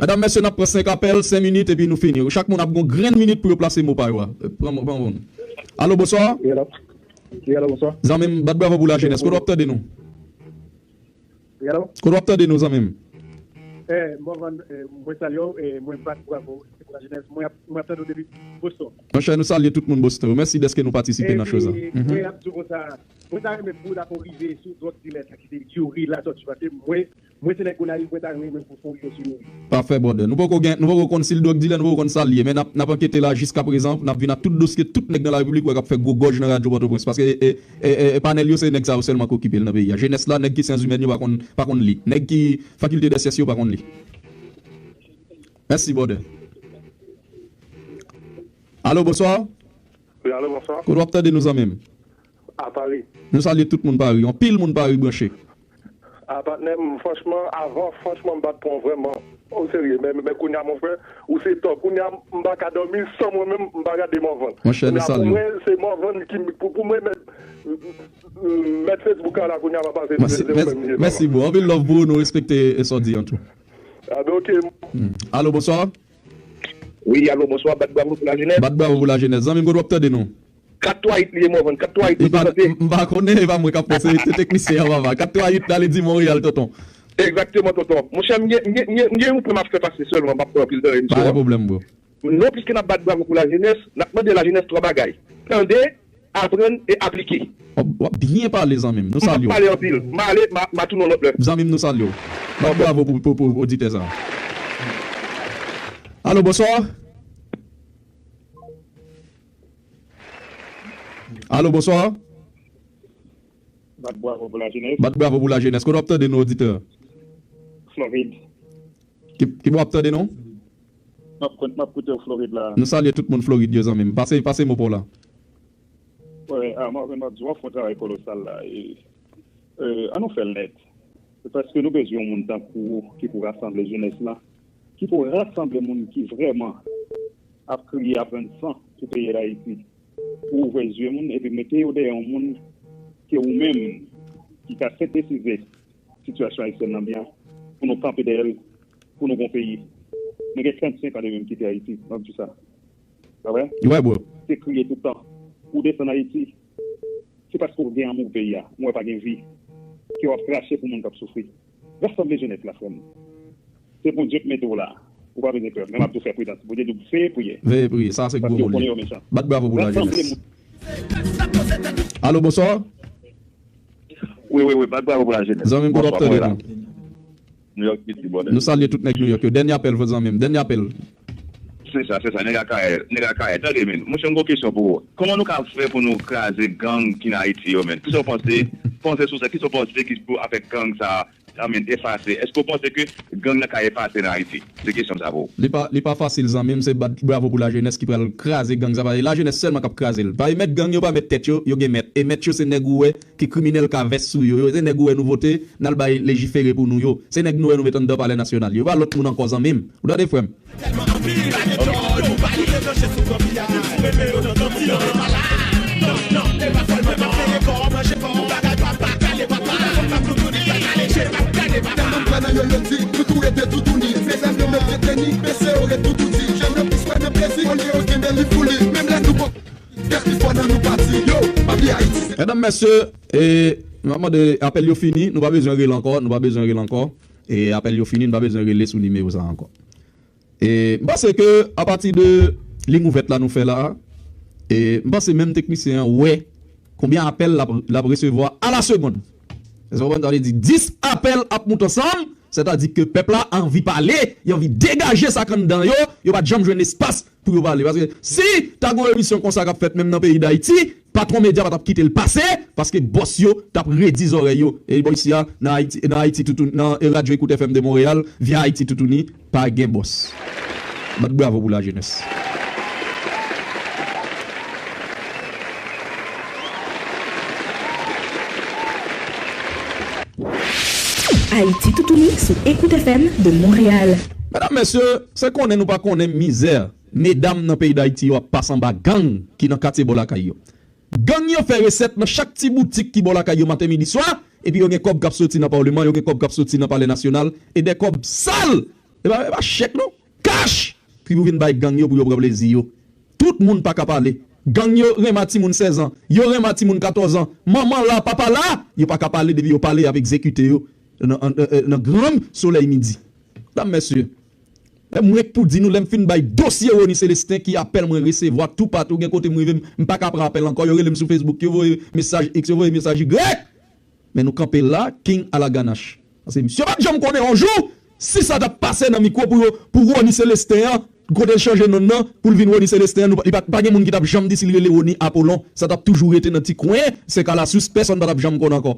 Medam, mesye, n ap pran senk apèl, senk minit, epi nou fini. Chak moun ap gon grenn minit pou yo plase mo pa yo a. Pran, pran moun. Alo, bonswa. Wi, alo. Wi, alo, bonswa. Zanmi m, bat bravo pou lajenès. Kote w ap tande nou? Wi, alo. Kote w ap tande nou, zanmi m? Eh, Morvan, eh, mwen salye w, eh, mwen bat bravo pou lajenès. Mwen ap, mwen ap tande w depi Boston. Monchè, nou salye tout moun Boston. Mèsi dèske nou patisipe nan cho sa. Epi, mwen ap di w konsa, mwen ta renmen pou w ta fè w rive sou drug dealer sa ki se Youri Latortue, paske mwen, Mwen se nèg Gonayiv, mwen ta renmen pou fon yo sou nou. Pafè, brother. Nou poko gen, nou poko konn si l drug dealer, nou poko konn sa l ye, men n ap, n ap ankete la jiskaprezan, n ap vin ak tout dosye tout nèg nan larepiblik wè k ap fè gwo gòj nan radyo Pòtoprens, paske, e, e, e, e panèl yo se nèg sa yo sèlman k okipe l nan peyi a. Jenès la, nèg ki syans imèn yo pa konn, pa konn li. Nèg ki fakilte dè syans yo pa konn li. Mèsi, brother. Alo, bonswa. Wi, alo, bonswa. Kote w ap tande nou, zanmi m? A Pari. Nou salye tout moun Pari. Yon pil moun Pari branche. A patnè m, franchman, avan, franchman, m pa t pran w vrèman o serye. Men, men kounye a, mon frè, ou se top. Kounye a, m pa ka dòmi san mwen menm, m pa gade Morvan. Monchè, nou salye. Pou mwen, se Morvan ki, pou, pou mwen, mèt, mèt Facebook la, kounye a, pa pase. Mèsi, mèsi, mèsi, bro. Anpil love pou ou, nou respekte sa w di an tou. A, ben, oke. Hmm. Alo, bonswa. Wi, alo, bonswa. Bat bravo pou lajenès. Bat bravo pou lajenès. Zanmi m, kote w ap tande nou? Kat twa uit li ye, Morvan. Kat twa uit li prezante. M pa konnen, e pa mwen k ap panse, se teknisyen an, papa. Kat twa uit la, li di Monreyal, tonton. Egzakteman, tonton. Monchè, m gen, m gen, m gen, m gen yon pwen m ap fè pase sèlman, m p ap pran anpil tan emisyon an. Pa gen pwoblèm, bro. Non plis ke n ap bat bravo pou lajenès, n ap mande lajenès twa bagay: tande, aprann e aplike. W ap, w ap byen pale, zanmi m. Nou salye w. M p ap pale anpil. M ale, m a, m a tounen yon lòt lè. Zanmi m, nou salye w. Bat bravo pou, pou, pou oditè sa a. Alo, bonswa. Alo, bonswa. Bat bravo pou lajenès. Bat bravo pou lajenès. Kote w ap tande nou, oditè? Florid. Ki, ki bò w ap tande nou? M ap kout-, m ap koute w Florid la. Nou salye tout moun Florid yo, zanmi m. Pase, pase mo pa w la. Wi, a, m ap, m ap di w ap fè yon travay kolosal la. E, e, an nou fè l nèt. Se paske nou bezwen yon moun tankou ou ki pou rasanble jenès la, ki pou rasanble moun ki vrèman ap kriye, ap vann san pou peyi Dayiti, pou ouvè zye moun epi mete yo dèyè yon moun ke ou menm ki ka sentetize sitiyasyon ayisyèn nan byen, pou nou kanpe dèyè l, pou nou gon peyi. Mwen gen trannsenk an depi m kite Ayiti, m ap di sa. Pa vre? Wi, bro. Se kriye tout tan. Ou desann Ayiti, se paske w gen anmou pou peyi a. Mwen wè pa gen vi. Ke w ap krache pou moun k ap soufri. Rasanble jenès la, frè m. Se Bondye k mete w la. Ou pa bezwen pè. Men m ap di w fè pridans. Bondye di w veye priye. Veye priye. Sa se gwo mo li ye. Paske w konnen yo mechan. Bat bravo pou lajenès. Rasanble moun. Alo, bonswa. Wi, wi, wi, bat bravo pou lajenès. Zanmi m, kote w ap tande nou? Nouyòk Siti, brother. Nou salye tout nèg Nouyòk yo. Dènye apèl, zanmi m. Dènye apèl. Se sa, se sa. Nèg Akayè, nèg Akayè. Tande, men. Monchè, m gon kesyon pou ou. Kòman nou ka fè pou nou kraze gang ki nan Ayiti yo, men? Kisa w panse? Panse sou sa. Kisa w panse ki pou afè gang sa a, I mean, efase? Èske w panse ke gang nan ka efase nan Ayiti? Se kesyon m sa pou ou. Li pa, li pa fasil, zanmi m. Se bat bravo pou lajenès ki pral kraze gang sa. Pa lajenès sèlman k ap kraze l. Pa e mèt gang yo pa mèt tèt yo, yo gen mèt. E mèt yo se nèg ou wè ki kriminèl ka vès sou yo. Yo se nèg ou wè nou vote, n al bay lejifere pou nou yo. Se nèg nou wè nou met anndan Palè Nasyonal. Yo pa lòt moun ankò, zanmi m. Ou tande, frè m? Tèlman m kwè nan yo, yo di nou tou rete toutouni. Mezanmi, yo mèt reteni, mesye yo ret toutouni. Jèn yo plis kwè nan plezi, olye yo kenbe li pou li. Menm lè nou poko Kèlkeswa nan nou pati, yo, pa bliye Ayiti se. Medam, mesye, e, m ap mande, apèl yo fini, nou pa bezwen rele ankò, nou pa bezwen rele ankò. E apèl yo fini, nou pa bezwen rele sou nimewo sa a ankò. E m panse ke apati de liy ouvèt la nou fè la a, e m panse menm teknisyen an wè konbyen apèl l ap, l ap resevwa a la segonn. Èske w konprann sa vle di? Dis apèl ap moute ansanm, sètadi ke pèp la anvi pale, yo anvi degaje sa k anndan yo, yo pa t janm jwenn espas pou yo pale. Paske si ta gon emisyon konsa k ap fèt menm nan peyi Dayiti, patwon medya pa t ap kite l pase, paske bòs yo t ap redi zòrèy yo. E bò isi a, nan Ayiti, nan Ayiti toutouni, nan, e, Radyo Ekout F M de Monreyal, via Ayiti toutouni, pa gen bòs. Bat bravo pou lajenès. Ayiti toutouni sou Ekout F M de Monreyal. Medam, mesye, se konnen nou pa konnen mizè medam nan peyi Dayiti yo ap pase anba gang ki nan katye bò lakay yo. Gang yo fè resèt nan chak ti boutik ki bò lakay yo maten, midi, swa, epi yo gen kòb k ap soti nan palman, yo gen kòb k ap soti nan Palè Nasyonal, e de kòb sal, e pa, e pa chèk non, kach, ki pou vin bay gang yo pou yo pran plezi yo. Tout moun pa ka pale. Gang yo renmen timoun sèz an, yo renmen timoun katòz an, manman la, papa la, yo pa ka pale, depi yo pale, y ap egzekite yo nan, nan, nan, nan gran solèy midi. Medam, mesye, e mwen k pou di nou, lè m fin bay dosye Rony Célestin ki apèl mwen resevwa toupatou, gen kote m rive, m, m pa ka pran apèl ankò, yo rele m sou Facebook, yo voye mesaj X, yo voye mesaj Y. Men nou kanpe la, king a la ganach. Paske misye pa t janm konnen yon jou si sa t ap pase nan mikwo pou yo, pou Rony Célestin an, kote l chanje non l nan, pou l vin Rony Célestin an, nou pa, li pa, pa gen moun ki t ap janm di si l rele Rony Apollon. Sa t ap toujou rete nan ti kwen Sent Kalasius, pèsonn pa t ap janm konn ankò.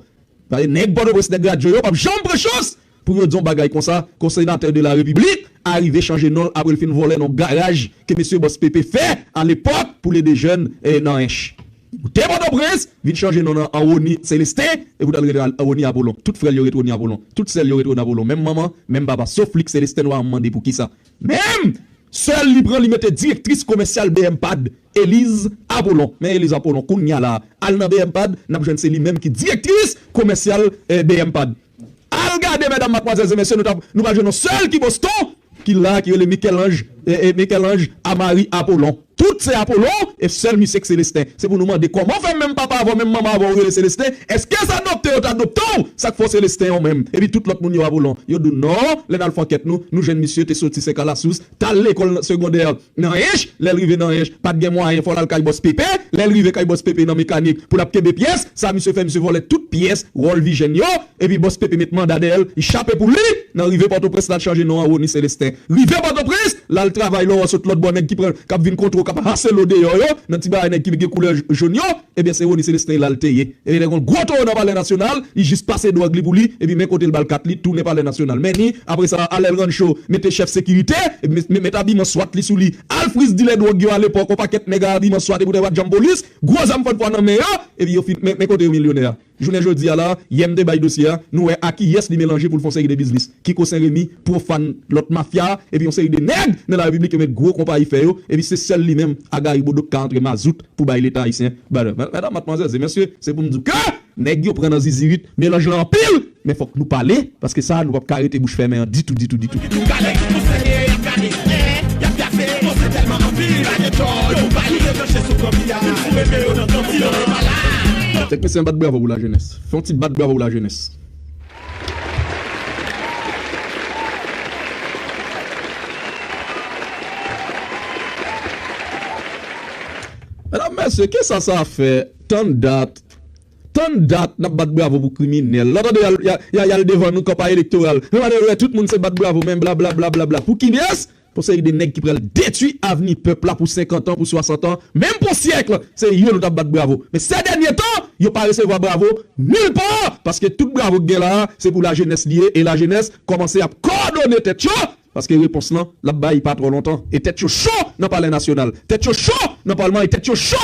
Paske nèg Pòtoprens, nèg radyo yo, p ap janm pran chans pou yo di yon bagay konsa, ke yon senatè de la Repiblik arive chanje non l apre l fin vòlè nan yon garaj ke mesye Bòs Pepe fè alepòk pou l ede jèn, e, nan Ench. Ou te Pòtoprens, vin chanje non nan an Rony Célestin, epi w t al rete an Rony Apollon. Tout frè l yo rete Rony Apollon. Tout sè l yo rete Rony Apollon. Menm manman, menm papa. Sof Lik Célestin, nou pa mande pou kisa. Menm sè l li pran, li mete direktris komèsyal B M pad, Elise Apollon. Men Elise Apollon, kounye a la, al nan B M pad, n ap jwenn se li menm ki direktris komèsyal, eh, B M pad. Al gade, medam, madmwazèl e mesye, nou t ap, nou pral jwenn yon sèl ki Boston, ki la, ki rele Michel-Ange, eh, eh, Michel-Ange Amari Apollon. Tout se Apolon, e sèl misye k Selesten. Se pou nou mande kòman w fè menm papa avè w, menm manman avè w rele Selesten? Èske se adopte yo t adopte w? Sa k fè w Selesten w menm? Epi tout lòt moun yo Apolon. Yo di w non, lè n al fè ankèt nou, nou jwenn misye te soti Sèkalasous, t al lekòl segondè nan Ench, lè l rive nan Ench, pa t gen mwayen, fò l al kay Bòs Pepe, lè l rive kay Bòs Pepe nan mekanik, pou l ap kenbe pyès, sa misye fè, misye vòlè tout pyès World Vision yo, epi Bòs Pepe met manda dèyè l, li chape pou li, nan rive Pòtoprens, l al chanje non an Rony Célestin. Rive Pòtoprens, l al travay lè w sot lòt bò, nèg ki pran, k ap vin kontre w, k ap hasele w deyò yo, nan ti bagay nèg ki gen koulè jòn yo, ebyen se Rony Célestin l al te ye. Ebyen nèg yon gwo towo nan Palè Nasyonal, li jis pase dwòg li pou li, epi men kote l ba l kat li, tounen Palè Nasyonal. Men ni, apre sa, Alel Rancho mete chèf sekirite, epi met, met, met abiman swat li sou li, al friz dilè dwòg yo alepòk, yon pakèt nèg a abiman swat, epi w te pa t janm polis, gwo zam fann fwa nan men yo, epi yo fin, men, men kote yo milyonè a. Jounen jodi a la, yè m te bay dosye a, nou wè a kiyès li melanje pou l fè yon seri de biznis. Kiko Sen Remi, pwofàn, lòt mafya, epi yon seri de nèg nan la repiblik yo met gwo konpayi fè yo, epi se sèl li menm, Agari Bodo k ka antre mazout pou bay leta ayisyen. Ba, mè-, medam, madmwazèl, se mesye, se pou m di w ke nèg yo pran nan zizirit, melanj lan anpil, men fòk nou pale, paske sa a nou p ap ka rete bouch fèmen an ditou, ditou, ditou. Gade, pou sèye, y ap gade, y ap gade, bon, se tèlman anpil, pa gen tò, yo pa li debranche sou kanpi a, pou mete yo nan kanpi an, pa la. Teknisyen, bat bravo pou lajenès. Fè yon ti bat bravo pou lajenès. Medam, mesye, kisa sa fè? Tann dat, tann dat n ap bat bravo pou kriminèl. Lè w tande y al, y al, y al, y al devan nou kanpay elektoral. Men w tande w wè tout moun se bat bravo, men bla, bla, bla, bla, bla. Pou kiyès? Pou seri de nèg ki pral detwi avni pèp la pou senkant an, pou swasant an, menm pou syèk, se yo nou t ap bat bravo. Men sè dènye tan, yo pa resevwa bravo nil pa, paske tout bravo k gen la a, se pou lajenès li ye, e lajenès kòmanse ap kòdone tèt yo, paske repons lan, l ap bay pa twò lontan. E tèt yo cho nan Palè Nasyonal, tèt yo cho nan Palman, e tèt yo cho